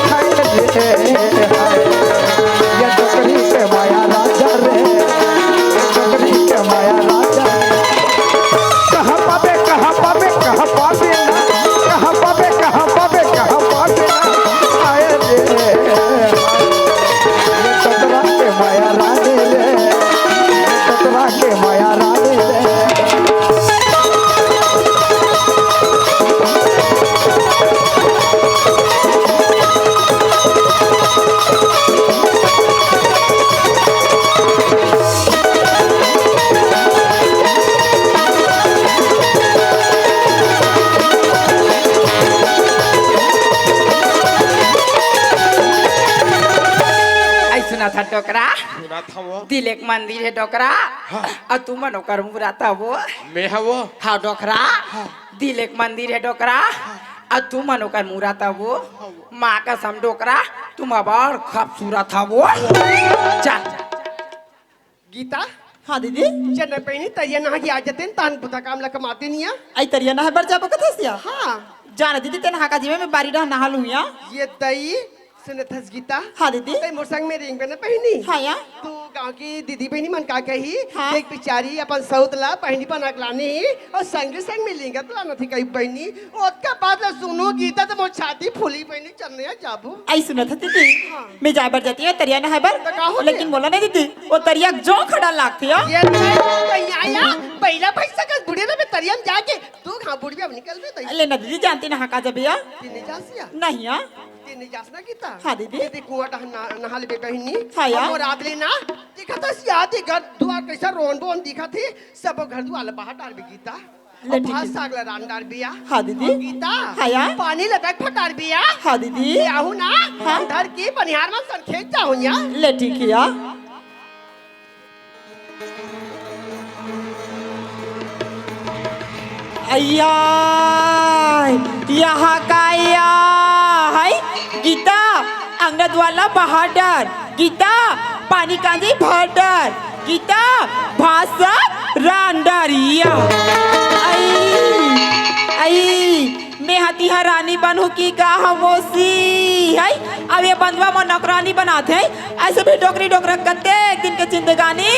हाय रे, हाय। ये डोकरी के माया राजा रे, डोकरी के माया राजा। कहाँ पाबे, कहाँ पाबे, कहाँ पाबे ना? कहाँ पाबे, कहाँ पाबे, कहाँ पाबे ना? हाय रे, हाय। ये डोकरा के माया रानी रे, ये डोकरा के माया रानी रे। अई सुनत हस डोकरा? सुनत हवं। दिल एक मंदिर हे डोकरा, हाँ। अउ तुमन ओकर मूरत हवव। मैं हवं। हाँ डोकरा, हाँ। दिल एक मंदिर हे डोकरा, हाँ। अउ तुमन ओकर मूरत हवव। हाँ। माँ कसम डोकरा, तुम अब्बड़ खूबसूरत हवव। चल। गीता। हाँ दीदी। चल न बहिनी, तरिया नहा के आ जातेन, तहन बुता काम ला कमातेन या। अई तरिया नहाय बर जाबो कथस या? हाँ। जा न दीदी, तें नहा के आ जाबे, मैं बारी डहर नहा लुहूँ या। ये दई, सुनत हस गीता? हाँ दीदी। तैं मोर संग में रेंगबे न बहिनी। हाँ या। तो गाँव के दीदी बहिनी मन का कही, हाँ। देख बिचारी अपन सउत ला बहिनी बना के लाने हे अउ संगे संग में रेंगत लानथे कही बहिनी। ओतका बात ला सुनहूँ गीता त मोर छाती फूलही बहिनी, चल न या जाबो। अई सुनत हस दीदी, हाँ। मैं जाय बर जातेंव तरिया नहाय बर। त का होगे? लेकिन मोला न दीदी, ओ तरिया के जोंक ह डर लागथे। ये तैं तो यहाँ आया, बइला भइँसा कस बुड़े रहिबे तरिया में जाके, तू कहाँ बुड़बे अब निकलबे तैं। ले न दीदी, जानतेंव नहा के आ जाबे या। तें नइ जास या? नहीं या। तें नइ जास ना गीता? हाँ दीदी। ये देख कुआँ डहर नहा लेबे बहिनी। हाँ या। अउ मोर आद ले ना, देखत हस या, घर दुआर कइसा रोन बोन दिखत हे, सबो घर दुआर ला बहा डारबे गीता। ले अउ ठीक भात हे। साग ला रांध डारबे या। हाँ दीदी। अउ गीता, हाँ या। पानी ला बैग फट डारबे या। हाँ दीदी। ले आहूँ ना, हाँ। धर के बनिहार मन संग खेत जाहूँ या। ले ठीक हे या। अइया, यहाँ का या हे? गीता, अंगना दुआर ला बहा डार। गीता, पानी कांजी भर डार। गीता, भात साग रांध डार या। अई, अई, मैं ह तिहां रानी बनहूँ कि का हवं मौसी, हई? अब ये बंधवा मोर नौकरानी बनाथे। अइसे भी डोकरी डोकरा कतेक दिन के जिंदगानी,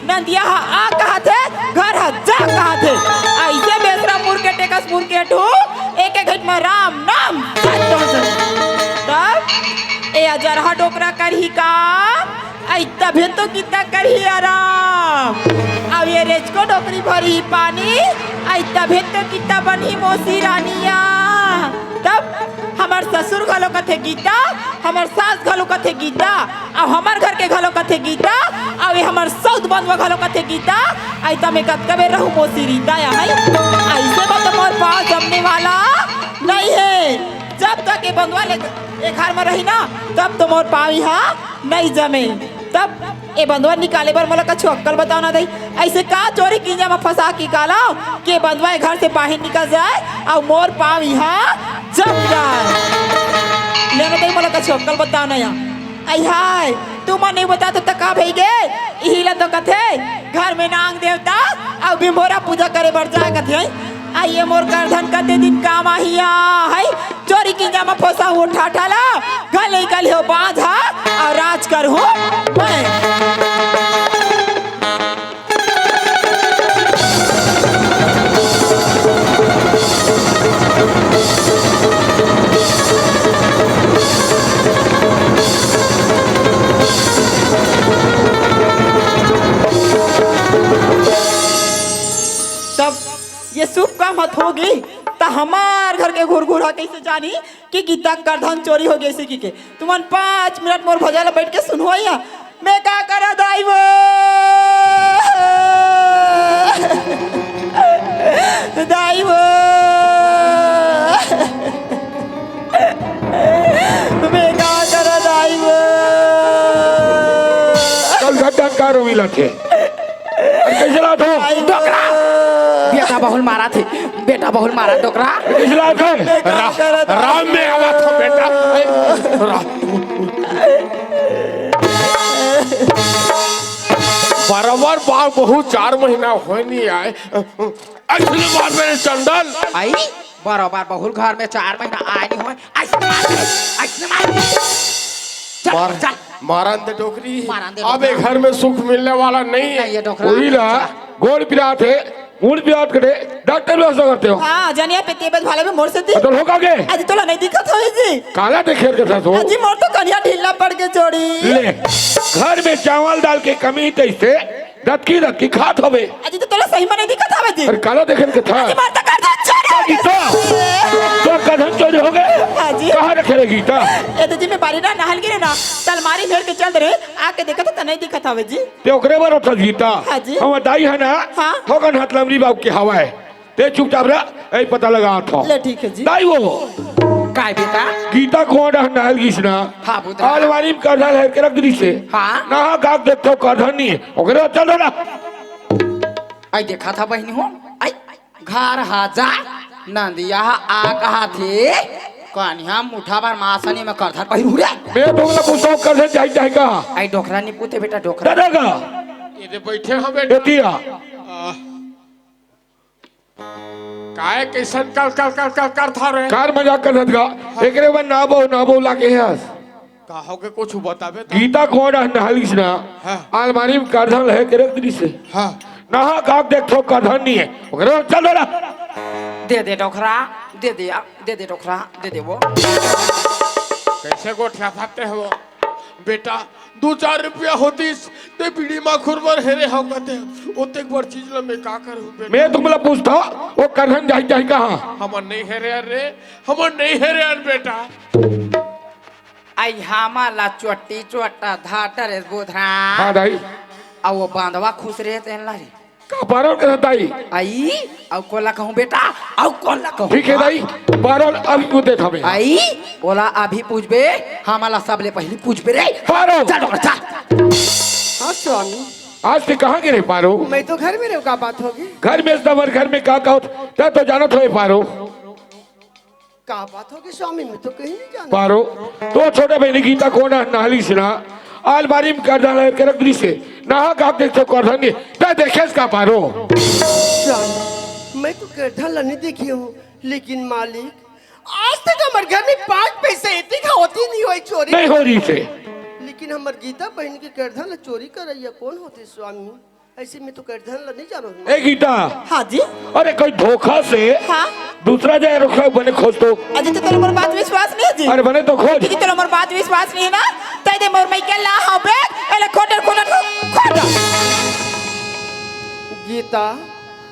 नंदिया ह आ कहथे, घर ह जा कहथे। अइसे बेसरा मुर के टेकस मुर के ठू, एक एक घट म राम नाम सत पहुंचत। तब ए अजरहा डोकरा करही का? अई तभे तो गीता करही आराम। अब ये रेचको डोकरी भरही पानी, अई तभे तो गीता बनही मौसी रानिया। तब हमर ससुर घलो कथे गीता, हमर सास घलो कथे गीता, अउ हमर घर के घलो कथे गीता, अउ ये हमर सउत बंधवा घलो कथे गीता। अई त मैं कतका बेर रहूँ मौसी रीता या हई। अइसे बर तो मोर पाँव जमने वाला नइ हे। जब तक ये बंधवा ले, ये घर म रही ना, तब तो मोर पाँव इहाँ नइ जमे। तब ए बंधवा निकाले बर मोला कछु अक्कल बताव ना दई। अइसे का चोरी किंजा म फंसा के निकालव के बंधवा ए घर से बाहिर निकल जाय अउ मोर पाँव इहाँ जम जाय। ले ना दई, मोला कछु अक्कल बताव ना या। अई हाय, तुमन नइ बताव त का भई गे? इही ला तो कथे, घर में नांग देवता अउ बिम्भोरा पूजा करे बर जाय कथे। अई ये मोर करधन कते दिन काम आही या, हई? चोरी किंजा म फोसा उठा ठाला, गले गले हो बांधा, अउ राज करहूँ मैं। मत होगी, त हमार घर के घुरघुरा कइसे जानी कि गीता करधन चोरी हो गइसे कि के? तुमन पाँच मिनट मोर भजन ला बइठ के सुनहू या। मैं का करा दाई वो, दाई वो, मैं का करा दाई वो। कल घटन का रोवी लाथे। अरे कइसे लात हो? दाई वो। डोकरा। बेटा बहुल मारा थे, बेटा बहुल मारा डोकरा। कइसे लात हो? मैं का रा-, करा दाई राम में वो। आवा था बेटा। ए, रा-, बराबर बार बहुत चार महीना होय नहीं आय। अइसने मार मेरे चंदन। आई, बराबर बहुल घर में चार महीना आय नहीं होय। अइसने मार दे, अइसने मार दे। चल, मार, चल। मारन दे डोकरी। मारन दे अब डोकरा। ये घर में सुख मिलने वाला नहीं। नहीं, ये डोकरा। वही ला, अच्छा। गोड़ पिरात हे, मुड़ पिरात कटे, डॉक्टर व्यवस्था करते हो। हाँ, जनिया पे तेबत भाले में मोर से दी। अतल हो का के? अजी तोला नहीं दिखत हवे जी। काला देखे के था तो। अजी मोर तो कनिया ढीला पड़ के जोड़ी। ले, घर में चावल दाल के कमी तइसे रतकी रतकी खात हवे। अजी तो तोला सही में नहीं दिखत हवे जी। अरे काला देखे के था। अजी मोर तो करधन चोरी हो गइस। गीता, तोर करधन चोरी हो गए? हाँ जी। कहाँ रखे रे गीता? ए तो जी मैं बारी ना नहल गिरे ना, त अलमारी में हेर के चल दे रे, आके देखत त नहीं दिखत हवे जी। ते ओकरे बर होथस गीता। हाँ जी। हमर दाई हे ना, हाँ। थोकन हाथ लमरी बाबू के हवाए। ते चुपचाप रह, ए पता लगात हंव। ले ठीक हे जी। दाई वो। काय बेटा? गीता कोन डहन नहल गिस ना। हाँ, पुत्र। अलमारी में करधन हेर के रख दिस हे। हाँ। नहा का के देखथंव करधन नहीं हे। ओकरे चल दे ना। आई देखा था बहिनी हो। आई घर हा जा। नंदिया हा आ कहा थे। कनिहा मुठा भर मासनी में करधन पहिरू रे। मैं तो बोला पूछता हूँ करधन जाही जाही का। आई डोकरा नहीं पूछे बेटा डोकरा। दादा का। ये दे बैठे हो बेटा। एतिया। आ, काय कइसन कल कल कल कल करथा रे? कार मजाक करत का? एकरे बर ना बो ना बो लागे हस। का हो के कुछ बताबे त? गीता कोन डहन नहल गिस ना। हाँ। अलमारी में करधन लहे के रख दिस हे। हाँ। नहा का के देखथंव करधन नहीं हे। ओकरे चल दे ना। दे दे डोकरा, दे दे, दे दे डोकरा, दे दे वो। कइसे गोठियाथे हो बेटा? दू चार रुपया होतिस, ते बीड़ी माखुर बर हेरे हव कथे, ओतेक बड़ चीज ल मैं का करहूं बेटा? मैं तुमला पूछथंव, वो करधन जाही जाही कहाँ? हमन नहीं हेरे अरे, हमन नहीं हेरे अरे बेटा। आई हमला चोटी चोटा धाटर बोधरा। हाँ दाई। अउ वो बांधवा खुश रहे तेन ला रे। का पारो के दाई? आई, अउ कोन ला कहूं बेटा, अउ कोन ला कहूं? ठीक हे दाई, पारो अभी पूछ देत हवे। आई, ओला अभी पूछबे, हमला सबले पहिली पूछबे रे। पारो। चल डोकरा, चल। हाँ स्वामी। आज ते कहाँ गे रे पारो? मैं तो घर में रहूं, का बात होगे? घर में इस नंबर घर में का का होत? ते तो जानत हवे पारो। का बात होगे स्वामी, मैं तो कहीं नहीं जाना। पारो, तोर छोटे बहिनी गीता कोन नहल गिस ना, अलमारी में करधन लहे के रख दिस हे, नहा का के देखथंव करधन नहीं हे, ते देखेस का पारो? स्वामी, मैं तो करधन ला नहीं देखे हंव, लेकिन मालिक, आज तक हमर घर में पाँच पैसा एतिक होती नहीं होय चोरी। नहीं हो रहिस हे। लेकिन हमर गीता बहिनी के करधन ला चोरी करइया कोन होथे स्वामी? अइसे मैं तो करधन ला नहीं जानंव। ए गीता। हाँ जी। अरे कोई धोखा से हाँ। दूसरा जगह रखा बने खोज तो। अजी ते तोला मोर बात विश्वास नहीं हे जी। अरे बने तो खोज। जी तोला मोर बात विश्वास नहीं हे ना, तैं दे मोर मइके ला हवे, एला खोटर खोटर खोज। गीता,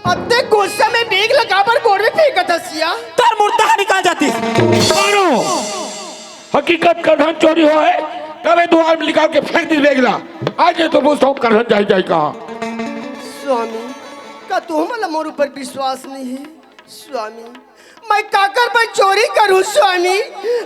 अतेक गुस्सा में bag ला काबर गोड़ में फेंकत हस या? तोर मुर्दा ह निकल जातिस। मारो। हकीकत करधन चोरी होय हे, तभे दुवार में निकाल के फेंक दिस bag ला। आज ये तो पूछथंव करधन जाही जाही कहाँ। स्वामी, का तुमला मोर ऊपर विश्वास नहीं हे? स्वामी, मैं काकर बर चोरी करहूं स्वामी?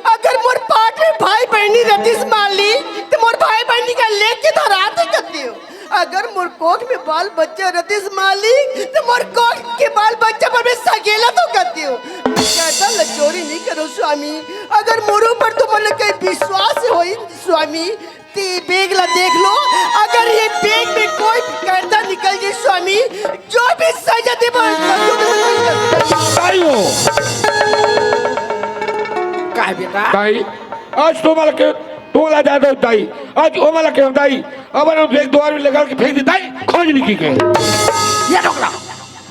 अगर मोर पाट में भाई बहिनी रतिस मालिक, त मोर भाई बहिनी ला लेके धराते कतेंव। अगर मोर कोख में बाल बच्चा रतिस मालिक, त मोर कोख के बाल बच्चा बर मैं सकेला तो कतेंव। करधन ला चोरी नहीं करंव स्वामी। अगर मोर ऊपर तुमन ला कहीं विश्वास होई स्वामी, ते bag ला देख लो। अगर ये bag में कोई करधन निकल जाए स्वामी, जो भी सजा दे, दाई हो। काय बेटा? दाई, आज तुम्हाला के, तुम्हाला जादा दाई, आज ओमला के दाई, अब हम bag दुवार में लगा के फेंक दे दाई, खोज नहीं की के। ये डोकरा।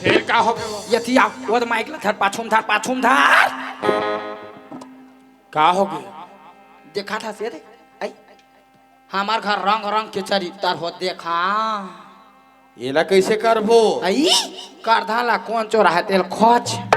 फेर का होगे? ये थिया, वो तो mike ला धर, पाछू में धर, पाछू में धर। का होगे? देखा था से रे, आई। हमर घर रंग रंग के चरित्तर हो देखा। एला कइसे करबो? आई, करधन ला कोन चोराहे तेला खोज।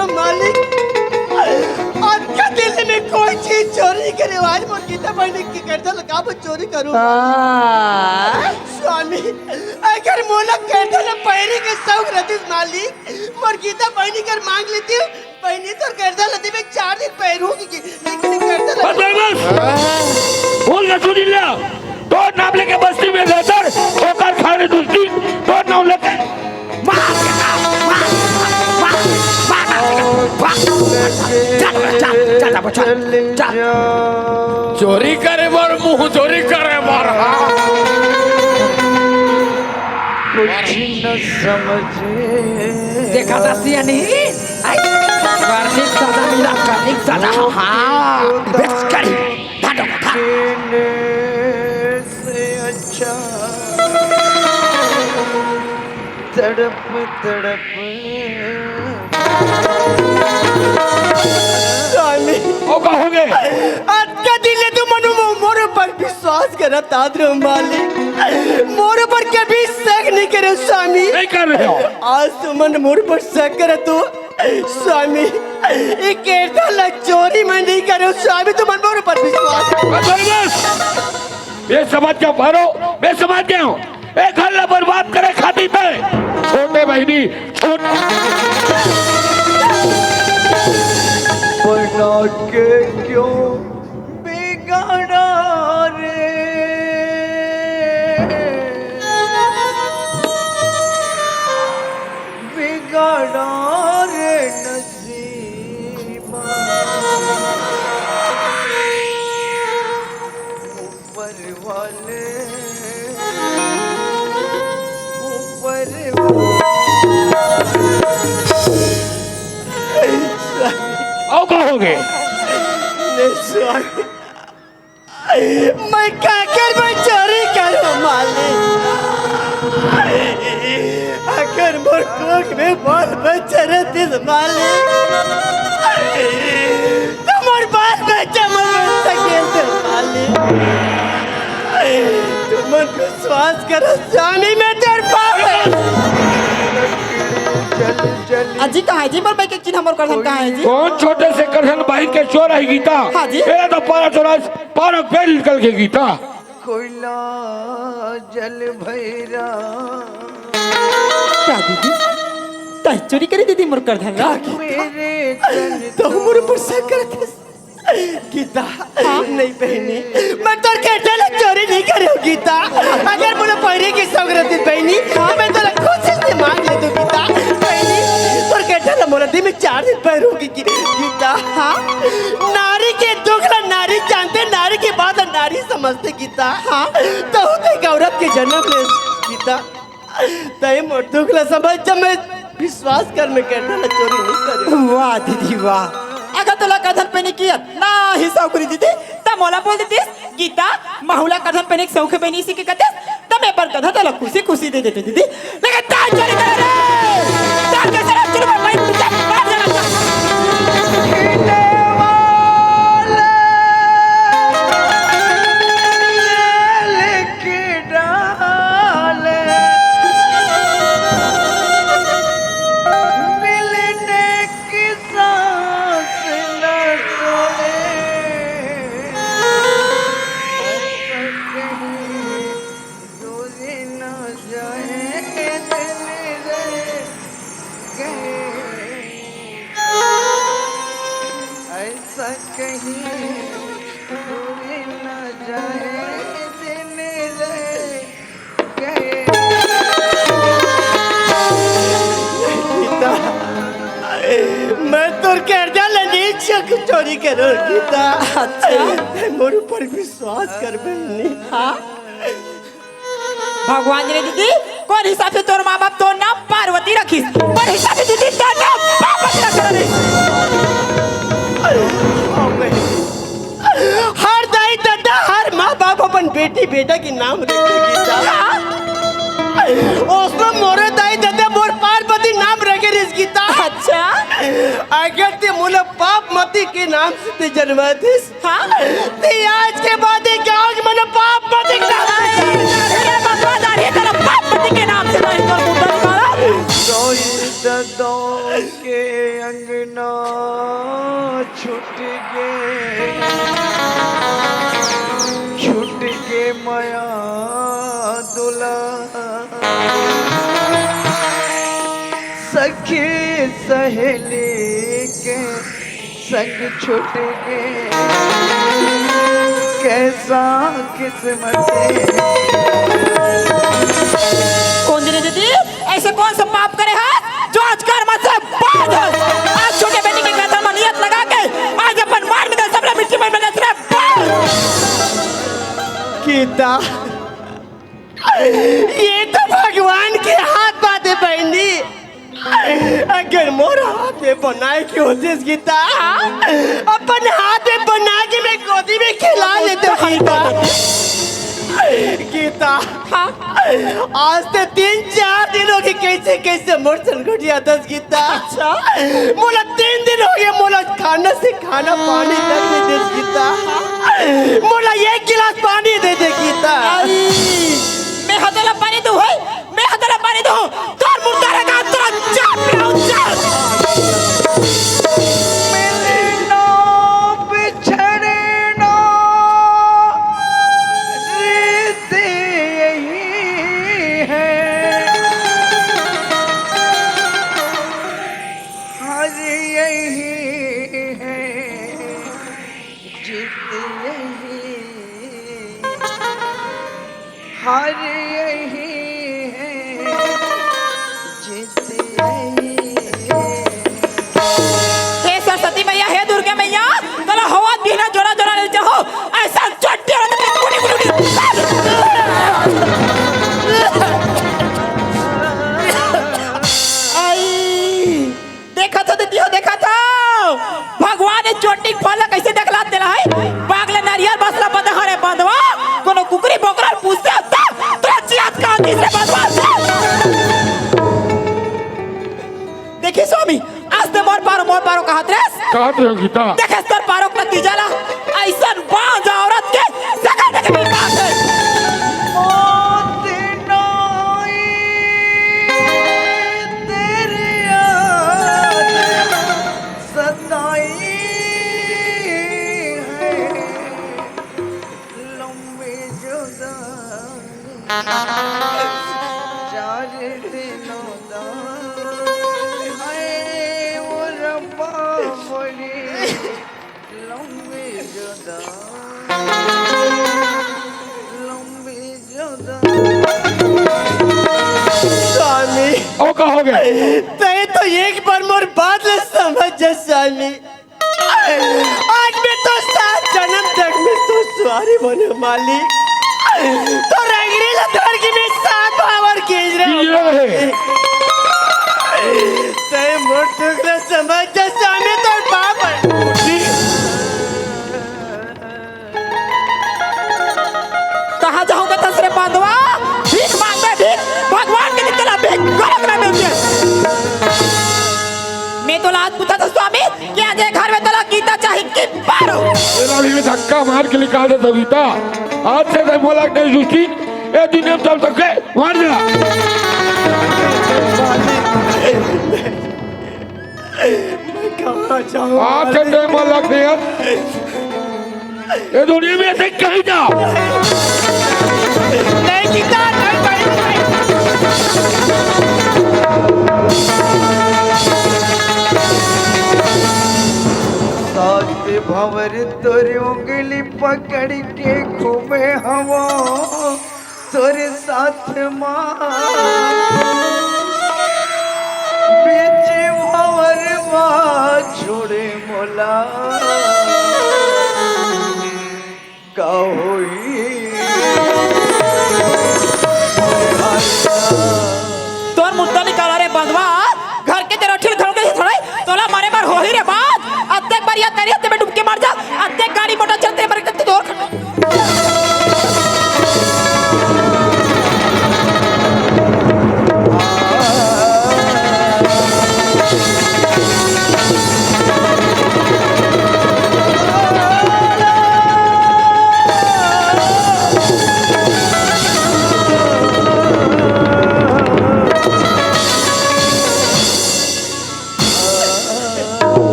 करूं मालिक। आज का दिन में कोई चीज चोरी नहीं करे, आज मोर गीता बहिनी के गर्दन ला काबर चोरी करूं? स्वामी, अगर मोला गर्दन ला पहिरे के शौक रहतिस मालिक, मोर गीता बहिनी कर मांग लेतेंव, बहिनी तोर गर्दन ला दिन में चार दिन पहिरूंगी, लेकिन गर्दन ला बस, बस, बस। भूल के सुन लिया। तोर नाम लेके बस्ती में रहतर, ओकर खाने दुस्ती, तोर नाम लेके मार, मार, मार, मार, मार। चल जा। चोरी करे बर, मुंह चोरी करे बर, हाँ। कुछ न समझे। देखा था सियानी? आई, करनी सजा मिला, करनी सजा, हाँ, बेच करी। भागो, भागो। जीने से अच्छा तड़प तड़प। स्वामी। ओ, का हो गए? आज का दिन ले तुमन मोर ऊपर विश्वास करत आत रहो मालिक। मोर ऊपर कभी शक नहीं करे स्वामी। नहीं कर रहे हो। आज तुमन मोर ऊपर शक करत हो स्वामी। ये केरता ला चोरी मैं नहीं करे स्वामी, तुमन मोर ऊपर विश्वास करो। बस, बस, बस। बेसमझ के भरो, बेसमझ गए हो। ए घर ला बर्बाद करे खातिर तय छोटे बहिनी, छोट बना के क्यों बिगाड़ा रे, बिगाड़ा रे नसीबा। ऊपर वाले, ऊपर वाले। आओ, कहोगे? नहीं स्वामी, मैं काकर में चोरी करूं मालिक? अगर मोर कोख में बाल बच्चा रहते मालिक, तो मोर बाल बच्चा मर सके थे मालिक। तुमन विश्वास करो स्वामी, मैं तेरे पास। अजी कहाँ है जी? मोर बाई के चिन्हा मोर करधन कहाँ है जी? कौन छोटे से करधन बाई के चोर है गीता? हाँ जी। मेरा तो पारा चौरास पारा बेल निकल के गीता। कोयला जल भैरा। का दीदी? तैं चोरी करे दीदी मोर करधन ला? मेरे तन तो मोर ऊपर शक करत हस। गीता, हाँ? नहीं बहिनी, मैं तोर करधन ला चोरी नहीं करे हूँ गीता। अगर मोला पहिरे के शौक रहती बहिनी, तो मैं तोला खुशी से मांग लेतू गीता। बहिनी, तोर करधन ला मोला दिन में चार दिन पहिरूंगी गी-, गीता। हाँ? नारी के दुख ला नारी जानथे, नारी के बात ला नारी समझथे गीता। हाँ? तहूं तो एक औरत के जनम ले गीता। तैं मोर दुख ला समझ जा, मैं विश्वास कर, मैं करधन ला चोरी नहीं करे। वाह दीदी वाह, अगर तोला करधन पहिने के अतना ही शौक रही दीदी, त मोला बोल देतिस, गीता, महूं ला करधन पहिने के शौक हे बहिनी, इसी के कहते, त मैं अपन करधन तोला खुशी खुशी दे देते दीदी। लेकिन तैं चोरी करे रे, तैं कैसे रे, चुप, मैं तुझे मार देना चाहता हूँ। गीता, मैं तोर करधन ला नहीं चक चोरी करो गीता। अच्छा। मोर ऊपर विश्वास कर बहिनी। हाँ? भगवान जी ने दीदी, कोन हिसाब से तोर माँ बाप तोर नाम पार्वती रखिस, कोन हिसाब से दीदी तोर नाम पार्वती रखिस। हर दाई ददा, हर माँ बाप अपन बेटी बेटा के नाम रखे गीता। ओसनो मोरो दाई ददा मोर पार्वती नाम रखे रिस गीता। अच्छा। अगर ते मोला पाप मती के नाम से ते जन्मा दिस, हाँ? ते आज के बाद ये गाँव के मन पाप मती के नाम से। अरे बाबा, दाढ़ी तेरा पाप मती के नाम से नहीं तो मुंडन मारा। दाई ददा के अंगना छूट गे, छूट गे मया दुला, सखी सहेली के संग छूट गे, कैसा किस्मत है। कौन दिन दीदी? ऐसे कौन सा पाप करे हस, जो आज कर्म से बाध हस? आज छोटे बेटी के कथा में नियत लगा के आज अपन मार में दे सब गीता, ये तो भगवान के हाथ बात हे बहिनी। अगर मोर हाथ में बनाए के होतिस गीता, अपन हाथ में बना के मैं गोदी में खेला लेतेंव गीता। गीता, आज ते तीन चार दिन होगे, कइसे कइसे मोर संग गोठियाथस गीता। अच्छा। मोला तीन दिन होगे, मोला खाना से खाना पानी तक नइ देस गीता। मोला एक गिलास पानी दे दे गीता। आई, मैं हा तोला पानी दूं, हे? मैं हा तोला पानी दूं? तोर मुर्दा रे का तोला चाप पिलाऊं, चाप। मिलना बिछड़ना रीत यही है, हार यही है, जीत यही, हार यही है, जीत यही है। हे सरस्वती मैया, हे दुर्गा मैया, तोला हवा बिना जोरा जोरा ले जाहूं, अइसन चोटी वाला तो गुड़ी गुड़ी गुड़ी। आई, देखत हो दीदी हो, देखत हो, भगवान ये चोटी के फल ला कइसे देखला तेला है? बाग ले नरियर बस ला बंधा हरे बंधवा, कोनो कुकरी बोकरा पूछते होता, तोला चियात का तीसरे बंधवा। देखी स्वामी, आज ते मोर पारो, मोर पारो कहत रेहेस। कहत रेहेस गीता। देखेस तोर पारो के नतीजा ला, अइसन बांझ औरत के सगा देखे के बात हे। मौत नाई तेरी याद सताई है। लंबी जुदाई चार दिनों दा। हाय वो रब्बा, बड़ी लंबी जुदाई, लंबी जुदाई। स्वामी, ओ का होगे? तैं तो एक बार मोर बात ला समझ जा स्वामी। आज मैं तो सात जनम तक मैं तो सुवारी बने मालिक। तोर अंगरी ला धर के मैं सात भावर खींच रहा हूँ। ये है। तैं मोर दुख ला समझ जा स्वामी, तोर बाप है। कहाँ जाहूं कथस रे बंधवा? भीख मांगबे भीख, भगवान के दिन तेला भीख, गलत ना मिलते। मैं तोला आज पूछत हंव स्वामी, कि आज ये घर में तोला गीता चाही कि पारो? तेला भी धक्का मार के निकाल दे सविता। आज से तैं मोला नहीं सुनती, ये दुनिया में सब सबके मार देना। मैं कहाँ जाऊँ? आज से तैं मोला नहीं यार। ये दुनिया में से कहीं जा। नहीं गीता, नहीं, नहीं, नहीं। सात भंवर तोर उंगली पकड़ के घूमे हवंव तोर साथ मा, बीच भंवर मा छोड़े मोला, का होही? तोर मुद्दा निकाला रे बंधवा, घर के तेरा ठिल घर के थोड़े, तोला मारे बर होही रे बात। अतेक बार याद करी, अतेक में डूब के मर जा, अतेक गाड़ी मोटर चलते मर के तोर खंड।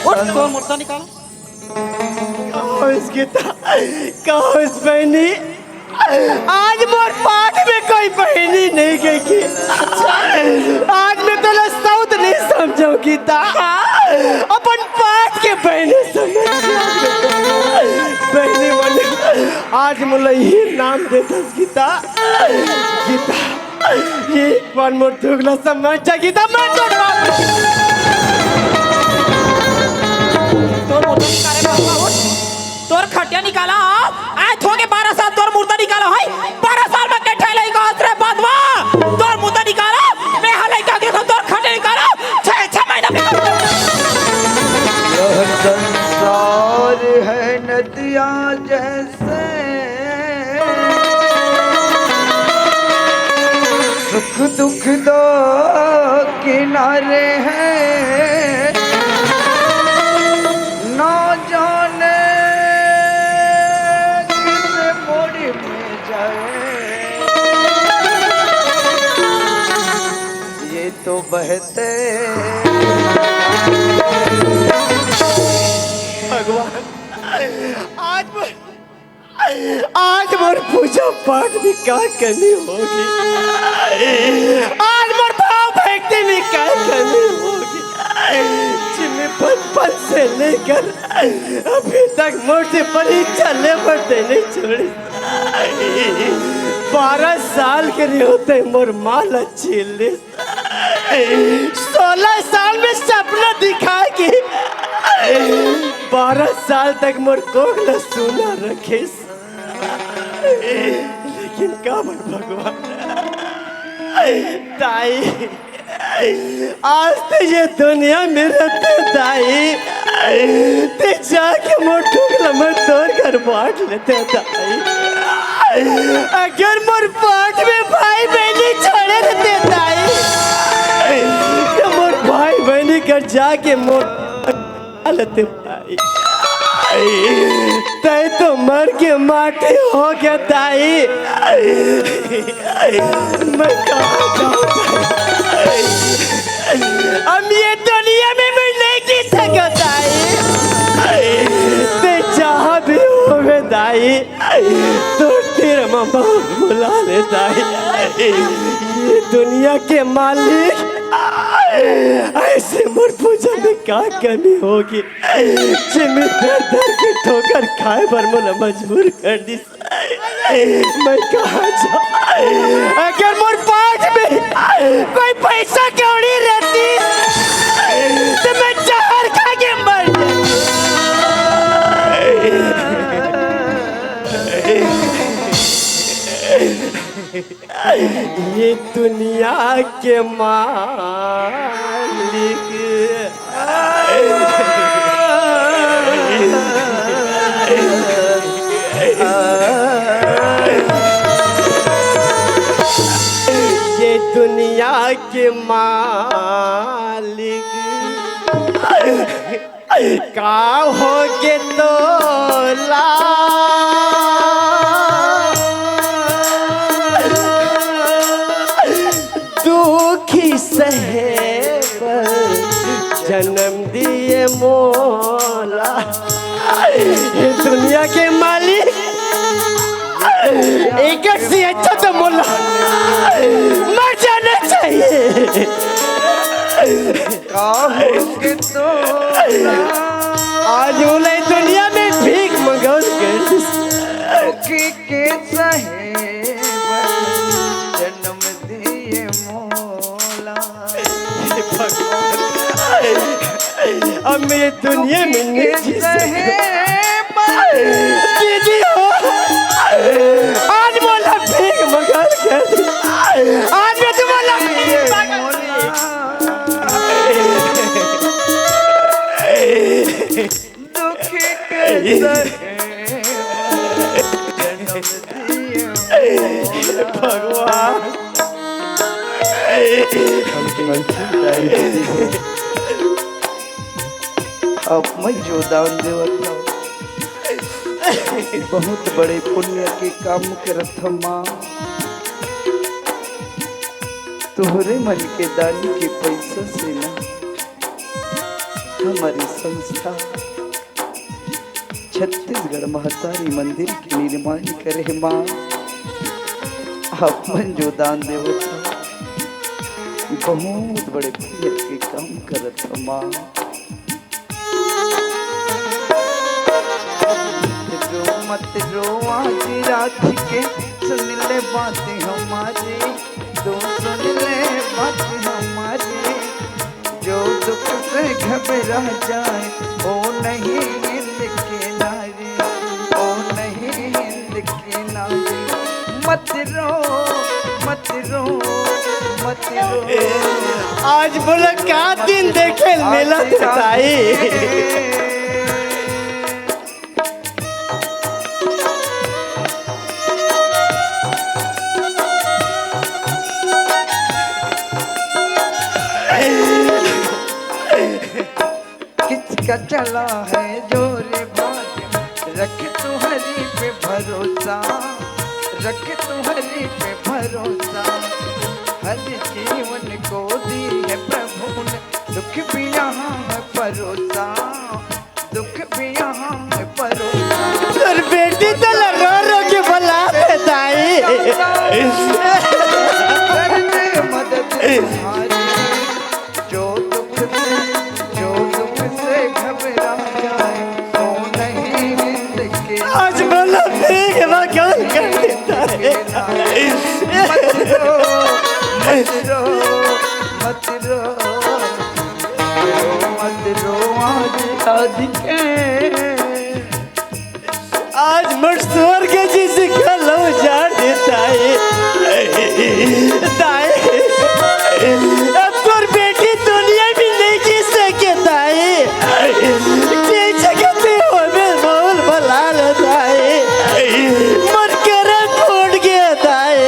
उठ, तोर मुर्दा निकाल। कहोस गीता, कहोस बहिनी, आज मोर पाठ में कोई बहिनी नहीं गई कि आज मैं तोला सौत नहीं समझंव गीता, अपन पाठ के बहिनी समझ। बहिनी मन, आज मोला ये नाम देथस गीता, गीता। ये एक बार मोर दुख ला समझ जा गीता, मैं तो तोर मोटन करे बाबा उठ। तोर खटिया निकाला, आय थोके बारह साल तोर मुर्दा निकाला है, बारह साल में के ठे लइका हस रे बदवा, तोर मुर्दा निकाला, मैं हा लइका के तोर खटे निकाला, छह, छह महीना में। यह संसार है नदिया जैसे, सुख दुख दो किनारे हैं, ना जाने किस मोड़ में जाए ये तो बहते। भगवान, आज मैं आज मोर पूजा पाठ में का कमी होगे, आज मोर भाव भक्ति में का कमी होगे, जिमे बचपन से लेकर अभी तक मोर से परीक्षा ले बर देने छोड़े। बारह साल के रहे होते मोर माँ ला छीन ले। सोलह साल में सपना दिखा के बारह साल तक मोर कोख ला सुना रखे। लेकिन काबर भगवान, दाई, आज ते ये दुनिया में रहते दाई, ते जाके मोर टुकड़ा में तोर घर बांट लेते दाई। अगर मोर पाठ में भाई बहनी छोड़े रहते दाई, तो मोर भाई बहनी घर जाके मोर लेते दाई। तय तो मर के माटी हो गया दाई। मैं कहाँ जाऊँ दाई? हम ये दुनिया में मैं नहीं जी सकता दाई। ते जहाँ भी होवे दाई, तो तेरा मामा बुला ले दाई। ये दुनिया के मालिक ऐसे मोर पूजा में का कमी होगे, जे मैं दर दर के ठोकर खाए बर मोला मजबूर कर दिस। मैं कहाँ जाऊँ? अगर मोर पास में कोई पैसा कौड़ी रहती, तो मैं जहर खा के मर जाती। ये दुनिया के मालिक, ये दुनिया के मालिक, का होगे तोला? दुखी सहे बर जन्म दिए मोला। ये दुनिया के मालिक, एक से अच्छा तो मोला मर जाना चाहिए। का होगे तोला? आज ओला दुनिया में भीख मंगल कर। दुखी के सहे बर जन्म दिए मोला। हे भगवान, अब मैं ये दुनिया में नहीं जी सकता। दीदी हो, आज मोला भीख मंगल कर। आज मैं तुम्हारा भीख मंगल। दुख के सहे जन्म दिए भगवान। अब मैं जो दान देवत हूँ, बहुत बड़े पुण्य के काम करत हूँ माँ। तोहरे मन के दान के पैसा से ना हमारी संस्था छत्तीसगढ़ महतारी मंदिर के निर्माण करे माँ। अपन जो दान देवत हो, बहुत बड़े पुण्य के काम करत हो माँ। रो मत रो आज रात के, सुन ले बात हमारी, तू सुन ले बात हमारी। जो दुख से घबरा जाए, वो नहीं मिल के नारी। ओ मत रो, मत रो, मत रो। आज बोला का दिन देखे मिला ताई। किसका चला है जोर भाग, रख तू हरि पे भरोसा, रख तू हरि पे भरोसा। हर जीवन को दी है प्रभु ने, दुख भी यहाँ है परोसा, दुख भी यहाँ है परोसा। तोर बेटी तो ला रो रो के बुलाथे ताई। कर दे मदद तुम्हारी, जो दुख से, जो दुख से घबरा जाए, वो नहीं हिंद के। आज बोला ठीक है, मैं कौन कर देता है? मत रो, मत रो, मत रो, मत रो, आज राधिके। आज मोर स्वर्ग जइसे घलो उजाड़ दे ताई। ताई, अब तोर बेटी दुनिया में नहीं जी सके ताई। जी सके ते होबे बोल भला ले ताई। मोर करम फूट गया ताई।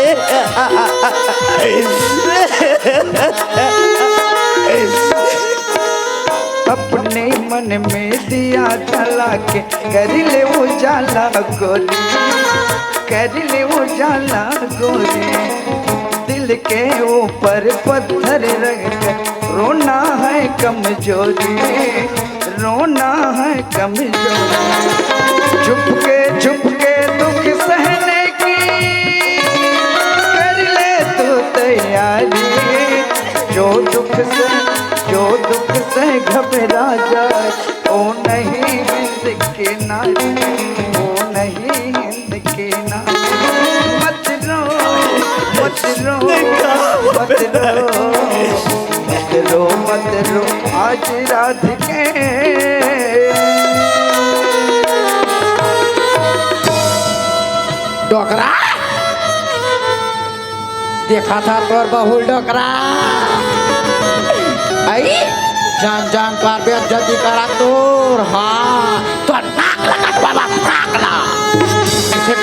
अपने मन में दिया जला के कर ले उजाला गोरी, कर ले उजाला गोरी। दिल के ऊपर पत्थर रख कर रोना है कमजोरी, रोना है कमजोरी। छुप के, छुप के दुख सहने की कर ले तू तैयारी। जो दुख से, जो दुख से घबरा जाए, वो नहीं हिंद के नारी, वो नहीं हिंद के नारी। मत रो, मत रो, मत रो, मत रो, मत रो, आज राधिके। डोकरा, देखा था तोर बहुल डोकरा। आई, जान जान कर बेइज्जती करा तोर, हाँ, तो नाक लगा बाबा, नाक ला। कैसे,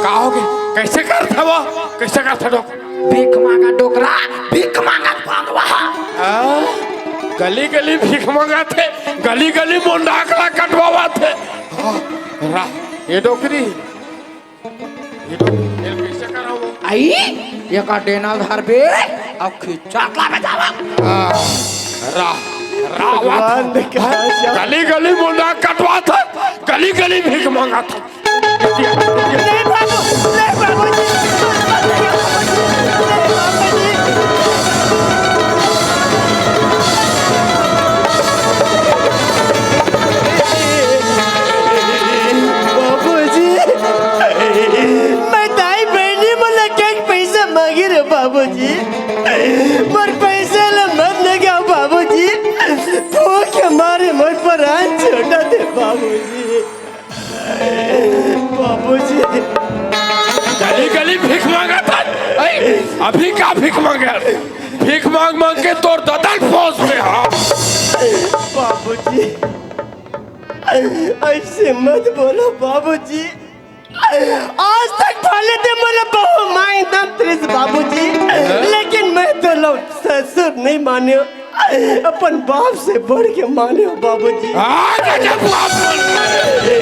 का हो गया? कैसे करत हवो? कैसे करत हवो? भीख मांगा डोकरा, भीख मांगा बांधवा। हाँ, गली गली भीख मांगथे, गली गली मोर नाक ला कटवावथे। हाँ, रा, ये डोकरी, ये डोकरी, ये कैसे करावो? आई, ये का डेना धरबे, अब खिच्चा ला बजावा। हाँ, रा, रा, भगवान ने कहा, गली गली मोर नाक कटवाथे, गली गली भीख मांगथे। नहीं बाबू, नहीं बाबूजी, नहीं बाबूजी। बाबूजी, मैं दाई बहनी मोला कई पैसा मांगी रे बाबूजी, मोर पैसा ला मत लेगेव बाबूजी, भूख के मारे मोर प्राण छोड़ा दे बाबूजी। बाबूजी। गली गली भीख मांगथे। अभी का भीख मांगे? भीख मांग मांग के तोर ददन पोस में, हाँ। बाबूजी, ऐसे मत बोलो बाबूजी। आज तक भले ते मोला बहू मांग दन तरिस बाबूजी, लेकिन मैं तो लो ससुर नहीं माने। अपन बाप से बढ़ के माने हो बाबूजी। हाँ, गजब बाप बोल रहे।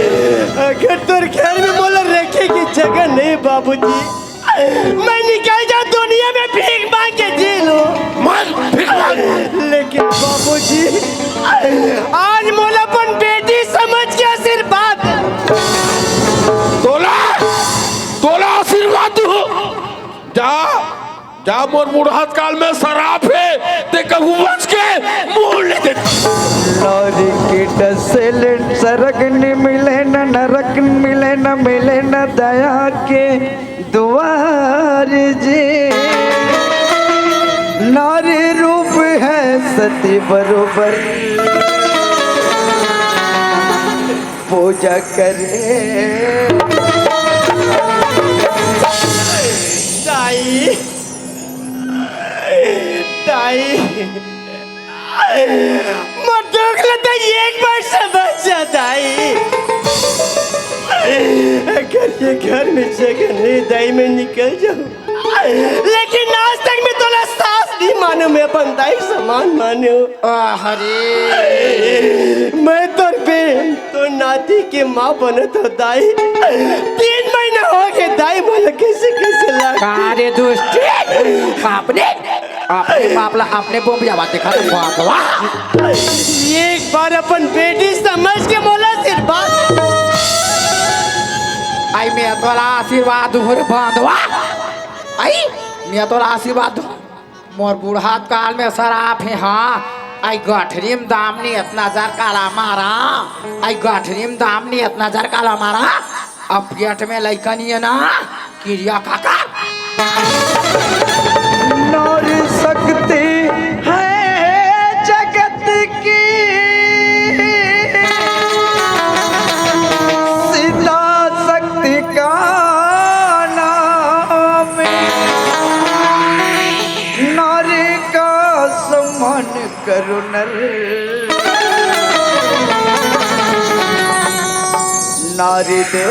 अगर तोर घर में मोला रखे की जगह नहीं बाबूजी, मैं निकल जाऊं दुनिया में भीख मांग के जी लूं। मत भीख मांग। लेकिन बाबूजी, आज मोला अपन बेटी समझ के आशीर्वाद। तोला, तोला आशीर्वाद दू। जा, जा मोर बुढ़ात काल में सराप हे, ते कहूँ बच के मुंह ले दे। लॉरी के टसेलेंट सरग न मिले न नरक मिले न मिले न दया के दुआर जी। नारी रूप है सती बरोबर पूजा करे। तो एक बार समझ जा दाई, अगर ये घर में जगह नहीं दाई, मैं निकल जाऊँ, लेकिन आज तक मैं तोला सास नहीं मानूँ, मैं अपन दाई समान मानूँ। अरे, मैं तोर बेन, तोर नाती के माँ बनत हो दाई। तीन महीना हो गए दाई, मोला कैसे कैसे लाग का रे दुष्टी, अपने, अपने बाप ला अपने बोम जावा देखा तो बाप ला। एक बार अपन बेटी समझ के मोला आशीर्वाद। आई मैं तोला आशीर्वाद दूँ रे बांधवा। आई मैं तोला आशीर्वाद दूँ। मोर बुढ़ात काल में सराप हे, हाँ। आई गठरी म दाम नी इतना जर काला मारा। आई गठरी म दाम नी इतना जर काला मारा। अब पेट में लइका नहीं है ना, किरिया काका। नारी शक्ति है जगत की, सीता शक्ति का नाम। नारी का सम्मान करो नर नारी दे।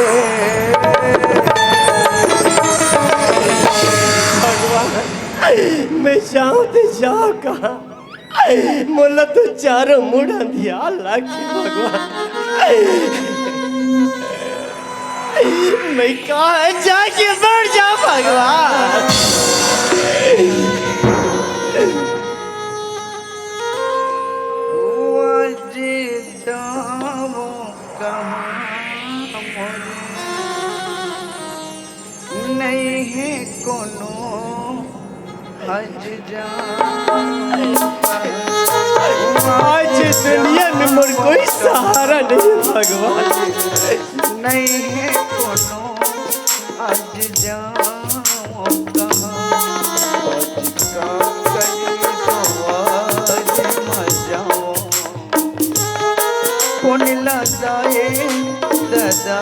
भगवान, मैं जाऊं तो जाऊं कहाँ? मोला तो चारों मुड़ अंधियार लागे भगवान। मैं कहाँ जाके मर जा भगवान। वो जिंदा वो कहाँ मोरे, नहीं है कोनो आज जा। आज दुनिया में मोर कोई सहारा नहीं है भगवान। नहीं है कोनो आज जाओ कहाँ, आज का करी तो आज मर जाओ। कोन लदाए दादा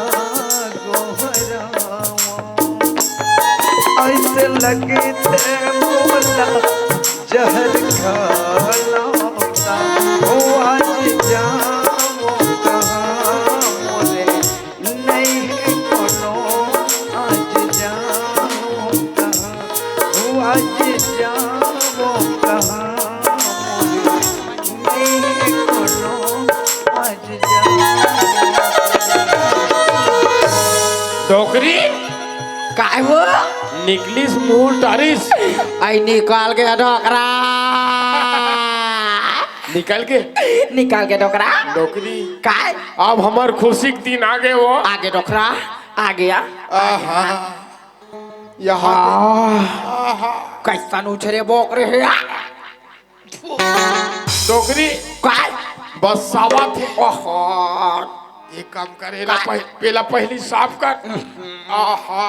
गोहरावा, ऐसे लगते मोला जहर खाना। ओ आज जाओ कहाँ मोरे, नहीं है कोनो आज जाओ कहाँ। ओ आज जाओ कहाँ मोरे, नहीं है कोनो आज जाओ। डोकरी, काय वो? निकलिस मुहूं ल टारिस। आई निकल गे डोकरा। निकल गे? निकल गे डोकरा। डोकरी। काय? अब हमर खुशी के दिन आगे वो। आगे डोकरा, आगे आ। आहा। यहाँ आह। आहा। कैसन उछरे बोकरे हे आ? डोकरी। काय? बस सावा थे। ओहो। एक काम कर, एला काय? पह-, एला पहली साफ कर। हम्म। आहा।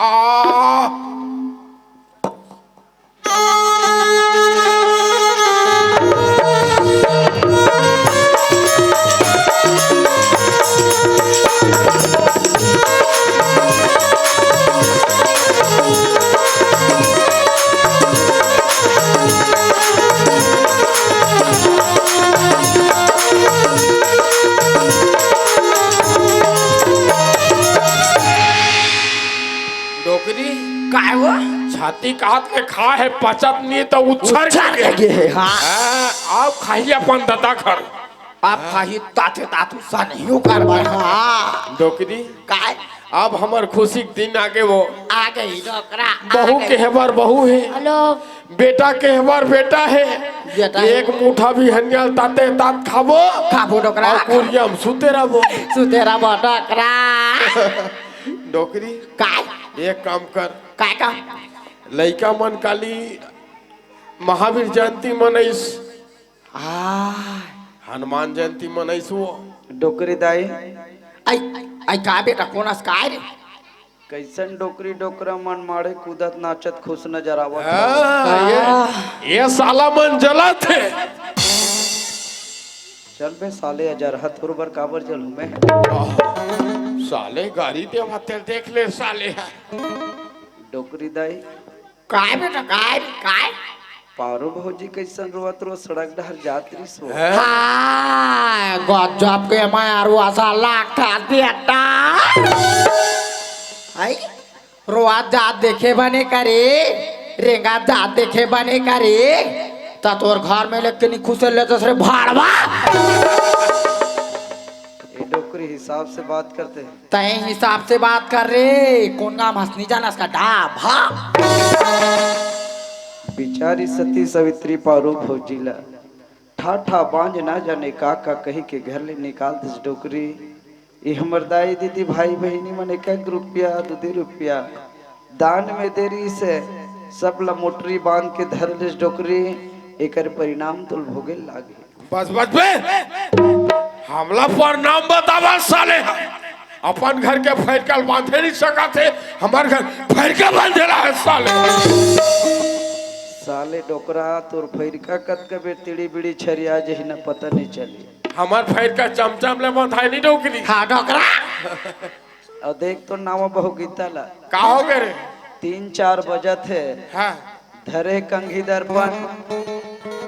डोकरी। काय वो? छाती काट के खा हे, पचत नहीं तो उछर उछर के गे हे, हाँ। हाँ, अब खाही अपन ददा घर। अब खाही ताते तातू सा नहीं कर बा, हाँ। डोकरी। काय? अब हमर खुशी के दिन आगे वो। आ गई डोकरा, आ बहू गई। के हेबर बहू हे। हेलो। बेटा के हेबर बेटा हे। बेटा हे। एक मुठा भी हनियाल ताते तात खाबो। खाबो डोकरा। अउ कुरिया म सुते रहबो। सुते रहबो डोकरा। डोकरी। काय? एक काम कर। काय काम? लइका मन काली महावीर जयंती मनइस। आ। हनुमान जयंती मनइस वो। डोकरी दाई। आई, आई का बेटा, कोन अस काय रे? कैसन डोकरी डोकरा मन माड़े कूदत नाचत खुश नजर आवत हाँ, हवय। ये, ये साला मन जलत हे। चल बे साले, अजरहा तोर बर काबर जलहूं मैं? आह, साले गारी देवत हे, देख ले साले। डोकरी दाई। काय बेटा, काय, काय? पारू भौजी कइसन रोवत रोवत सड़क डहर जात रिहिस वो। हाँ, गजब के मारू असा लागत बेटा। आई, रोवत जात देखे बने करे, रेंगत जात देखे बने करे, त तोर घर में लेके नी खुसे ले दस रे भाड़वा। ए डोकरी, हिसाब से बात करते हैं। तय हिसाब से बात कर रे, कोन गाँव हंसनी जानस का डाब, हाँ? बिचारी सती सवित्री पारू भौजी ला ठा ठा बांझ ना जाने का का कही के घर ले निकाल दिस डोकरी। ये हमर दाई दीदी भाई बहिनी मन एक एक रुपया दू दू रुपया दान में दे रिहिस हे, सब ला मोटरी बांध के धर लिस डोकरी। एकर परिणाम तोल भोगे लागे। बस बस बे, हमला प्रणाम बतावा साले। अपन घर के फैरका ल बांधे नहीं सकत हे, हमर घर फैरका बांधे ला हे साले। साले डोकरा, तोर फैरका कतका बेर तिड़ी बिड़ी छरिया जही न पता नहीं चली। हमर फैरका चमचम ले बंधाय नहीं डोकरी। हाँ डोकरा। अउ देख तो नावा बहू गीता ला। का हो गे रे? तीन चार बजत हे। हाँ। धरे कंघी दर्पण,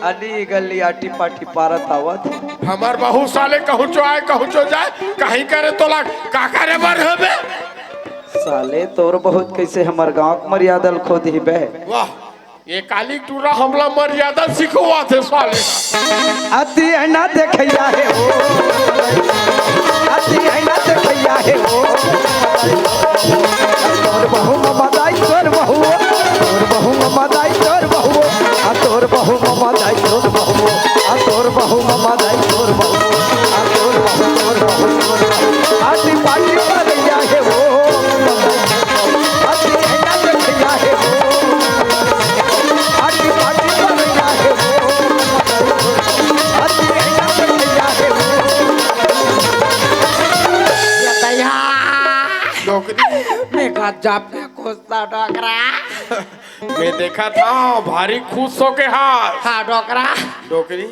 अली गली आटी पाटी पारत आवत। हमर बहू साले कहूँचो आय, कहूँचो जाय, कहीं करे तोला का करे बर हबे? साले तोर बहुत कइसे हमर गाँव के मर्यादा ल खो दिही बे। वाह, ये काली टूरा हमला मर्यादा सिखवाथे साले। अति है ना देखैया हे हो, अति है ना देखैया हे हो। तोर बहू ममा दाई तोर बहू, तोर बहू ममा दाई तोर बहू, आ तोर बहू ममा दाई तोर बहू, आ तोर बहू ममा दाई तोर बहू, आ तोर बहू तोर बहू तोर बहू। आटी पाटी परैया हे हो, आटी है ना देखैया हे हो, आटी पाटी परैया हे हो, आटी है ना देखैया हे हो। ये दया। डोकरी। मैं गजब के खुश था डोकरा। मैं देखा था भारी खुश होके हास। हाँ डोकरा। डोकरी।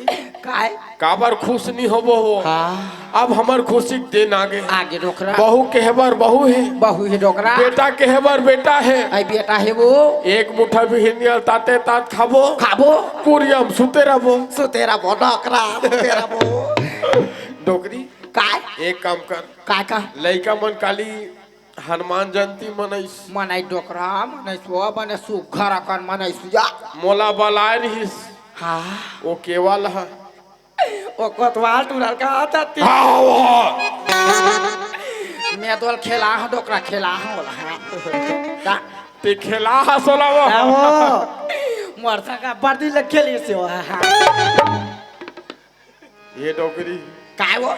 काय? काबर खुश नहीं होबो वो? हाँ। अब हमर खुशी के दिन आगे। आगे डोकरा। बहू केहे बर बहू हे। बहू हे डोकरा। बेटा केहे बर बेटा हे। आई बेटा हे वो। एक मुठा बिहनिया ताते तात खाबो। खाबो। कुरिया म सुते रहबो। सुते रहबो डोकरा, सुते रहबो। डोकरी। काय? एक काम कर। काय का? लइका मन काली हनुमान जयंती मनइस। मनई डोकरा, मनई सुआ, बने सुग्घर अकन मनई सुआ। मोला बलाय रिहिस। हाँ। ओ केवल ह। ओ कोतवाल टूरा ल कहा था ती? हाँ, वो। मैं तोल खेला हूँ, डोकरा खेला हूँ, बोला, हाँ। का? ते खेला ह सोला वो। हाँ, वो। मोर संग बर्दी लग खेली से वो, हाँ। ये डोकरी। काय वो?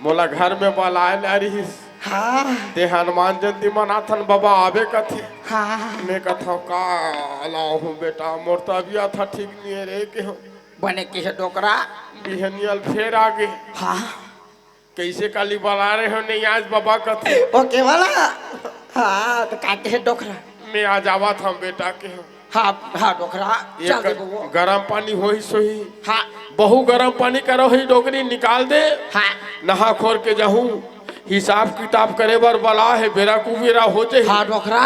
मोला घर में बलाय ला रिहिस। हाँ। ते हनुमान जयंती मनाथन बाबा आबे कथे। हाँ। मैं कथव का लाहूं बेटा, मोर तबियत ह ठीक नहीं है रे के हो। बने के हे डोकरा? बिहनिया ल फेर आगे। हाँ। कइसे काली बलाय रहे हो नहीं आज बाबा कथे। ओ केवल? हाँ, त का के हे डोकरा? मैं आज आवत हूँ बेटा के हो। हाँ, हाँ, डोकरा, एक चल दे बउआ। गरम पानी होही सोही। हाँ। बहू गरम पानी करो ही डोकरी निकाल दे। हाँ। नहा खोर के जाहूँ, हिसाब किताब करे बर बलाय हे, बेरा कुबेरा हो जाही। हाँ, डोकरा,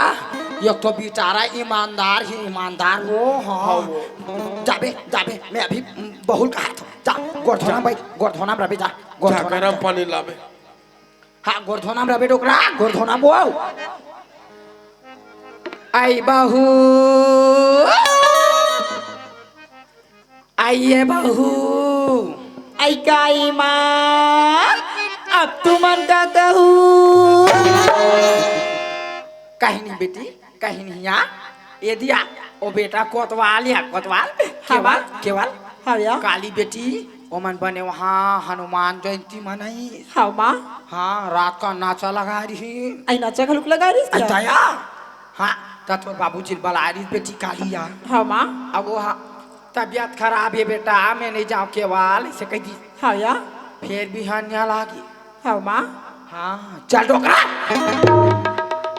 एक तो बेचारा ईमानदार ही ईमानदार वो, हाँ। हाँ, वो। जाबे, जाबे, मैं अभी बहू ल कहा था, जा, गोड़ धोना भाई, गोड़ धोना रबे जा, गोड़ जा, धोना गरम जा। पानी लाबे। हाँ, गोड़ धोना रबे डोकरा, गोड़ धोना वो। आई बहू, आइए बहू। आई काई माँ, अब तुमन का कहू? कहीं नहीं बेटी, कहीं नहीं या। ये दिया, ओ बेटा कोतवाल या कोतवाल, हाँ केवल, माँ। केवल। हाँ भैया। काली बेटी, ओमन बने वहाँ हनुमान जयंती मनाई। हाँ माँ। हाँ, रात का नाचा लगा रही। आई नाचा घलुक लगा रही आई क्या? दया। हाँ, त तोर बाबूजी ल बलाय रहिस बेटी काली या। हाँ माँ। अब वो हा, तबियत खराब हे बेटा, मैं नहीं जाऊँ केवल, अइसे कहि दिस। हाँ या। फेर बिहनिया लागे। हाँ माँ। हाँ, चल डोकरा।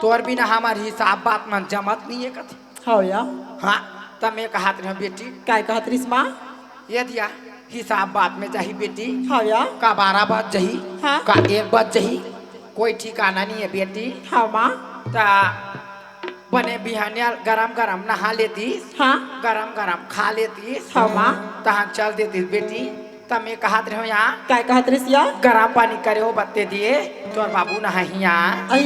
तोर बिना हमर हिसाब बात मन जमत नहीं हे कथे। हाँ या। हाँ, त मैं कहत रहेंव बेटी। काय कहत रहिस माँ? ये दिया, हिसाब बात में जाही बेटी। हाँ या। का बारह बज जाही, हाँ। का एक बज जाही, कोई ठिकाना नहीं हे बेटी। हाँ माँ। त बने बिहनिया गरम गरम नहा लेतिस, हाँ। गरम गरम खा लेतिस, हाँ, माँ। तहां चल देतिस बेटी। त मैं कहत रहेंव या, काय कहत रहिस या? गरम पानी करे हो बत्ते दिए, तोर बाबू नहाही या। अई,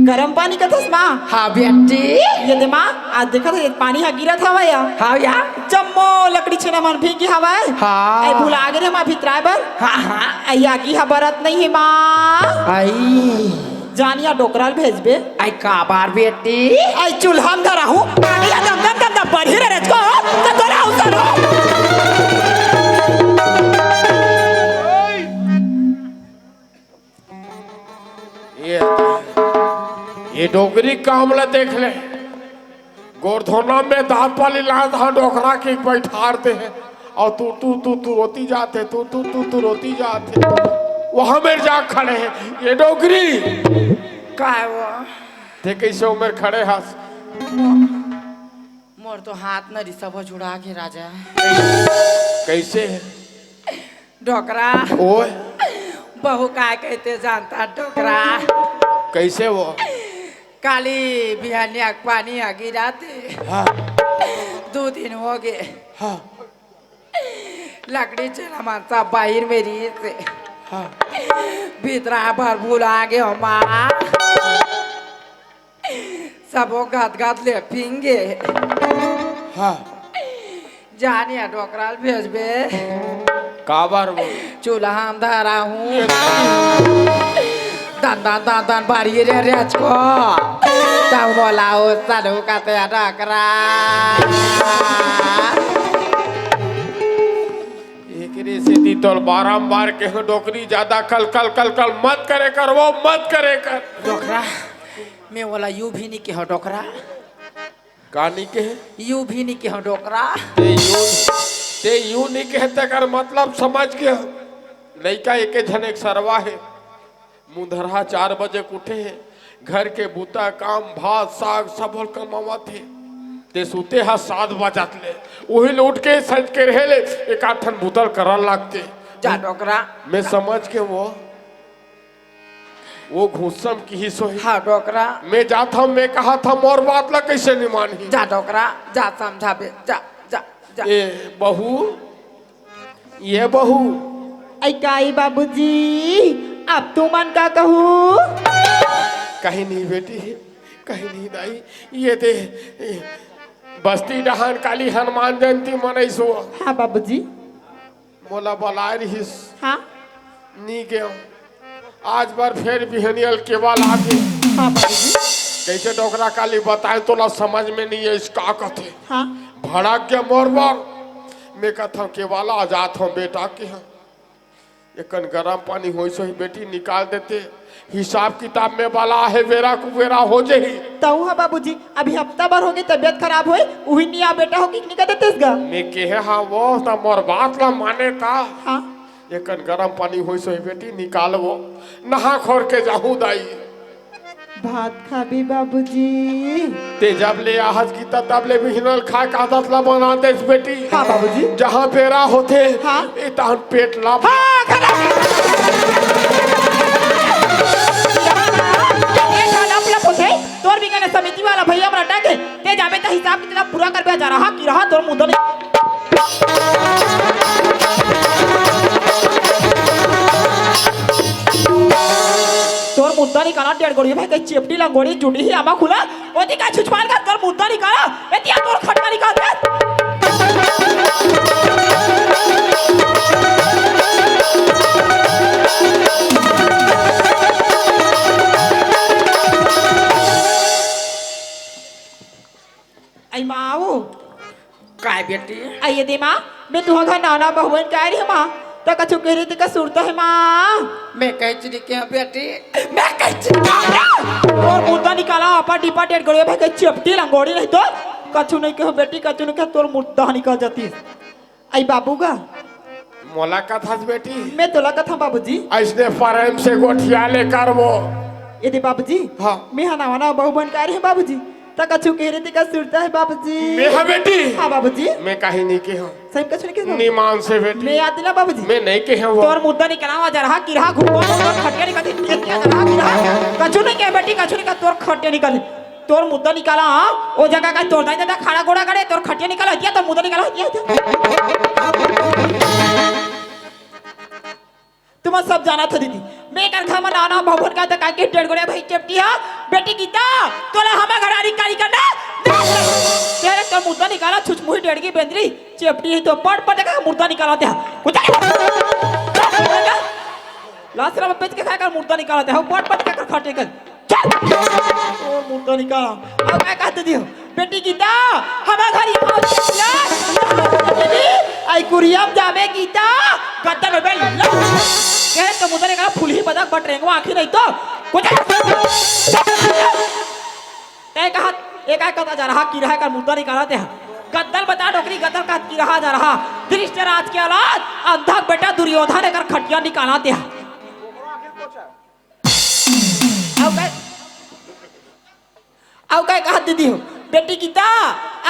गरम पानी कथस माँ? हाँ बेटी। ये दे माँ, आज देखत हस, पानी ह गिरत हवय या। हाँ या। जम्मो लकड़ी छेना मन भींगी हवय। हाँ। अई, भुला गे रे माँ भितराय बर। हाँ, हाँ। अई, आगी ह बरत नइ हे माँ। अई। जानिया डोकरा ल भेजबे। अई काबर बेटी? अई चूल्हा म धराहूं, पानी ह दम दम दम दम बरही रे रेचको, त धराहूं सरो। ये, ये डोकरी काम ला देख ले। गोरधोना में दांत वाली लात हा डोकरा के बैठार दे हे। अउ तू, तू, तू, तू रोती जात हे, तू, तू, तू, तू रोती जात हे। वहां मेर जा खड़े हे, ये डोकरी। काय वो? ते कइसे उमेर खड़े हस? मोर तो हाथ नरी सबो जुड़ा के राजा। कइसे? डोकरा। ओए। बहू काय कहिथे जानत हस डोकरा? कइसे वो? काली बिहनिया के पानी ह गिरत हे। हाँ। दू दिन होगे। हाँ। लकड़ी छेना मन सब बाहिर में रहिस हे। हाँ। भितराय बर भुला गे हो माँ। सबो गदगद ले भींगे। हाँ। जानिया डोकरा ल भेजबे। काबर वो? चूल्हा म धराहूं। दन दन दन दन बरही रे रेचको। तब मोला ओ सरू कथे डोकरा। एकरे सेती तोर बारंबार केहेंव डोकरी जादा कल कल कल कल मत करे कर, वो मत करे कर। डोकरा, मैं ओला यू भी नइ केहेंव डोकरा। का नइ केहे? यू भी नइ केहेंव डोकरा। ते यू, ते यू नइ केहे तेकर मतलब समझ गेंव। लइका एके झन एक सरवा हे। मुंधरहा चार बजे के उठे हे, घर के बूता, काम, भात, साग, सब ल कमावत हे। ते सुते हा सात बजत ले, उही ले उठ के सज के रहे ले, एक आध ठन बूता ल करन लागते। जा डोकरा। मैं समझ गेंव वो, वो घुस्सम किहिस होही। हाँ डोकरा। मैं जात हंव, मैं कहत हंव, मोर बात ला कइसे नइ मानही? जा डोकरा, जा समझाबे, जा, जा, जा। ए बहू, ये बहू। अई काई बाबूजी, अब तुमन का कहू? कहीं नहीं बेटी, कहीं नहीं दाई। ये दे, बस्ती डहान काली हनुमान जयंती मनइस हो। हाँ बाबूजी। मोला बलाय रिहिस। हाँ। नी गेंव। आज बर फेर बिहनिया ल केवल आगे। हाँ बाबूजी। कइसे डोकरा काली बताएंव तोला समझ में नइ आइस का कथे। हाँ। भड़क गे मोर बर। मैं कथंव केवल आ जात हंव बेटा के। हाँ। एकन गरम पानी होइस होही बेटी निकाल देते। हिसाब किताब में बला हे, बेरा कुबेरा हो जही। तहूं हा बाबूजी, अभी हफ्ता भर होगे तबियत खराब होय, उही निया बेटा हो कि नइ कह देतेस गा। मैं केहे हंव वो, त मोर बात ला माने त। हाँ। एकन गरम पानी होइस होही बेटी, निकाल वो, नहा खोर के जाहूं दाई। भात खाबे बाबूजी। ते जब ले आहस गीता, तब ले बिहनिया ल खाय के आदत ला बना देस बेटी। हाँ बाबूजी। जहाँ बेरा होथे, हाँ। ए तहन पेट ला हाँ, खाना। पेट ला लप लप होथे। तोर बिना समिति वाला भैया मन डाके, ते जाबे त हिसाब किताब पूरा करबे, जा रहा कि रहा तोर मुंह तो नहीं। तोर मुद्दा निकाला, डेढ़ गोड़ी भाई, कहीं चेपटी लंगोड़ी जुटी ही आमा खुला, ओती का छुछपाल का तोर मुद्दा निकाला, एतिया तोर खट्टा निकाल दे। आई माऊ। काय बेटी? अई दे माँ, मैं तुहंर घर नवा नवा बहू बन के आय रहेंव माँ, त कछु कहे रहे तेकर सुरता हे माँ। मैं कहीं चीज के बेटी, मैं कहीं चीज के। तोर मुद्दा निकाला, अपन डिपा डेढ़ गोड़िया भाई के चेपटी लंगोड़ी नहीं तो कछु नहीं कहेंव बेटी, कछु नहीं कहेंव, तोर मुद्दा निकल जातिस। अई बाबू गा। मोला कथस बेटी? मैं तोला कथंव बाबूजी। अइसने प्रेम से गोठिया ले कर वो। ए दे बाबूजी। हाँ। मैं हा नवा नवा बहू बन के आय रहेंव बाबूजी। त कछु कहे रहे तेकर सुरता हे बाबूजी। मैं हा बेटी। हाँ बाबूजी। मैं कहीं नहीं कहेंव। सही कछु नहीं कहेंव बाबूजी। निमान से बेटी। मैं आती ना बाबूजी। मैं नहीं कहेंव वो। तोर मुद्दा निकला हुआ जा रहा, किरहा घुमा, तोर खटिया निकल, किरहा, किरहा। कछु नहीं कहेंव बेटी, कछु नहीं कहेंव, तोर खटिया निकल। तोर मुद्दा निकाला, हाँ? ओ जगह का तोर दाई ददा खड़ा गोड़ा गड़े, तोर खटिया निकाला हतिया, तोर मुद्दा निकाला हतिया। तुमन सब जानत हो दीदी, मैं कर घर में नाना भवन का तक आके डेढ़ गोड़े भाई चेपटी हा, बेटी गीता, तोला हमा घर आरी कारी करना, तेरे तो मुद्दा निकाला, छुचमुही डेढ़ की बेंदरी, चेपटी ही तो पट पट का मुद्दा निकाला दे, कुछ लासरा में पेच के खाए का मुद्दा निकाला दे, पट पट का खटे कर। चल। ओ मुद्दा निकाल। अब मैं कहते दियो, बेटी गीता, हमारे घर यहाँ ले, ले, बेटी, आई कुरियम जावे गीता, गद्दा में बैठ ले। कहे तो मुद्दा निकाल, फुलही बदक बटरेंगवा आँखी नहीं तो। कुछ तय कहा, एक आय कहा जा रहा, किरहा का मुद्दा निकाला ते। गद्दल बता डोकरी, गद्दल का किरहा जा रहा। धृतराष्ट्र के औलाद, अंधा बेटा दुर्योधन एकर खटिया निकाला ते। अउ कहे, अउ कहे कहत दीदी हो, बेटी गीता,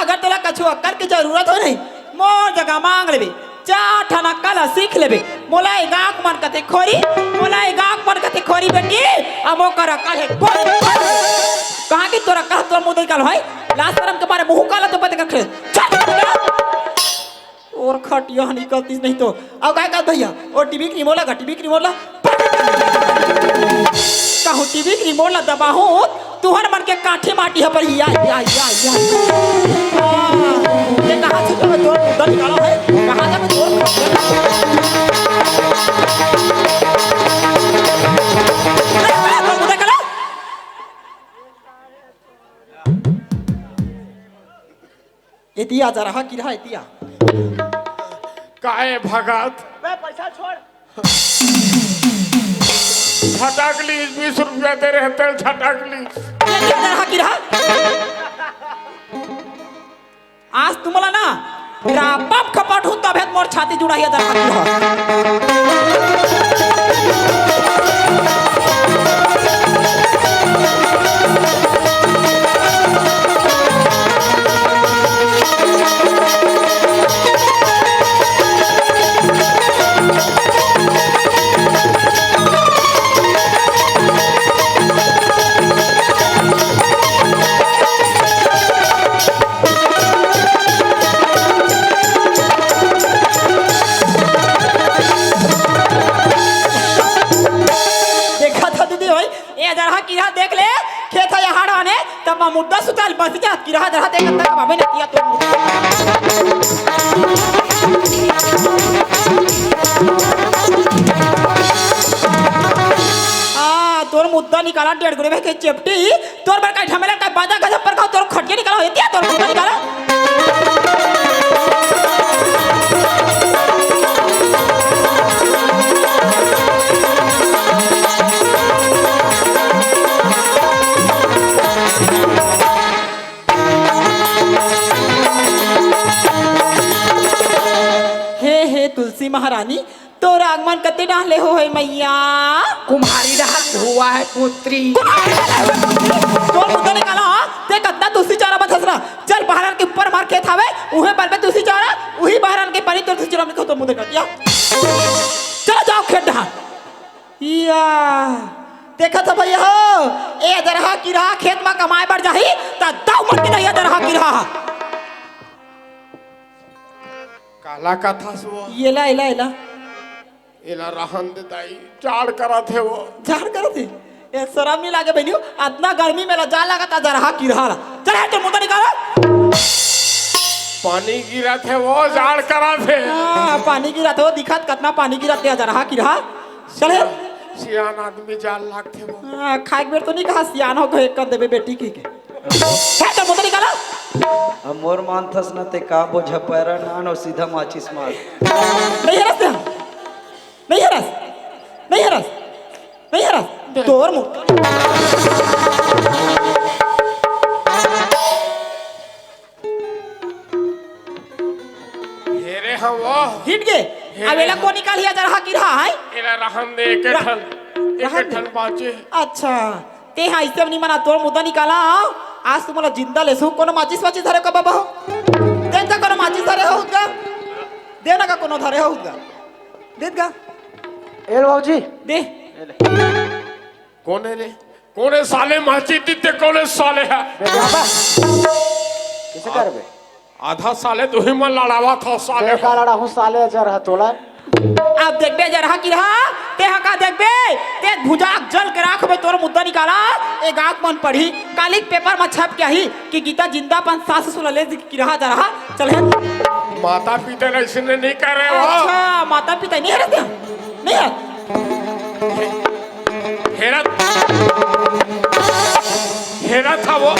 अगर तोला कछु अक्कल के जरूरत हो नहीं, मोर जगह मांग लेबे, चार ठन अक्कल ह सीख लेबे। मोला ए गाँव के मन कथे खोरी, मोला ए गाँव के मन कथे खोरी बेटी, अब ओकर अक्कल हे खोरी। कहाँ की तोर अक्कल, तोर मुंह निकाल भाई, लाज शरम के मारे मुंह काला तो पते कर खेल। चल। तोर खटिया ह निकलतीस नहीं तो। अउ काय कहत भैया, ओ टीवी के रिमोट ला, टीवी के रिमोट ला। कहूँ टीवी के रिमोट ला दबाहूँ, तुहर मन के काठी माटी ह पर या, या, या, या। हाँ, ये कहाँ से तुम्हें जोर मुद्दा निकाला है? कहाँ से मैं जोर मुद्दा निकाला? अरे, अरे, मुद्दा निकाला। एतिया जरहा किरहा एतिया। काहे भगत? बे, पैसा छोड़। झटक ली, बीस रुपया दे रहे, तेल झटक ली। एतिया जरहा किरहा। आज तुमला ना रापप खपट हूँ, तभे मोर छाती जुड़ा ही जरहा किरहा। देखा था दीदी भाई, ए जरहा किरहा देख ले, खेत ह यहाड़ आने, तब मैं मुद्दा सुताल बस जा, किरहा जरहा देख तक बाबे ने किया तो। आ, तोर मुद्दा निकाला डेढ़ गुरे में के चेपटी, तोर बर का झमेला का बाजा गजब पर का तोर खटिया निकाला, एतिया तोर मुद्दा निकाला। हे, हे तुलसी महारानी, तोर आगमन कते डाहले हो हे मैया? कुम्हारी डाहत हुआ है पुत्री। तोर मुद्दा निकाला, हाँ? ते कतना तुलसी चारा मत हंसना। चल बहरन के ऊपर मार खेत हावे, उहे पर में तुलसी चारा, उही बहरन के पानी तोर तुलसी चारा में खत्म मुद्दा निकाल दिया। चलो जाओ खेत डहा। या, देखत हो भैया हो, ए जरहा किरहा खेत मा कमाए बर जाही, त दाऊ मन के नैया जरहा किरहा। काला कथा सुआ। एला, एला, एला। एला रहन दे दाई, जाड़ करत हे वो। जाड़ करत हे? ए, शरम नहीं लागे बहिनी, अतना गर्मी में ला जाड़ लागत, जरहा किरहा ला। चल, हट, मुंह तो निकाल। पानी गिरत हे वो, जाड़ करत हे। हाँ, पानी गिरत हे वो, दिखत कतना पानी गिरत हे, जरहा किरहा। चल हे। सियान आदमी जाड़ लागथे वो। हाँ, खाए के बेर तो नहीं कहा, सियान हो गए, कर देबे बेटी की के। हट, मुंह तो निकाला। अब मोर मानथस न ते का बोझा पैरा नान और सीधा माचिस मार। नहीं हरस ते। नहीं हरस। नहीं हरस। नहीं हरस। तोर मुंह। हेरे हवो। हिट गे। हेरे अब एला हवो। कोन निकालिया जरहा किरहा है? एला रहन दे, एक रा-, ठन, एक रहन दे। ठन बाँचे। अच्छा, ते हा अइसे नहीं मना, तोर मुद्दा निकाला। आज तुमला जिंदा लेसु, कोनो माचिस वाचिस धरे का बाबा हो? देख जा, कोनो माचिस धरे हो का? दे ना का कोनो धरे हो का? दे का? ए लो बाबूजी। दे। ए ले। कोन हे रे? कोने साले मस्जिद दिते, कोने साले है? बे बाबा, कइसे करबे? आधा साले तुही मन लड़ावत हव साले। बेटा लड़ाहूँ साले, जर ह तोला। अब देखबे जरहा किरहा, तेहा का देखबे? ते भुजाक जल के राख में तोर मुद्दा निकाला, ए गाँव मन पढ़ी, काली के पेपर म छप के आही कि गीता जिंदा अपन सास ससुर ला ले किरहा जरहा, चल हे। माता पिता ला अइसने नइ करे हो। अच्छा, माता पिता नइ हरे ते? नइ हरे? हेरत, हेरत हव वो।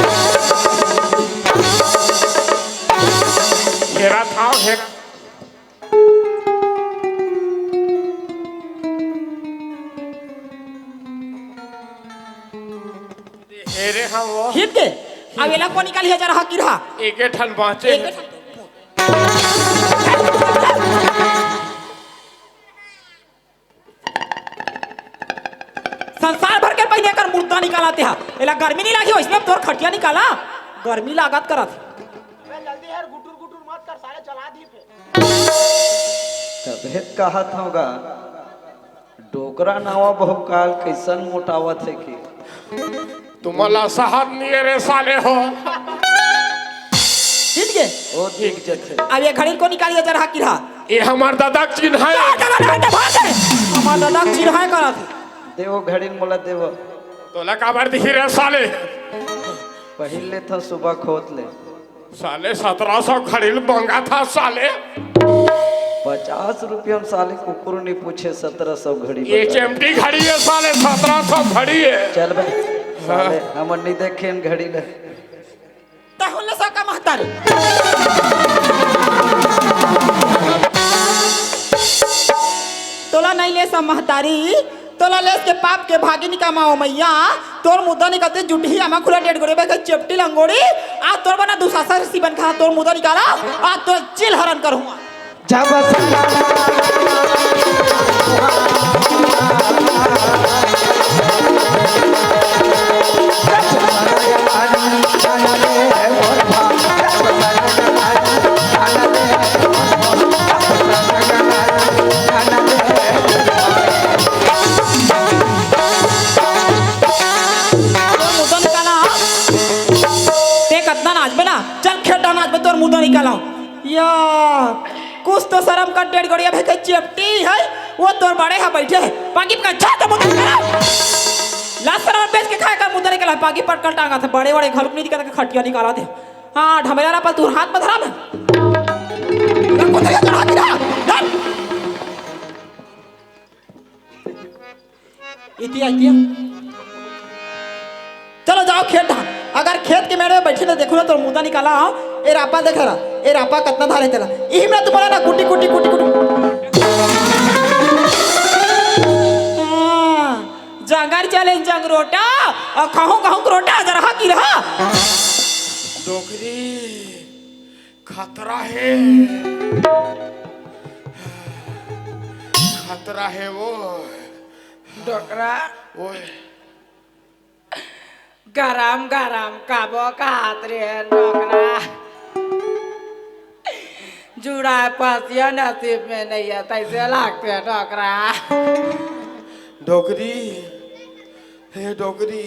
हेरत हव, हेरत। हेरे हव वो। हिट के? अब एला कोन निकाली हजार हा किरहा? एके ठन बाँचे एक हे। ठन। संसार भर के पहिने कर मुर्दा निकाला तेहा। एला गर्मी नइ लागी, ओइसने तोर खटिया निकाला। गर्मी लागत करत। अबे जल्दी यार, गुटुर गुटुर मत कर, साले चला दी फेर। तभे त कहत हँव गा, डोकरा नावा बहुकाल कइसन मोटावत हे कि। तुमन ला सहत नइ हे रे साले हो। जीत गे। ओ जीत जथे। अब ये घड़ी ल कोन निकाली हजार हा किरहा? ये हमर ददा के चिन्हा हे। जा, जा, जा, जा, भाग जा। हमर ददा के चिन्हा हे करत हे। देवो घड़ी ल मोला देवो। तोला काबर दिही रे साले? पहिर लेथँव सुबह खोत ले। साले सतरा सौ घड़ी ल मंगत हस साले। पचास रुपया म साले कुकुर नइ पूछे, सतरा सौ घड़ी ये बता। चेमटी घड़ी हे साले, सतरा सौ घड़ी हे। चल बे, साले, हाँ। हमन नइ देखेन घड़ी ल। तहुन ले सका महतारी। तोला नइ ले सा महतारी, तोला लेस के पाप के भागी निकामा ओ मइया, तोर मुद्दा निकलते जुटही आमा खुला डेढ़ गोड़े बे के चेपटी लंगोड़ी, आ तोर बना दुसासर सी बन खा तोर मुद्दा निकाला, आ तोर चिल हरण करूँगा। जब तोर मुद्दा निकाला, ते कतना नाचबे ना, चल खेत डाहर नाचबे, तोर मुद्दा निकाला। या, कुछ तो शरम कर, डेढ़ गोड़िया भे के चेपटी हे, वो तोर बड़े हा बइठे हे। पागी पकड़, जा तो मुद्दा निकाला। ला शरम बेच के खाए कर मुद्दा निकाला, पागी पटकल टांगा थे, बड़े बड़े घलुक नइ दिखा थे, खटिया निकाला थे। हाँ, ढमेला ना पल तू हाथ में धरा में। ना कुछ नहीं, चढ़ा गिरा। ना। इतिया, इतिया। चलो जाओ खेत डाहर। अगर खेत के मेड़ में बइठे तो देखो ना, तोर मुद्दा निकाला हँव। ए रापा देख रहा, ए रापा कतना धारे तेला। इही में तुम्हारा ना कुटी, कुटी, कुटी, कुटी। हाँ, जंगर चले जंगरोटा, अउ कहूँ, कहूँ रोटा, जरहा किरहा। डोकरी, खतरा हे, खतरा हे वो। डोकरा। ओए। गरम गरम काबो खात रे डोकरा। जुड़ाए पसिया नसीब में नइ हे, तइसे लागथे डोकरा। डोकरी, हे डोकरी।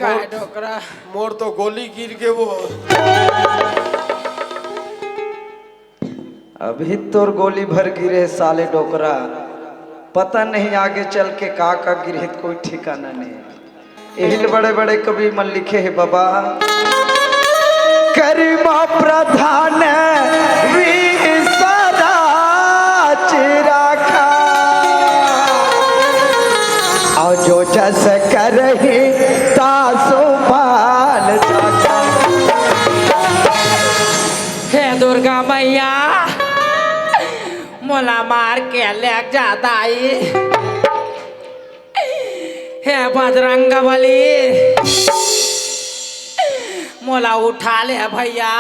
काय मोर, डोकरा? मोर तो गोली गिर गे वो। अभी तोर गोली भर गिरे साले डोकरा, पता नहीं आगे चल के का का गिरही, कोई ठिकाना नहीं। एहिल बड़े बड़े कवि मन लिखे हे बाबा, करिमा प्रधान विसराज राखा, और जो जस करही तासु माल जाखा। हे दुर्गा मैया, मोला मार के लेग जा दाई। हे बजरंग बली, मोला उठा ले भैया।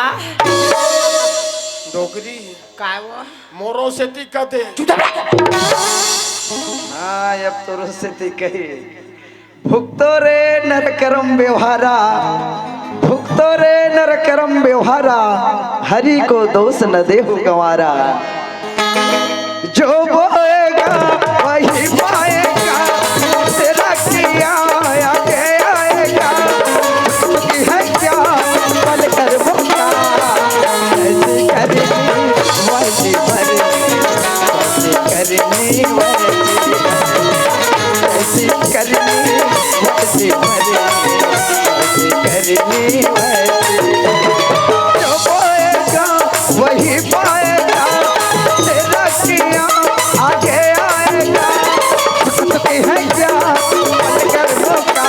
डोकरी, काय वो? मोरो सेती कथे। चुप रह। हाँ, अब तोरो सेती कही। भुगतो रे नर करम व्यवहारा, भुगतो रे नर करम व्यवहारा, हरि को दोष न देहु गंवारा। जो बोएगा वही पाएगा, तेरा जो बोएगा, वही पाएगा, तेरा किया आगे आएगा। सकती है क्या पलकर मौका?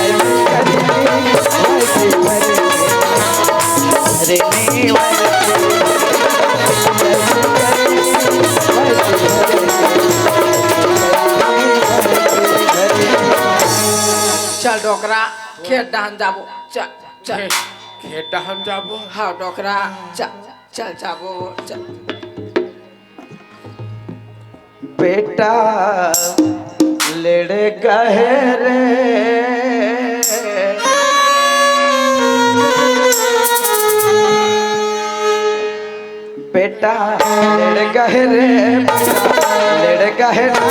ऐसी करनी, वैसी करनी, करनी वैसी। चल डोकरा, खेत डहन जाबो। चल, चल। खेत, खेत डहन जाबो। हाँ डोकरा, चल, चल जाबो, चल। बेटा लेड़ गहे रे, बेटा लेड़ गहे रे, बेटा लेड़ गहे रे।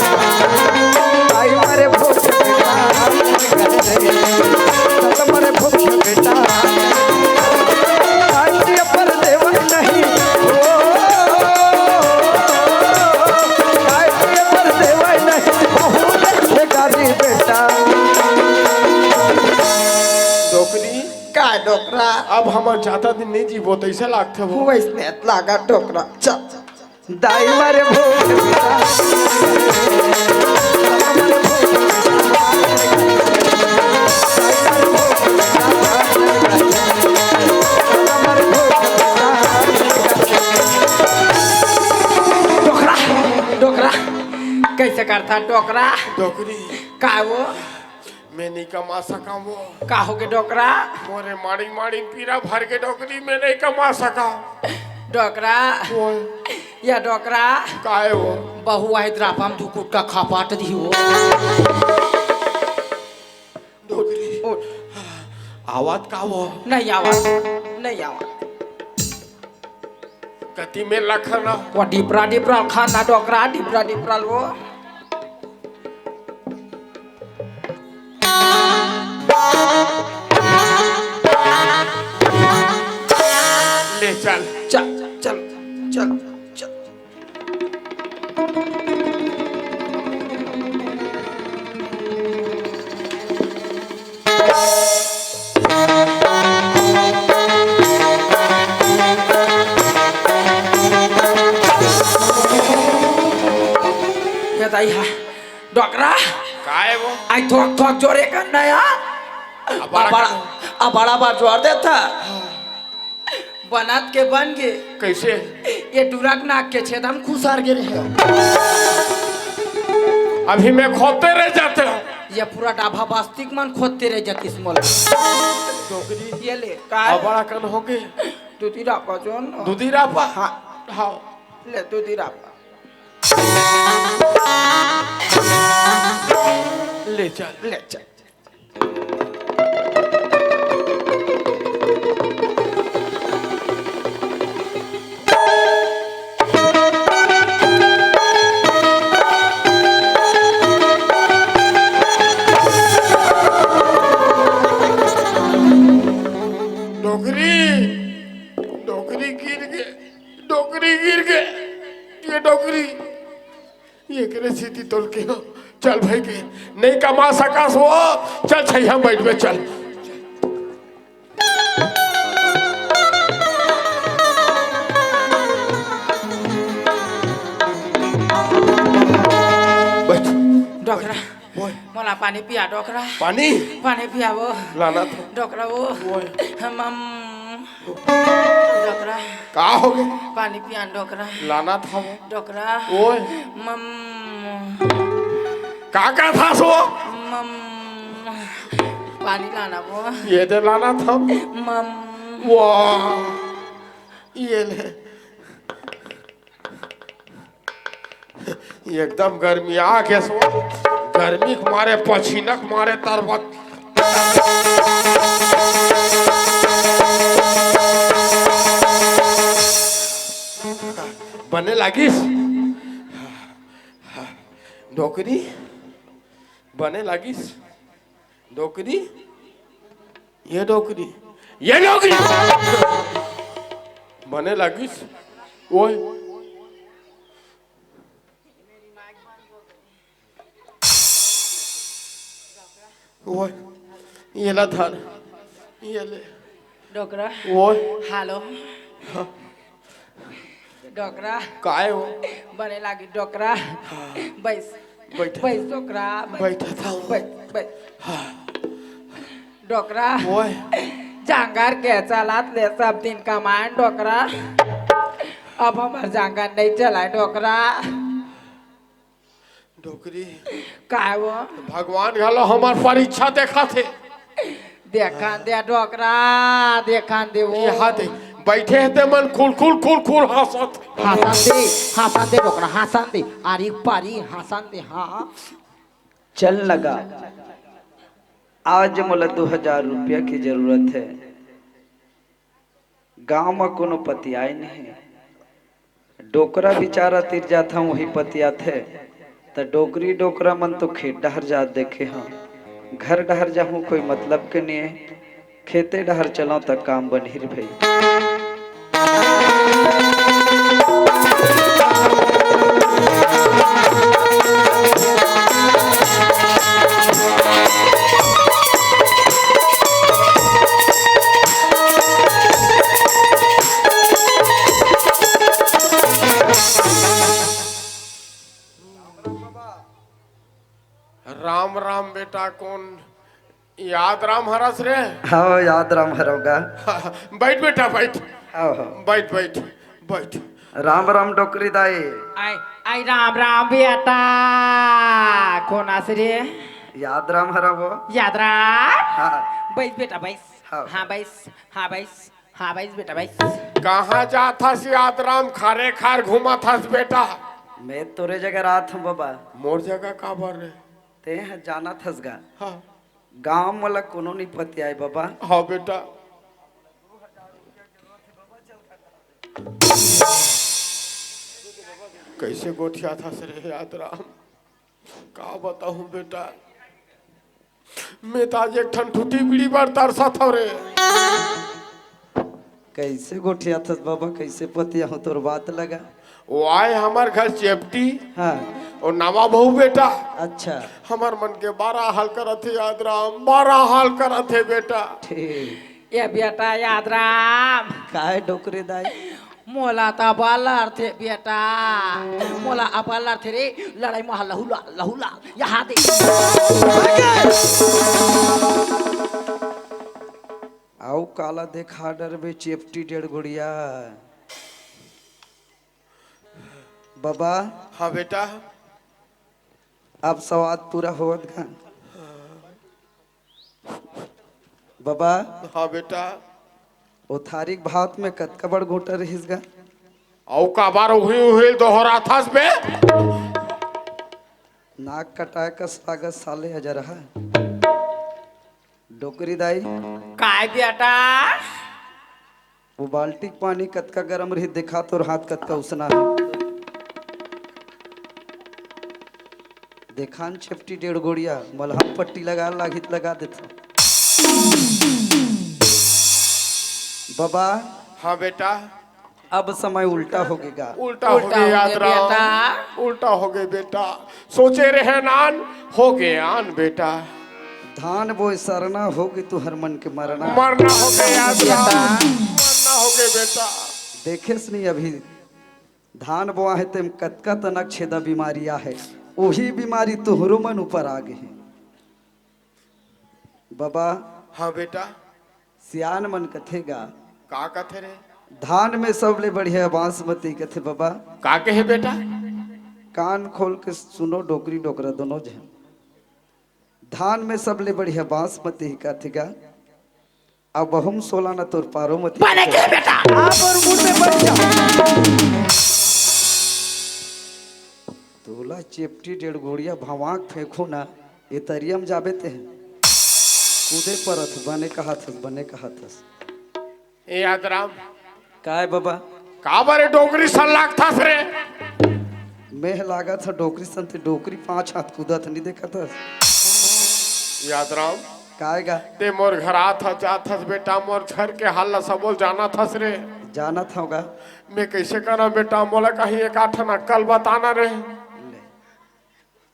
आई मरे भूख बेटा, लेड़ गहे रे। चल मरे भूख बेटा। आइए पर देवा नहीं, ओ, आइए पर देवा नहीं, बहुत बेकारी बेटा। डोकरी। का डोकरा? अब हमर जादा दिन नहीं जीबो, तैसे लागथे वो। वैसने लागा डोकरा। चल। दाई मारे भोग। डोकरा, डोकरा, कैसे करता डोकरा? डोकरी। का वो? मैं नहीं कमा सका वो। का हो गे डोकरा? मोरे माड़ी माड़ी पीरा भर के डोकरी, मैं नहीं कमा सका। डोकरा। वो। या डोकरा। काहे वो? बहू आई द्रापम दू कुटका खपाट दी वो। डोकरी। ओ। आवत का वो? नहीं आवत, नहीं आवत। कति में लखना? वो डिपरा डिपरा खाना डोकरा, डिपरा डिपरा वो। ले चल। चल, चल, चल, चल। ये दाई हा, डोकरा। काय वो? आई थोक थोक जोरे कर नया। अबाड़ा अबाड़ा, कर। अबाड़ा बार जोर देता। बनत के बन गे। कैसे? ये डुरक नाक के छेदम खुसर गे रहे। अभी मैं खोदते रह जाते हो। ये पूरा डाभा बास्तिक मन खोदते रह जातिस मोला। डोकरी। ये ले, काय? अबाड़ा कन हो गे। दूधी रापा जोन। दूधी रापा? हाँ। हाँ। ले, दूधी रापा। ले चल। ले चल। डोकरी, डोकरी गिर गे, डोकरी गिर गे, ये डोकरी। ये करे सीती तोल के हो। चल भाई के, नहीं कमा सकास वो, चल छैया बैठ में चल। बैठ। डोकरा, ओए। मोला पानी पिया डोकरा। पानी? पानी पिया वो। लाना था। डोकरा वो। ओए। हम, हम, डोकरा। का हो गे? पानी पियान डोकरा। लाना था वो। डोकरा। ओए। मम। का का था सो? मम। पानी लाना वो। ये दे लाना था। मम। वाह। ये ले। एकदम गर्मी आ के सो, गर्मी के मारे, पसीना के मारे तरबत। बने लागिस डोकरी, बने लागिस। डोकरी, ये डोकरी, ये डोकरी। बने लागिस। ओए, ओए, ये ला धर। ये ले। डोकरा। ओए। हेलो। हाँ। डोकरा। काय हो? बने लागी डोकरा। हाँ। बैस। बैठ। बैस डोकरा, बैस। बैठ था। बैस, बैस। हाँ। डोकरा। ओए। जांगर के चलत ले सब दिन कमाएन डोकरा। अब हमर जांगर नहीं चलाए डोकरा। डोकरी। काय वो? भगवान घलो हमर परीक्षा देखत हे। देखन दे डोकरा, देखन दे वो। यहाँ दे, बैठे हे ते मन कुल कुल कुल कुल हंसत। हंसन दे, हंसन दे डोकरा, हंसन दे। आरी पारी हंसन दे, हाँ। चल लगा, आज मोला दो हजार रुपया की जरूरत हे। गांव म कोनो पतियाए नहीं। डोकरा बिचारा तीर जाथंव, वही पतियाथे। त डोकरी डोकरा मन तो खेत डहर जात देखे हंव। घर डहर जाहूं, कोई मतलब के नहीं हे। खेते डहर चलंव त काम बनही रे भई। राम राम बेटा, कोन याद राम हरस रे? हाँ, याद राम हरव गा। बैठ बेटा, बैठ। हाँ, हाँ। बैठ, बैठ, बैठ। राम राम डोकरी दाई। आई, आई राम राम बेटा। कोन आस रे? याद राम हरव वो। याद राम? हाँ। बैस बेटा, बैस। हाँ। हाँ, बैस। हाँ, बैस। हाँ, बैस बेटा, बैस। कहाँ जात हस याद राम? खारे खार घूमत हस बेटा। मैं तोरे जगह रात हूँ बाबा। मोर जगह काबर रे? ते ह जानत हस गा। हाँ। गांव मोला कोनो नहीं पतियाए बाबा। हाँ बेटा। कैसे गोठियाथस रे याद राम? का बताहूँ बेटा, मैं तो आज एक ठन ठूठी बीड़ी बर तरसत हव रे। कैसे गोठियाथस बाबा, कैसे पतियाहूँ तोर बात लगा। वो आए हमर घर चेपटी। हाँ। वो नवा बहू बेटा। अच्छा। हमर मन के बड़ा हाल करत हे याद राम, बड़ा हाल करत हे बेटा। ठीक। ए बेटा याद राम। काय डोकरी दाई? मोला त अब्बड़ लड़थे बेटा, मोला अब्बड़ लड़थे रे, लड़ाई म लहूला, लहूला, यहाँ दे। अउ काला देखा डरबे चेपटी डेढ़ गोड़िया। बाबा। हाँ बेटा। अब सवाद पूरा होवत गा। बाबा। हाँ बेटा। ओ थारी के भात में कतका बड़ गोटा रहिस गा? अउ काबर उही उही दोहराथस बे? नाक कटाए कस लागत साले अजरहा। डोकरी दाई। काय बेटा? वो बाल्टी के पानी कतका गरम रही, देखा तोर हाथ कतका उसना है। देखान चेपटी डेढ़ गोड़िया, मलहम पट्टी लगा लागित लगा देथो। बाबा। हाँ बेटा। अब समय उल्टा होगे गा। उल्टा उल्टा होगे याद राम। उल्टा होगे बेटा। सोचे रहे नान, होगे आन बेटा। धान बोए सरना, होगे तुहर मन के मरना। मरना होगे याद राम। मरना होगे बेटा। देखेस नहीं अभी धान बोआ हे तेम कतका तनक छेदा बीमारी आहे, उही बीमारी तुहरो मन ऊपर आ गे हे। बाबा। हाँ बेटा। सियान मन कथे गा। का कथे रे? धान में सबले बढ़िया बासमती कथे बाबा। का कहे बेटा? कान खोल के सुनो डोकरी डोकरा दोनों झन। धान में सबले बढ़िया बासमती ही कथे गा। अब बहुम सोला न तोर पारो मती। बने के बेटा। आप और मुड़ में बैठ जा। तोला चेपटी डेढ़ गोड़िया भवाक फेंकहूं ना, ए तरिया म जाबे तेह। कूदे परत हस, बने कहत हस, बने कहत हस। ए यादराम। काय बाबा? काबर ए डोकरी सन लागथस रे? मेह लागत ह डोकरी सन, ते डोकरी पांच हाथ कूदत नहीं देखत हस? यादराम। काय गा? ते मोर घर आत हस, जात हस बेटा, मोर घर के हाल ला सबोल जानत हस रे। जानत हंव गा। मैं कैसे करंव बेटा, मोला कहीं एक आठ ठन अक्कल बताना रे। ले।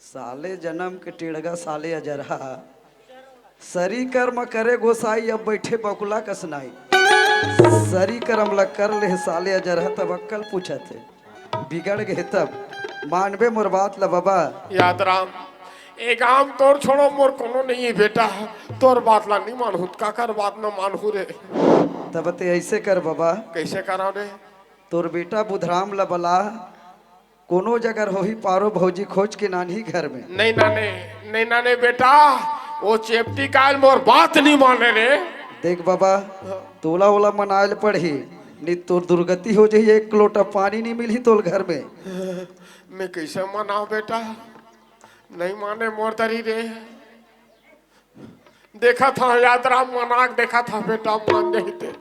साले जनम के टेड़गा, साले अजरहा। सरी कर्म करे गोसाई, अब बइठे बकुला कस नाई। सरी कर्म ल कर ले साले, अजरहा तब अक्कल पूछत हे। बिगड़ गे तब मानबे मोर बात ल बबा। याद राम, ए गांव तोर छोड़ो मोर कोनो नहीं हे बेटा, तोर बात ला नहीं मानहूं, काकर बात न मानहूं रे। तब ते ऐसे कर बबा। कैसे करा रे? तोर बेटा बुधराम ल बला, कोनो जगह होही पारो भौजी खोज के नानही घर में। नहीं नाने, नहीं नाने बेटा, वो चेपटी काल मोर बात नहीं माने रे। देख बाबा, तोला ओला मनाए ल पड़ही, नहीं तोर दुर्गति हो जाही, एक लोटा पानी नहीं मिलही तोल घर में। मैं कैसे मनाओ बेटा, नहीं माने मोर तरी रे। देखा था याद राम मनाक, देखा था बेटा मान जाही ते।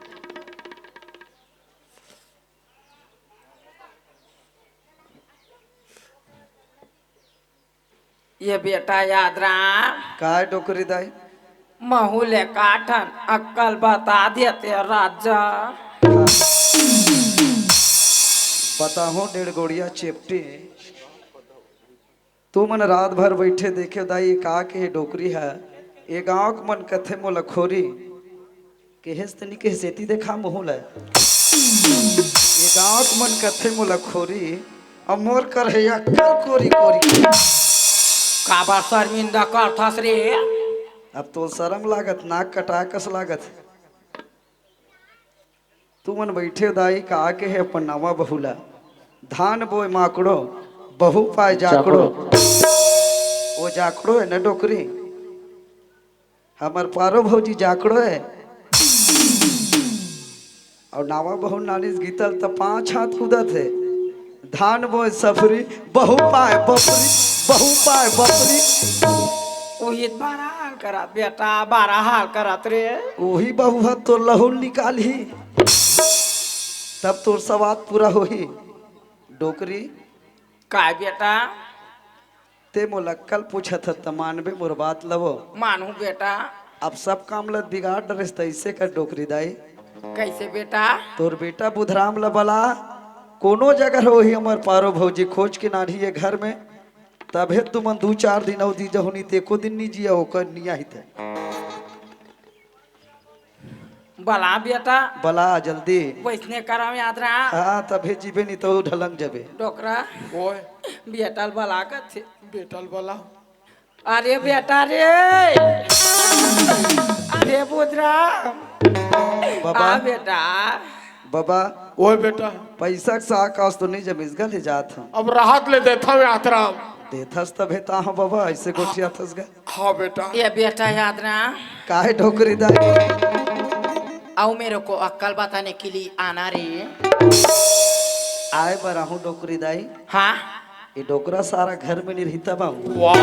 ये बेटा याद राम। काय डोकरी दाई? महू ले काठन अक्कल बता देते राजा। बताहूं डेढ़ गोड़िया चेपटी। तुमन रात भर बइठे देखे दाई, का के डोकरी ह? ए गांव के मन कथे मोला खोरी। केहेस त नी केहेस, एती देखा मुहूं ल। ए गांव के मन कथे मोला खोरी, अब मोर कर हे अक्कल कोरी कोरी। काबर शर्मिंदा करथस रे? अब तो शरम लागत, नाक कटाए कस लागत। तुमन बइठे दाई, का के हे अपन नवा बहू ला? धान बोए माकड़ो, बहू पाए जाकड़ो। जाकड़ो। वो जाकड़ो हे न डोकरी, हमर पारो भौजी जाकड़ो हे। अउ नावा बहू नानिस गीतल त पांच हाथ कूदत हे। धान बोए सफरी, बहू पाए बफरी, बहू पाए बफरी। उही त बड़ा हाल करत बेटा, बड़ा हाल करत रे। उही बहू ह तोर लहू ल निकालही, तब तोर सवाद पूरा होही। डोकरी। काय बेटा? ते मोला अक्कल पूछत हस त मानबे मोर बात ल वो। मानहूं बेटा। अब सब काम ल बिगाड़ डरेस त अइसे कर डोकरी दाई। कैसे बेटा? तोर बेटा बुधराम ल बला, कोनो जगह होही हमर पारो भौजी खोज के नानही ये घर में, तभे तुमन दू चार दिन अउ जी जहू, नी त एको दिन नी जिया ओकर नी आही ते। बला बेटा। बला जल्दी। वैसने करव याद राम। हाँ, तभे जीबे, नी तो ढलंग जबे। डोकरा। ओए। बेटा ल बला कथे। बेटा ल बला। अरे बेटा रे। अरे बुधराम। बाबा। आ बेटा। बाबा। ओए बेटा। पैसा के साकास तो नहीं जमिस गा, ले जात हूँ। अब राहत ले देथव याद राम। देथस तभे त आंव बाबा, अइसे गोठियाथस गा। हाँ बेटा। ये बेटा याद राम। काहे डोकरी दाई? आओ मेरे को अक्कल बताने के लिए आना रे। आए बर आहूं डोकरी दाई। हाँ। ये डोकरा सारा घर में नहीं रही तब आऊं। वाह।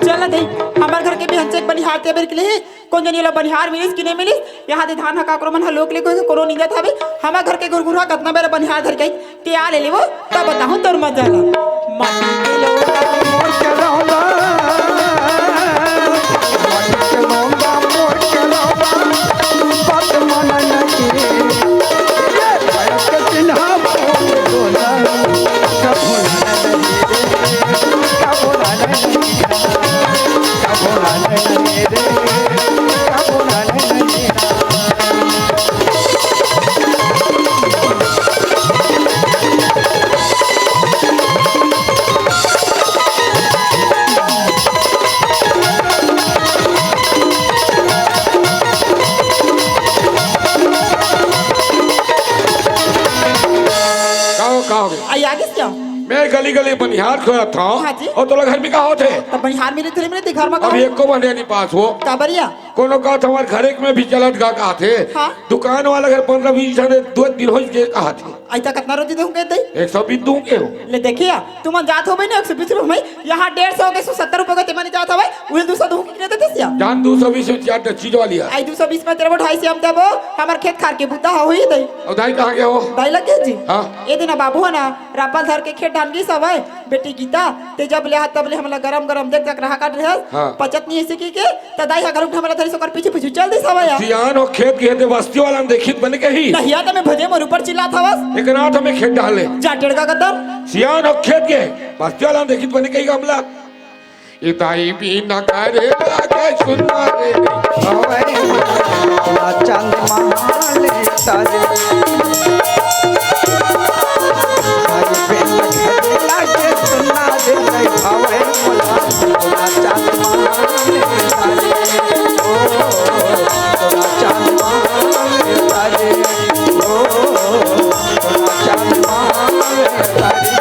चल दे, हमर घर के बिहंचे एक बनिहार ते बेर के लिए, कोन जनी ला बनिहार मिलिस कि नहीं मिलिस? यहाँ दे धान ह काकरो मन ह लोक ले कोई के कोनो निंदत हवे। हमर घर के गुरगुरहा कतना बेर बनिहार धर के आई, ते आ ले लेवो, तब बताहूं तोर मजा ला। माटी के लोटा मोर के लोटा, माटी के लोटा मोर के लोटा, बात मन नहीं। का हो, का हो गे? आई आगे से आओ। मैं गली गली बनिहार खोजत हंव। हाँ जी। अउ तोला घर में का होत हे? त बनिहार मिले थोड़ी मिले, घर में का अब हो? एको बनिहार नहीं पास हो। काबर या? कोनो कहत हमर घर एक में भी चलत गा कहत हे। हाँ। दुकान वाला घर पंद्रह बीस झन हे, दो दिन हो गए कहत हे। अइसा कतना रोजी देहूं कहत हे? एक सौ बीस दूं के हो। ले देखिया, तुमन जात हो भाई ना, एक सौ बीस रुपए में, यहाँ डेढ़ सौ के, एक सौ सत्तर रुपए के, तेमन जात हवे, उहे दू सौ दूं के देते सिया। जान दू सौ बीस में चार चीज वाली है। आई दू सौ बीस में तेरे वो ढाई सौ हम देबो, हमर खेत खार के बुता होई दई। अउ दाई कहाँ गए हो? दाई लगे जी। हाँ। ए दिन बाबू है ना, रापल धर के खेत डाल गई सब है, बेटी गीता, ते जब ले हाथ तब ले हमला गरम गरम देख देख रहा काट रहे। हाँ। पचत नहीं ऐसे की के, त दाई हा गरुक हमला धरी सोकर पीछे पीछे चल दी सब है। सियान हो खेत गए थे बस्ती वाला ने देखित बने कही। नहीं आता मैं भजे मोर ऊपर चिल्लात हवस। एकनाथ में खेत डाले। जा टेड़का कतर। सियान हो खेत के। बस्ती वाला देखित बने कही गमला। इताई भी न करे लागे सुनना रे। हवाई चंद महाले तारे। इताई भी न करे लागे सुनना रे। हवाई चंद महाले तारे। ओ, चंद महाले तारे। ओ, चंद महाले तारे।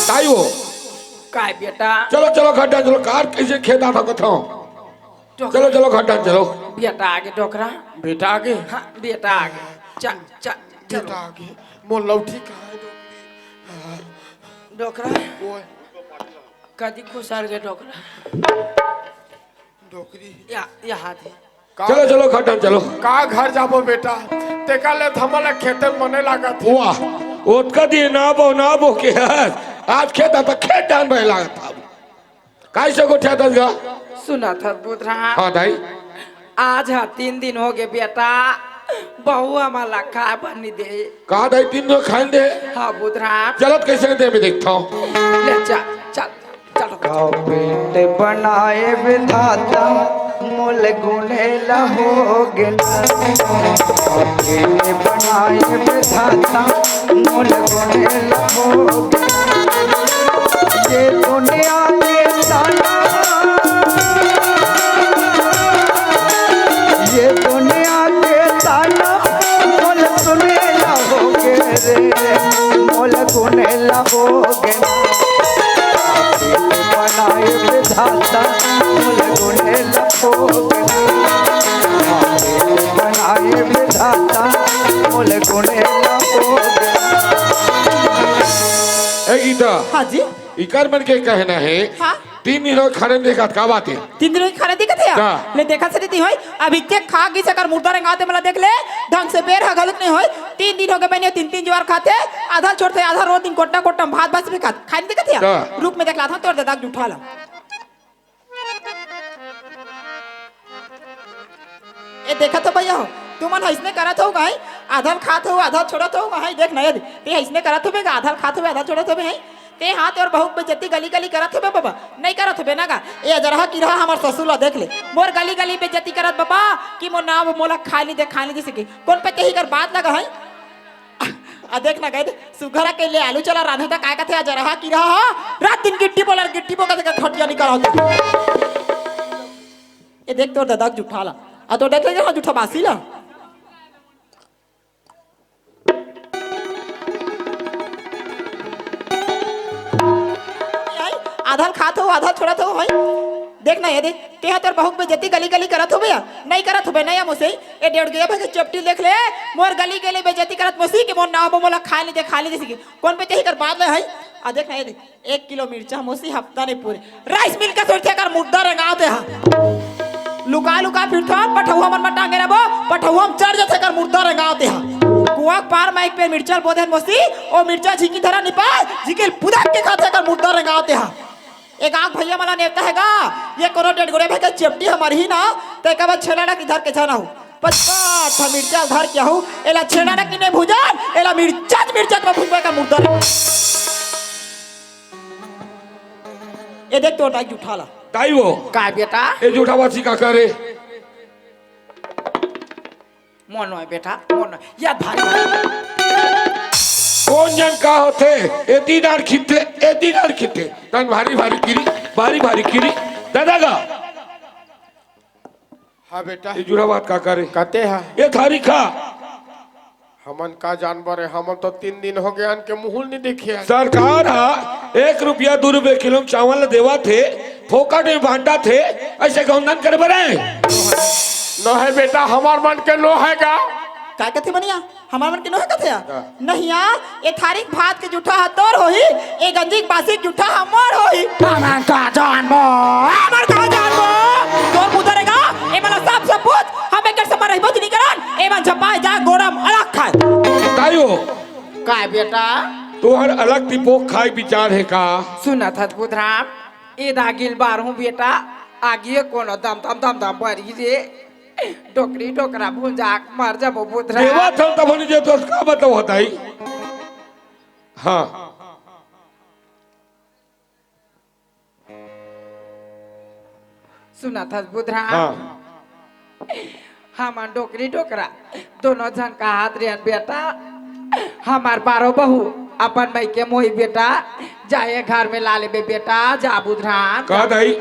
ताई हो। काय बेटा? चलो, चलो, घर डाहन चलो, कार कैसे खेत आ सकत हूँ। डोकरा। चलो, चलो, घर डाहन चलो। बेटा आगे डोकरा। बेटा आगे? हाँ, बेटा आगे। चल, चल, चलो। बेटा आगे। मोर लौठी कहाँ है डोकरी? डोकरा। ओए। कदी खुसर गे डोकरा। डोकरी। या, यहाँ थे। का? चलो, चलो, घर डाहन चलो। का घर जाबो बेटा? तेका ले त हमन ला खेते मने लागत हे। वाह, ओतका दिन आबो ना आबो के हस। आज खेत आ त खेत डाहन बने लागत हे। काहे से गोठियाथस गा? सुनत हस बुधराम। हाँ दाई। आज हा तीन दिन होगे बेटा, बहू हमन ला खाए बर नी दे। का दाई तीन दिन खाए दे? हाँ बुधराम। चलत कैसे दे मैं देखता हूँ। ले चल, चल, चल। का पेट बनाए विधाता मोल गुने ला होगे ना। का पेट बनाए विधाता मोल गुने ला होगे ना। ये दुनिया के ताना, ये दुनिया के ताना मोल सुने ला होगे रे, मोल गुने ला होगे। बनाए विधाता मोल गुने ला होगे। बनाए विधाता मोल गुने ला होगे। ए गीता। हाँ जी। इकर मन के कहना है, हाँ? तीन दिन होगे खाना नी देखत, का बात है? तीन दिन होगे खाना देखत है? का? ले देखत से नी होय, अभी ते खा गिस एकर मुर्दा रेंगात हे, मला देख ले, ढंग से बेर ह घलुक नी होय। तीन दिन होगे बने, तीन तीन जुवार खाथे, आधा छोड़थे, आधा रोज दिन कोट्टा कोट्टा म भात बस भी खात, खाए नी देखत है? का? रुक मैं देख लात हूँ तोर ददा के जूठा ला। ए, देखत हो भैया हो, तुमन अइसने करत हो भाई, आधा ल खात हो, आधा ल छोड़त हो भाई, देख ना, ए, ते अइसने करत होबे गा, आधा ल खात होबे, आधा ल छोड़त होबे, हैं? ते हाँ, तोर बहू के बेइज्जती गली गली करत होबे बाबा, नहीं करत होबे ना गा? ए अजरहा किरहा हमर ससुर ला देख ले, मोर गली गली बेइज्जती करत बाबा, कि मोर नाव मोला खाए नी दे, खाए नी दे सके, कोन पे तेही कर बात लगा है? आ देख ना, कह दे, सुघर के ले आलू चला रांधे त काय कथे, अजरहा किरहा, रात दिन गिट्टी बोला, गिट्टी बोला, देख खटिया निकाल होते। ए देख तोर ददा के जूठा ला, आ तोर देख ले जहाँ जूठा बासी ला। आधा ल खात हो, आधा ल छोड़त हो, भाई। देख ना, ए देख, तेहा तोर बहू के बेइज्जती गली गली करत होबे या? नहीं करत होबे, नहीं मोसे। ए डेढ़ गया भाई के चपटी देख ले, मोर गली गली बेइज्जती करत मोसी के मोर नाव मोला खाए नी दे, खाए नी दे सिके। कोन पे तेही कर बात ले है? आ देख ना, ए देख, एक किलो मिर्चा मोसी हफ्ता नहीं पूरे। राइस मिल के सोचथे कर मुर्दा रेंगात हे। लुका लुका फिरथन, पठौहा मन म टांगे रहिबो, पठौहा म चढ़ जथे कर मुर्दा रेंगात हे। कुआं के पार म एक पेड़ मिर्चा ल बोधे मोसी, ओ मिर्चा झिकी धरा निपाय, झिकी ल पुदक के खाथे कर मुर्दा रेंगात हे। एक आंख भैया मला नेवता हे गा, ये कोनो डेढ़ गोड़े भाई के चेपटी हमर ही ना, ते कबा छेला ना किधर के जाना हो। पचपन ठा मिर्चा धर के आहू, एला छेड़ा न किने भुजन, एला मिर्चा च मिर्चा म भुजबे का मुर्दा रे। ए देख तोर दाई जूठा ला। दाई वो। का बेटा? ए जूठा बासी का करे? मोन होय बेटा, मोन होय। या भारी भारी। कोन जन का होथे? एती डार खिथे, एती डार खिथे। तन भारी भारी किरी, भारी भारी किरी। दादा गा। हाँ बेटा। ए जुड़ा बात का करे? कते हा? ए थारी खा। हमन का जानबर है, हमन तो तीन दिन होगे आन के मुहुल नहीं देखे हैं। सरकार हा एक रुपया दू रुपया किलो म चावल ल देवत हे, फोकट में बांटत हे, अइसे गौंदन करे बर है? नो है बेटा, हमर मन के नो है का? का कथे बनिया? हमर मन के नोहे कथे या? हाँ। नहीं या, ए थारी के भात के जूठा ह तोर होही, ए गंजी के बासी के जूठा ह मोर होही। हमन का जानबो? हमन का जानबो? तोर मुदा रेगा, ए मन ला सब सब पूछ, हम एकर समान रहिबो च नहीं करन, ए मन झपाए जा गोड़ा म अलग खाए। ताई हो। का बेटा? तोहर अलग तिपोक खाए विचार हे का? सुनत हस बुधराम, ए दागिल बारहूं बेटा, आगिए कोनो दम दम दम दम बरी रे। डोकरी डोकरा भुंजा के मर जाबो बुधराम। देवा थन तब नहीं देतो, का मतलब होता है? हाँ। सुनत हस बुधराम? हाँ। हमन डोकरी डोकरा दोनों झन कहत रेहेन बेटा, हमर पारो बहू अपन मइके मोही बेटा, जा ए घर में ला लेबे बेटा, जा बुधराम। का दाई,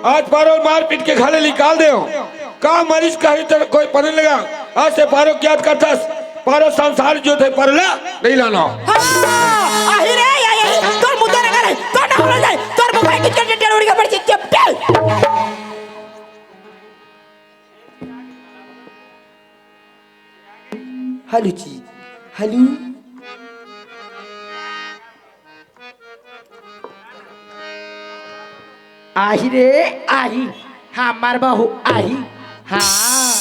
आज पारो मार पीट के घर ले निकाल देव। का मरीज कही तो कोई पने लगा। आज से पारो के याद करथस, पारो संसार जो थे परला नहीं लाना। हाँ, आही रे, आही, आही, तोर मुद्दा रंगा रे, तोर ना होला जाए, तोर मोबाइल के टेट टेट उड़ी के पड़ चित्ते पेल। हेलो जी, हेलो। आही रे, आही, हमर बहू आही। हाँ।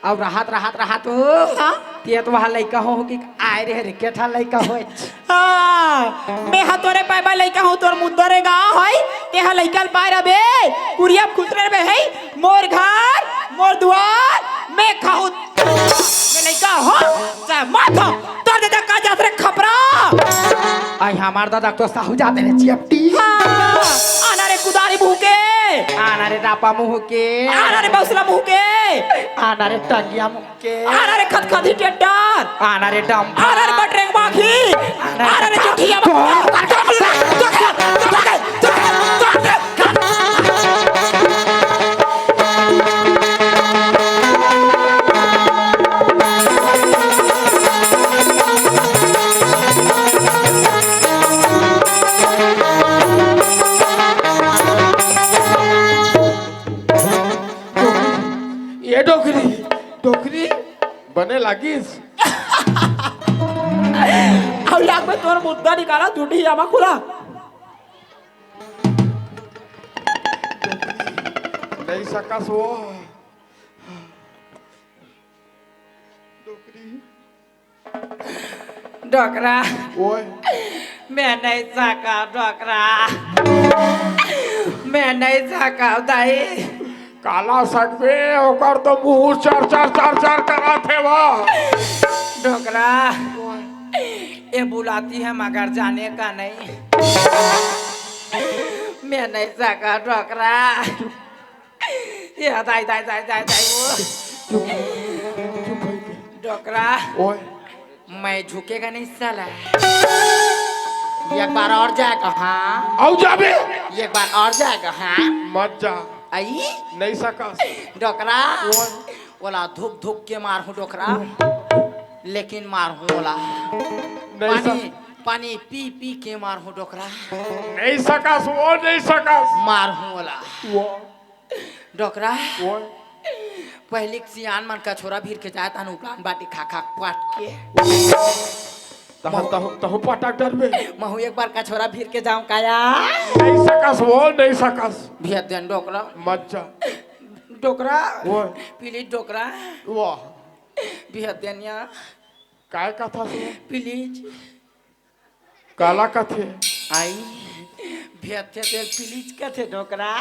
अउ रहत, रहत, रहत ओ, हाँ? तें तो वहाँ लइका हो, हो कि आय रे रे, के ठा लइका होय? हाँ, मैं हा तोरे पाय बर लइका हूँ, तोर मुद्दा रे गाँव है, तें हा लइका ल पाय रबे, कुरिया खुसरे रबे है, मोर घर, मोर दुआर, मैं खाहूँ, मैं लइका हो, चाहे मत हो, तोर ददा का जात रे खपरा। आई हमार ददा तो साहू जाते रे चिपटी। हाँ, आना रे कुदारी मुँह के। आना रे रापा मुँह के। आना रे बौसला मुँह के। आना रे टंगिया मुँह के। आना रे खतखती टेंडर। आना रे डम। आना रे बटरेंग माखी। आना रे चुटिया। ये डोकरी, डोकरी बने लागिस। अउ लाग में तोर मुद्दा निकाला, झूठी आमा खुला। नहीं सकस वो। डोकरी। डोकरा। ओए। मैं नहीं सका डोकरा। मैं नहीं सका दाई। काला सकबे, ओकर तो मुंह चर चर चर चर करत हे वो। डोकरा। ओए। ये बुलाती है मगर जाने का नहीं। मैं नहीं सका डोकरा। ये दाई, दाई, दाई, दाई, दाई, वो। चुप, चुप हो के। डोकरा। ओए। मैं झुकेगा नहीं साला। एक बार और जाएगा, हाँ। आऊ जाबे। एक बार और जाएगा, हाँ। मत जा। आई? नहीं सकस। डोकरा। ओए। ओला धुक धुक के मारहूँ डोकरा। लेकिन मारहूँ ओला। नहीं सक- पानी, पानी पी पी के मारहूँ डोकरा। नहीं सकस, वो नहीं सकस। मारहूँ ओला। वो। डोकरा। ओए। पहिली के सियान मन कछोरा भीर के जाए तहान उपलान बाटी खा खा पट के। तहु, तहु, तहु पटक डरबे। महू एक बार कछोरा भीर के जाऊं काया। नहीं सकस वो, नहीं सकस। भेद देन डोकरा। मत जा। डोकरा। ओए। Please डोकरा। वाह। भेद देन या। काय कथा सो? Please। काला कथे? आई, भेथे तेल please कथे डोकरा।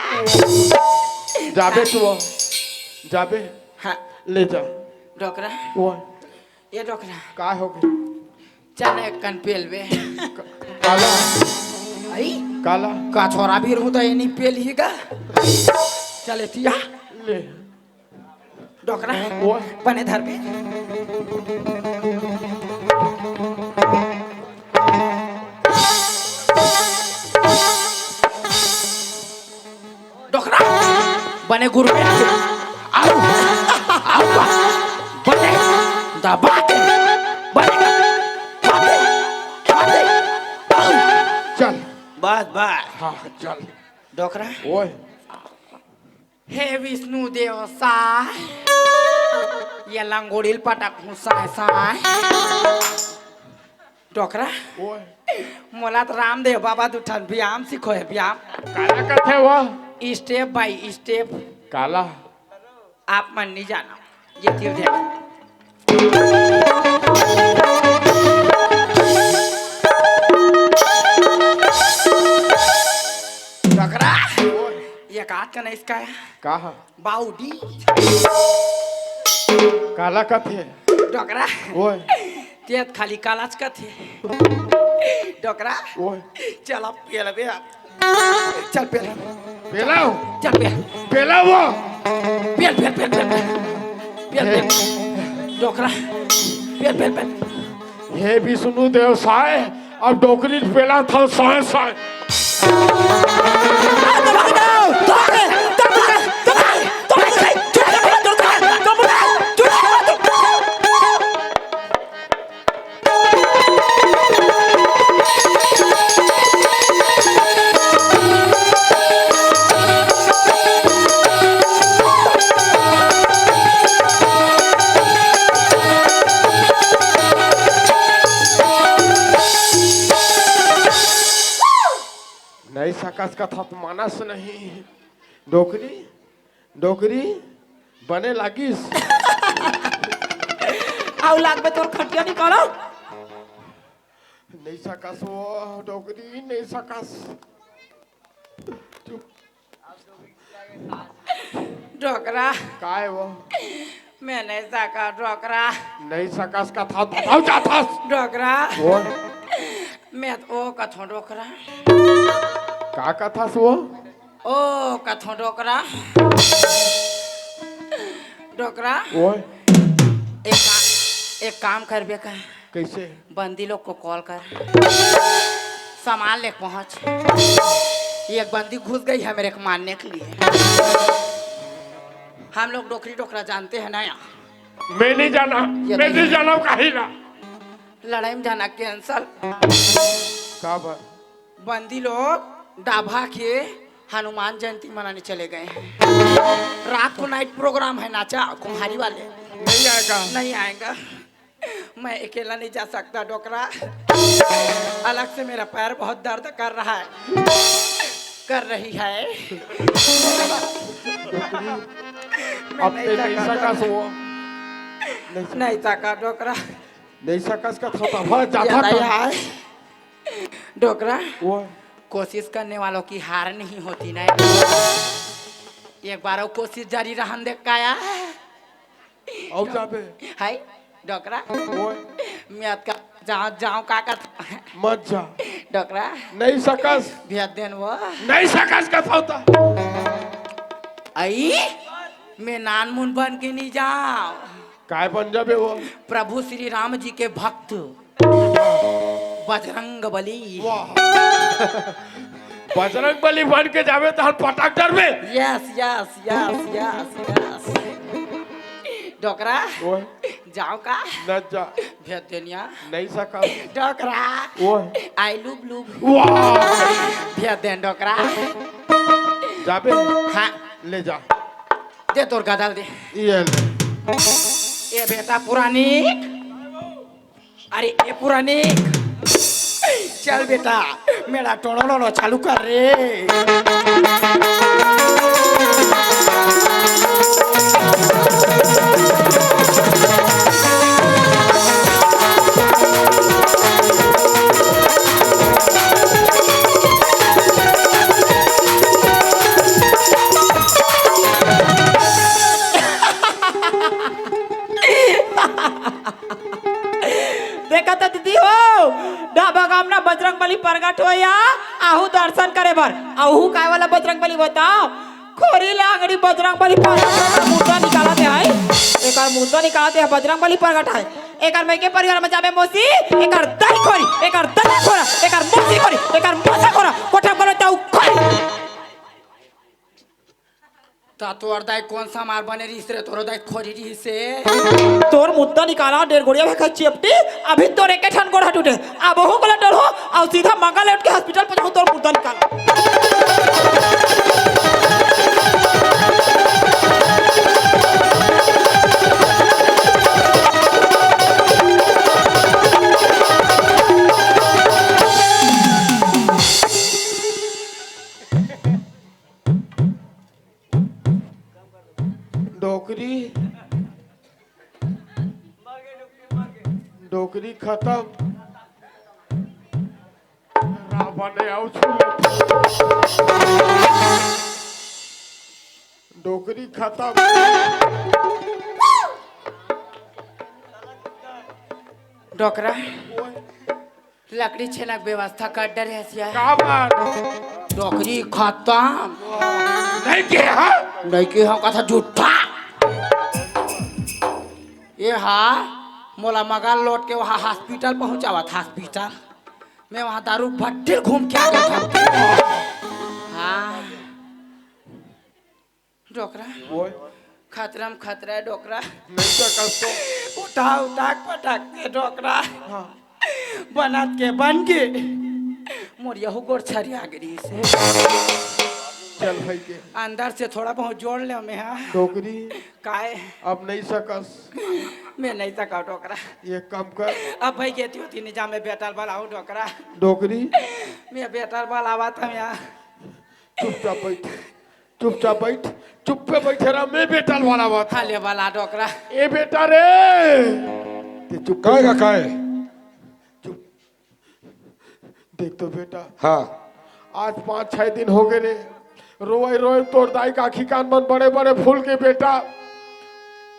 जाबे तू, जाबे। हाँ। ले जा। डोकरा। वो। ये डोकरा। का हो गए? चल एक कन पेल बे। क-, काला। आई? काला। कछोरा भीर हूँ तो ये नहीं पेल ही गा। चले तिया। ले। डोकरा, ओए। बने धर बे। डोकरा, बने गुरु बे। आऊ, आऊ बा। बने, दबा के। बने, बने, बने। आऊ। चल। बस, बस। हाँ, चल। डोकरा। ओए। हे विष्णु देव साय, ये लंगोड़ील पटक हूँ साय साय। डोकरा, ओए। मोला त रामदेव बाबा दू ठन व्यायाम सिखोए, व्यायाम। काला कथे वो? Step by step। काला? आप मन नहीं जाना, ये तीर दे। डोकरा, ये का कनइस का? का हा? बाउडी। काला कथे? डोकरा। ओए। तें खाली कालाच कथे। डोकरा। ओए। चल अब पेलबे। चल पेल। पेलाओ। चल पेल। पेलाओ। पेल, पेल, पेल, पेल, पेल। पेल, हे। पेल। डोकरा। पेल, पेल, पेल। हे विष्णु देव साय, अब डोकरी पेला था साय साय। नहीं सकस कथस त मानस नहीं। डोकरी, डोकरी बने लागिस। आउ लागबे तोर खटिया निकालो। नहीं सकस वो, डोकरी नहीं सकस। चुप। डोकरा। काय वो? मैं नहीं सका डोकरा। नहीं सकस कथा बताओ जाथस। डोकरा। वो? मैं तो ओ कथों डोकरा। का कथस वो? ओ कथों डोकरा। डोकरा। वो? एक का-, एक काम करबे का? कैसे? बंदी लोग को कॉल कर, सामान लेके पहुंच। ये एक बंदी घुस गई है मेरे को मारने के लिए। हम लोग डोकरी डोकरा जानते हैं ना यहाँ। मैं नहीं जाना, ये मैं नहीं नहीं जाना, काहे ना? लड़ाई में जाना कैंसल। का बात? बंदी लोग डाभा के हनुमान जयंती मनाने चले गए हैं। रात को नाइट प्रोग्राम है, नाचा कुम्हारी वाले। नहीं आएगा। नहीं आएगा। मैं अकेला नहीं जा सकता डोकरा। अलग से मेरा पैर बहुत दर्द कर रहा है, कर रही है। मैं अब नहीं ते नहीं सकता सकस डोकरा। वो। नहीं सकस। नहीं सका डोकरा। नहीं सकस कथा था, भला जाथा ये था। है। डोकरा। वो। कोशिश करने वालों की हार नहीं होती ना। एक बार और कोशिश जारी रहन दे काया। अब जाबे। हाय, डोकरा। ओए। मैं अतका जाओ, जाओ का कर। मत जा। डोकरा। नहीं सकस। भेज देन वो। नहीं सकस कथा था। आई, मैं नानमुन बन के नहीं जाओ। काय बन जाबे वो? प्रभु श्री राम जी के भक्त। बजरंग बली। वाह। बजरंग बली बन के जाबे त हम पटक Derby. Yes, yes, yes, yes, yes। डोकरा, ओए। जाओ का? न जा। भेज देनिया। नहीं सका। डोकरा। ओए। आई लुब लुब। वाह। भेज देन डोकरा। जाबे? हाँ। ले जा। दे तोर गदल दे। ये ले। ए बेटा पुरानी। अरे ए पुरानी, चल बेटा, मेरा टोड़ो लोड़ो चालू कर रे। देखा त दीदी हो, ढाबा गाम ना बजरंग बली प्रगट होया, आहू दर्शन करे बर। आहू काय वाला बजरंग बली बताओ? खोरी लांगड़ी बजरंग बली प्रगट होया, मुद्दा निकाला दे है। एकर मुद्दा निकाला दे है, बजरंग बली प्रगट है। एकर मइके परिवार में जाबे मौसी, एकर दई खोरी, एकर दई खोरा, एकर मौसी खोरी, एकर मौसा खोरा, कोठा बोलो ताऊ खोरी। ता तोर दाई कोन सा मार बने रिहिस रे, तोर दाई खोरी रिहिस से। तोर मुद्दा निकाला, डेढ़ गोड़िया भाई का चेपटी, अभी तोर एक ठन गोड़ हटुटे। अब ओहू को लटल हो, अउ सीधा मंगा लेट के हॉस्पिटल पहुंचाऊं, तोर मुद्दा निकाला। डोकरी, डोकरी खतम। रावण ने आउ छू ले। खतम। डोकरा, लकड़ी छेना के व्यवस्था कर डरे हसिया। का बात? डोकरी खतम। नहीं के, हाँ? नहीं के, हम कथा झूठा। ये हा, मोला मगा लोट के वहाँ हॉस्पिटल पहुँचावत, हॉस्पिटल। मैं वहाँ दारू भट्टी घूम के आ गया था। हाँ। डोकरा। ओए। खतरा में खतरा है डोकरा। नहीं तो कब तो। उठा उठा के पटक के डोकरा। हाँ। बनत के बन के। मोर यहू गोड़ छरिया गिरी से। चल भाई के। अंदर से थोड़ा बहुत जोड़ ले मैं, हाँ। डोकरी। काय? अब नहीं सकस। मैं नहीं सका डोकरा। ये काम कर। अब भाई कहती होती नहीं जा मैं बेटा वाला हूँ डोकरा। डोकरी। मैं बेटा वाला आवा था यहाँ। चुपचाप बैठ, चुपचाप बैठ, चुप पे बैठे रहा, मैं बेटा वाला बात। हाँ, ले वाला डोकरा। ए बेटा रे, ते चुप काय का काय? चुप। देख तो बेटा, हाँ। आज पाँच छह दिन हो गए रे, रोए रोए तोर दाई का आँखी कान मन बड़े बड़े फूल के बेटा,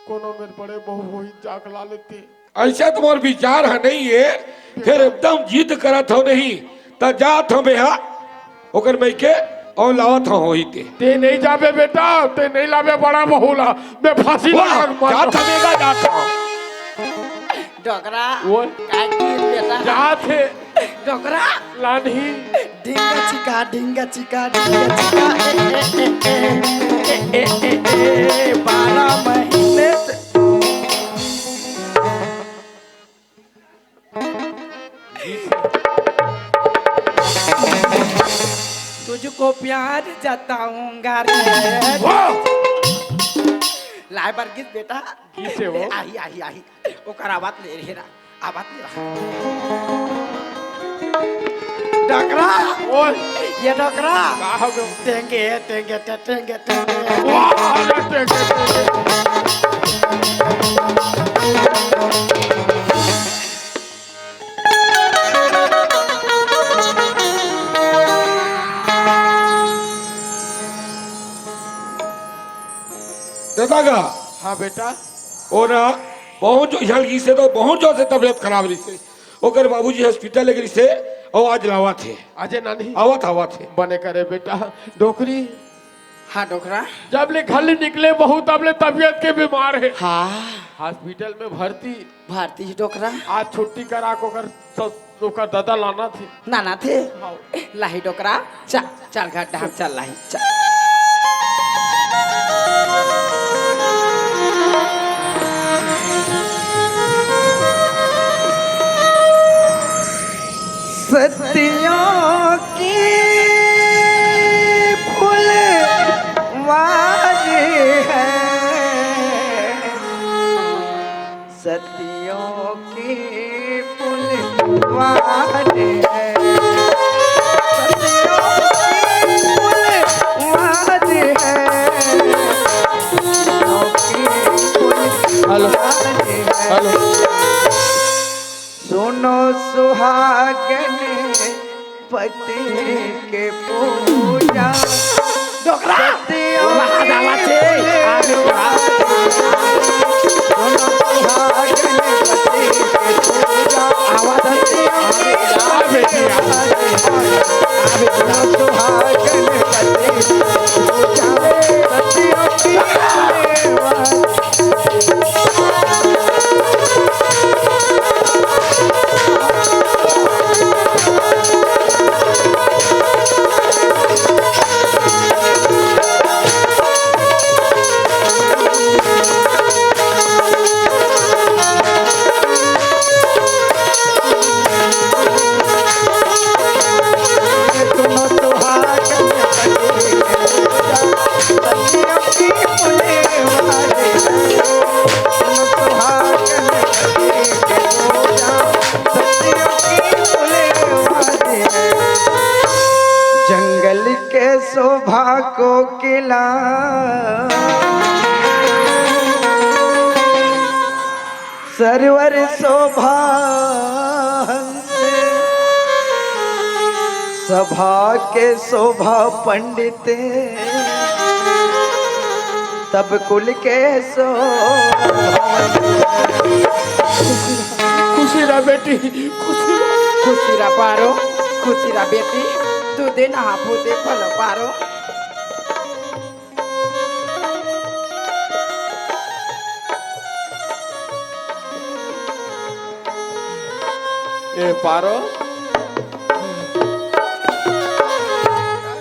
कोनो मेर बड़े बहू होई जाक ला लेते। ऐसा तुम्हार विचार है नहीं है, फिर एकदम जिद करत हो नहीं, त जात हो बेहा, ओकर मइके अउ लावत हो होई ते। ते नहीं जाबे बेटा, ते नहीं लाबे बड़ा बहू ला, मैं फांसी वाह, लगा के मार जात हो बेटा, जात हो। डोकरा, वो? काय की बेटा? जात हे। डोकरा। लानही। ढिंगा चिका, ढिंगा चिका, ढिंगा चिका। ए, ए, ए, ए, ए, ए, ए, ए, बारह महीने से तुझको प्यार जताऊंगा रे। वाह! लाए बर गीत बेटा। किसे वो? आही, आही, आही। ओकर आवाज ले रहे ना। आवाज ले रहा। डोकरा। ओए। ये डोकरा। का हो गयो? टेंगे, टेंगे, टे-, टेंगे, टेंगे। वाह, अरे टेंगे, टेंगे। दादा का? हाँ बेटा। ओ ना, बहुत जो झलकी से तो बहुत जोर से तबीयत खराब रही से। ओकर बाबूजी हॉस्पिटल लेके रही से, और आज लावत हे। अजय नानी। आवत, आवत हे। बने करे बेटा। डोकरी। हाँ डोकरा। जब ले घर ले निकले बहू तब ले तबीयत के बीमार हे। हाँ। हॉस्पिटल में भर्ती। भर्ती ही डोकरा। आज छुट्टी करा के ओकर स-, ओकर दादा लाना थे। लाना थे। हाँ। लाही डोकरा, चल, चल घर डहर चल लाही, चल। सतियों की फुलवारी है। सतियों की फुलवारी है, सतियों की फुलवारी है, सतियों की फुलवारी है। हेलो। सुनो सुहागन पति के पूजा। डोकरा। सतियों महादावा छे। आगे बढ़ा। सुनो सुहागन पति के पूजा। आवाज अच्छी। आगे बढ़ा। आगे बढ़ा। सुनो सुहागन पति के पूजा। सतियों की सेवा। जंगल के शोभा कोकिला, सरवर शोभा हंस, सभा के शोभा पंडित, तब कुल के सो। खुशी रह बेटी, खुशी रह। खुशी रह पारो, खुशी रह बेटी। तू दिन हाफू दे फल पारो। ए पारो,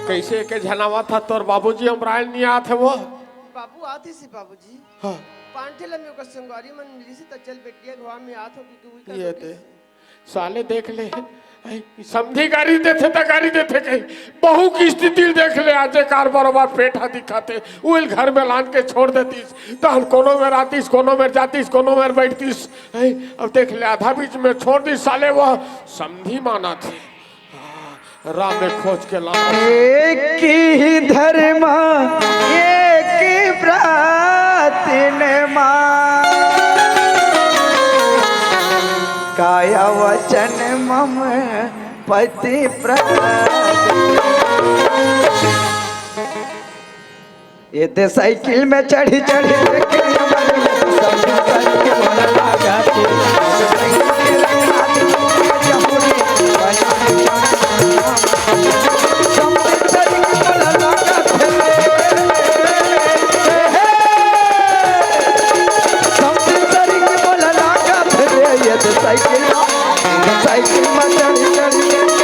कैसे के झनावा था तोर बाबूजी, हम राय नहीं आत है वो। बाबू आते से बाबूजी। हाँ। पांठे ल में ओकर संगवारी मन मिलिस त चल बेटिया घवा में आत हो कि, कि उही का ये तो दे। किस। साले देख ले, ऐ, समधी गारी देथे त गारी देथे कहीं। बहू के स्थिति ल देख ले, आज कार बरोबर पेट हा दिखाथे। उइल घर में लान के छोड़ देतिस, तहन कोनो में रातिस, कोनो में जातिस, कोनो में बैठतिस। ऐ, अब देख ले, आधा बीच में छोड़ दिस साले, वो समधी माना थे। राम में खोज के लाओ। एक ही धर्म, एक प्रार्थना, काया वचन मम पति प्रति। ये ते साइकिल में चढ़ी चढ़ी लेके हमारे ये तो सब साइकिल वाला आ जाते। साइकिल में चढ़ी चढ़ी लेके हमारे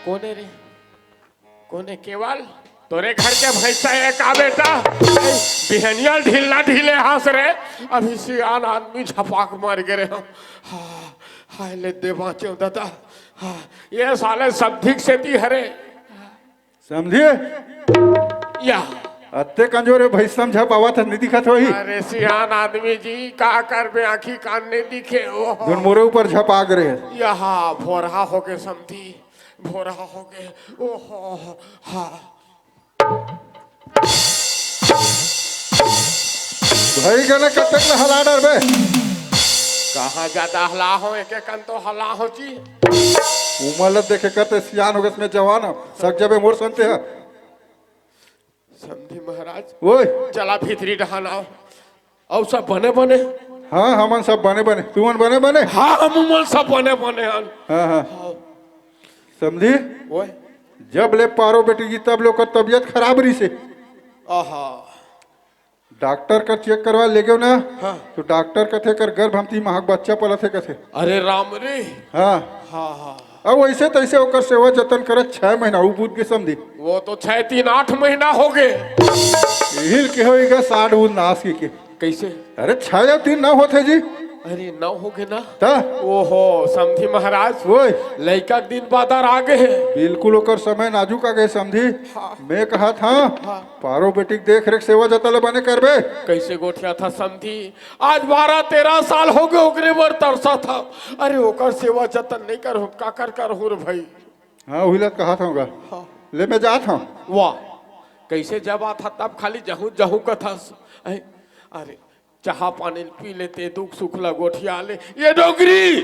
कोने रे? कोने केवल? तोरे घर के भैंसा है का बेटा? बिहनिया ढीला ढीले हास रे। अभी सियान आदमी झपाक मार गे रे हम। हाँ, हाय ले दे बाँचे दादा। हाँ, ये साले सब ठीक सेती हरे। समधी? या। अत्ते कमजोर हे, भई समझा पावत हे, नहीं दिखत होही। अरे सियान आदमी जी, का करबे, आँखी कान नहीं दिखे। ओहो। जोन मोरे ऊपर झपाक रहे। यहाँ भोरहा होगे समधी, भोरहा होगे। ओहो, हाँ। भई गने कतक ल हला डरबे। कहाँ जादा हला हो, एक एक कन तो हला हो जी। उमर ल देखे करते सियान होगेस में जवान हो, सक जबे मोर संते ह। समधी महाराज। ओए। चला भीतरी डहान आओ। अउ सब बने बने? हाँ, हमन सब बने बने। तुमन बने बने? हाँ, हम उमन सब बने बने हन। हाँ, हाँ। हाँ। समधी? ओए। जब ले पारो बेटी जी तब ले ओकर तबियत खराब रहिसे। आहा। डॉक्टर कर चेक करवा ले गेव ना, हाँ। तो डॉक्टर कथे कर गर्भ म तीन माह के बच्चा पलत हे कथे। अरे राम रे। हाँ। हाँ, हाँ। अब वैसे तैसे ओकर सेवा जतन करत छह महीना, उ बूझ के समधी। वो तो छह तीन आठ महीना होगे। इहिल के होई गा साढ़ उ नास के, के। कैसे? अरे छह या तीन नौ होथे जी। अरे नौ होगे ना? त? ओहो, समधी महाराज। ओए। लइका के दिन बादर आ गे हे। बिल्कुल ओकर समय नाजुक आ गे समधी। हाँ। मैं कहत हँव, हाँ। पारो बेटी के देख रेख सेवा जतन ल बने करबे। कैसे गोठियाथस समधी? आज बारह तेरह साल होगे ओकरे बर तरसत हँव। अरे ओकर सेवा जतन नहीं करहूँ, काकर करहूँ रे भई? हाँ, उही ल कहत हँव गा। हाँ। ले मैं जात हँव। वाह, कैसे जब आथस तब खाली जहूँ जहूँ कथस। ऐ, अरे, चाहा पानी ल पी लेते, दुख सुख ल गोठिया ले। ये डोकरी,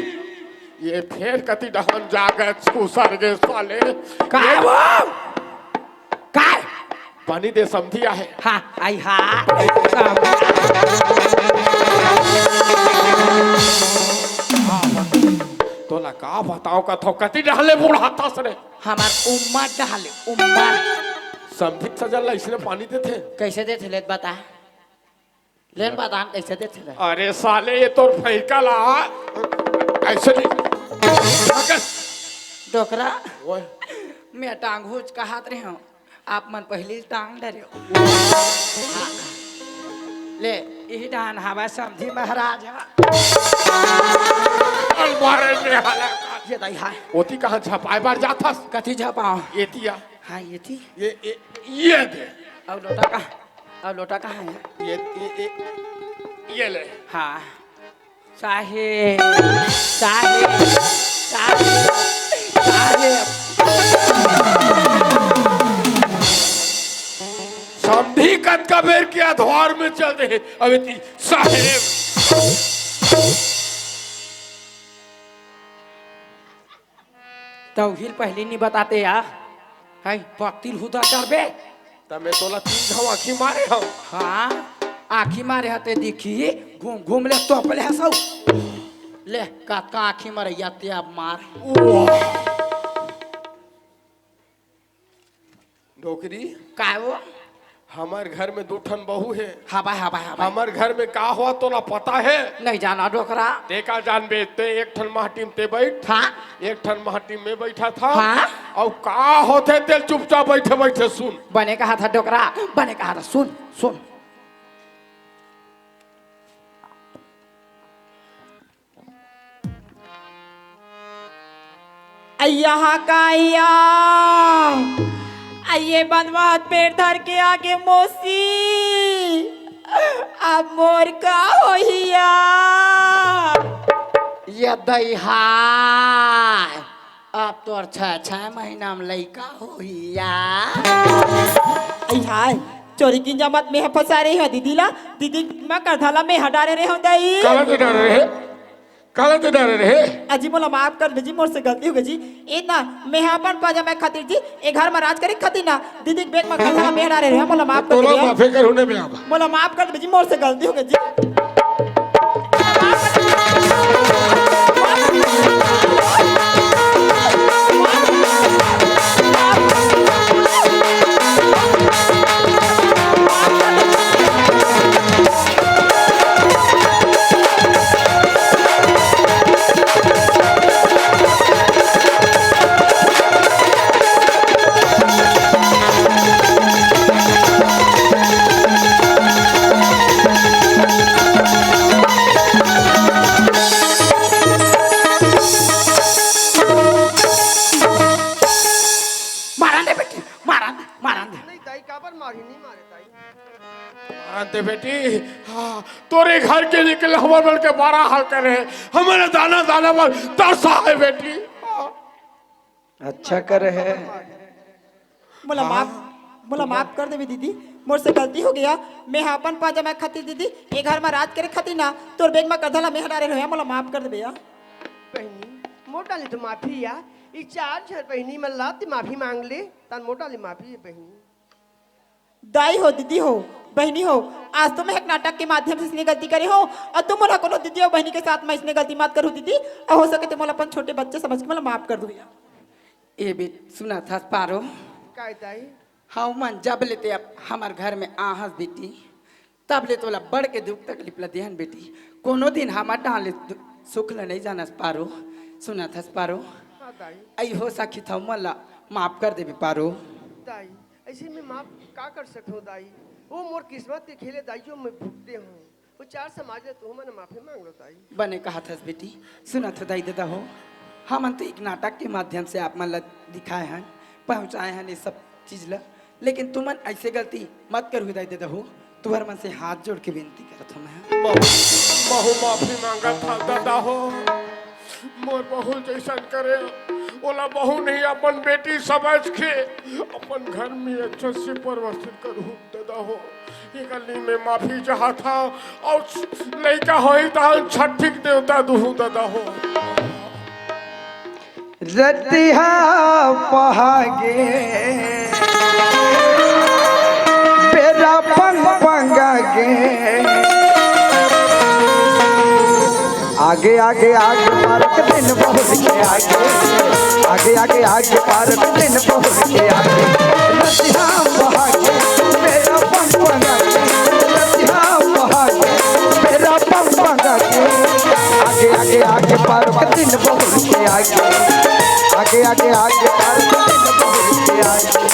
ये फेर कति डहन जागे, खुसर गे साले। काय ये वो? काय? पानी दे समधी आहे। हाँ, आई हाँ। तोला का बताओ कथो, कति डहले बुढ़ाथस रे। हमार उम्मर डहले, उम्मर। समधी सजन ला इसने पानी देथे। कैसे देथे लेत बता? लेन बता कैसे देथे ले? अरे साले, ये तोर फैका ला ऐसे नहीं। डोकरा, ओए। मैं टांग हुच कहत रहे हँव, आप मन पहली टांग डरे हो। ले, यही डान हवा समधी महाराज हा। अलमारे में हाला। ये दाई हा। ओती कहाँ झपाए बार जाथस? कथी झपाओ? एती आ। हाँ, एती। ये, ये, ये दे। अब लोटा का? अब लोटा कहाँ है? ये, ये, ये, ये ले। हाँ। साहेब, साहेब, साहेब, साहेब। समधी अतका बेर के अधवार में चल दे हे। अबे ती साहेब। तौहिल पहली नी बताते यार। हाय, पत्तिल हुदा डरबे। त मैं तोला तीन घाव आँखी मारे हव। हाँ, आँखी मारे हते दिखी, घूम घूम ले तोप ले हसौ। ले, कतका आँखी मरैया ते अब मार। वाह। डोकरी। काय वो? हमर घर में दू ठन बहू हे। हवय, हवय, हवय। हमर घर में का होवत तोला पता हे? नहीं जाना डोकरा। ते का जानबे, ते एक ठन महटी में ते बैठ। हाँ। एक ठन महटी में बैठत हँव। हाँ। अउ का होथे ते चुपचाप बैठे बैठे सुन। बने कहत हस डोकरा, बने कहत हस, सुन, सुन। अइया हा का अइया, अइये बनवा हाथ पेट धर के आगे मौसी, अब मोर का होही या? ये दई हाय, अब तोर छह, छह महीना में लइका होही या। अई हाय, चोरी की जमात में फंसा रहे हो दीदी ला, दीदी मैं करधा ला में हटा रहे हो दई। काला ते डरे रहे? काला ते डरे रहे? अजी मोला माफ कर दे जी, मोर से गलती हो गई जी। ए ना, मैं हा अपन पाजा में खातिर जी, ए घर में राज करे खातिर ना, दीदी के बेग में करधा ला में हटा रहे हो, मोला माफ कर तोला दे। माफे करूँ ने मैं अब। मोला माफ कर दे जी, मोर से गलती हो गई जी। मारन दे बेटी, मारन, मारन दे। नहीं दाई, काबर मारी, नहीं मारे दाई। मारन दे बेटी, हाँ, तोरे घर के निकले हमर मन के बड़ा हाल करे, हमरे दाना दाना बर तरसा हे बेटी। हाँ। अच्छा करे हे। मोला माफ, मोला माफ कर देबे दीदी, मोर से गलती हो गया। मैं हा अपन पाजा में खातिर दीदी, ए घर में राज करे खातिर ना, तोर बेग में करधा ला में हटा रहे हो, मोला माफ कर देबे या। बहिनी, मोर डाले तो माफी या, ई चार झन बहिनी मन ला ते माफी मांग ले, तन मोर डाले माफी हे बहिनी। दाई हो, दीदी हो, बहिनी हो, आज तो मैं एक नाटक के माध्यम से इसने गलती करे हो, अउ तुम मोला कोनो दीदी अउ बहिनी के साथ में इसने गलती मत करू दीदी, अउ हो सके तो मोला अपन छोटे बच्चे समझ के मोला माफ कर दू या। ए बेटी, सुनत हस पारो? काय दाई? हमन जब ले ते अब हमर घर में आहस बेटी, तब ले तोला बड़ के दुख तकलीफ ला देहन बेटी। कोनो दिन हमर डाहन ले दु-, सुख ला नहीं जानस पारो। सुनत हस पारो? हाँ दाई। अई हो सकी त हमन ला माफ कर देबे पारो। दाई, अइसे मैं माफ का कर सकथों दाई? वो मोर किस्मत के खेले दाई, जो मैं भुगते हूँ। वो चार समाज ले तुमन माफी मांग लो दाई। बने कहत हस बेटी, सुनत हो दाई ददा हो, हमन तो एक नाटक के माध्यम से आप मन ला दिखाए हन, पहुँचाए हन ये सब चीज ला, लेकिन तुमन ऐसे गलती मत करहु दाई ददा हो, तुहर मन से हाथ जोड़ के विनती करत हूँ मैं। बहू, बहू माफी मांगत हस ददा हो, मोर बहू जैसन करे, ओला बहू नहीं अपन बेटी समझ के अपन घर में अच्छा से परिवर्तन करहु ददा हो। ये गली में माफी चाहत हव अउ लइका होही त छठिक देवता दुहू ददा हो। रतिहा पहागे, बेरा पंग पंगागे। आगे, आगे, आगे, पारक दिन बहुत के आगे। आगे, आगे, आगे, पारक दिन बहुत के आगे। रतिहा पहागे, बेरा पंग पंगागे। रतिहा पहागे, बेरा पंग पंगागे। आगे, आगे, आगे, पारक दिन बहुत के आगे। आगे, आगे, आगे, पारक दिन बहुत के आगे।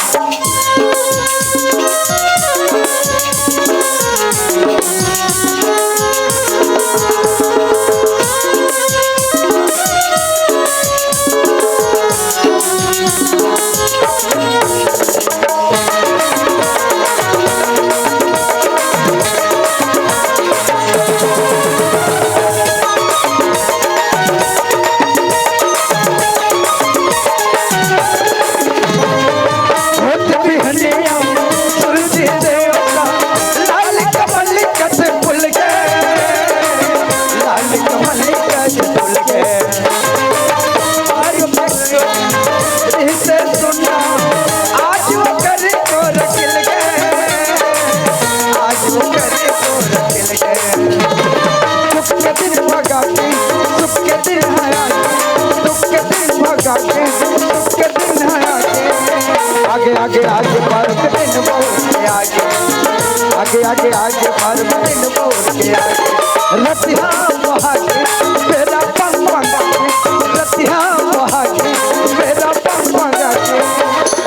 आगे आगे आगे परवीन बउर के आगे, आगे आगे आगे परवीन बउर के आगे। रतिहा बहा के बेरा पंग पंगा के, रतिहा बहा के बेरा पंग पंगा के।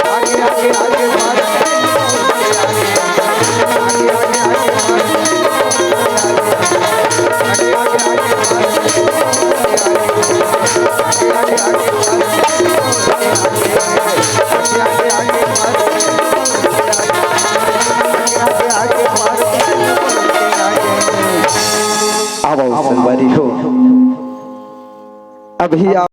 आगे आगे आगे परवीन बउर के आगे, आगे आगे आगे परवीन बउर के आगे, आगे आगे आगे परवीन बउर के आगे। आवो संगवारी हो, अभी आप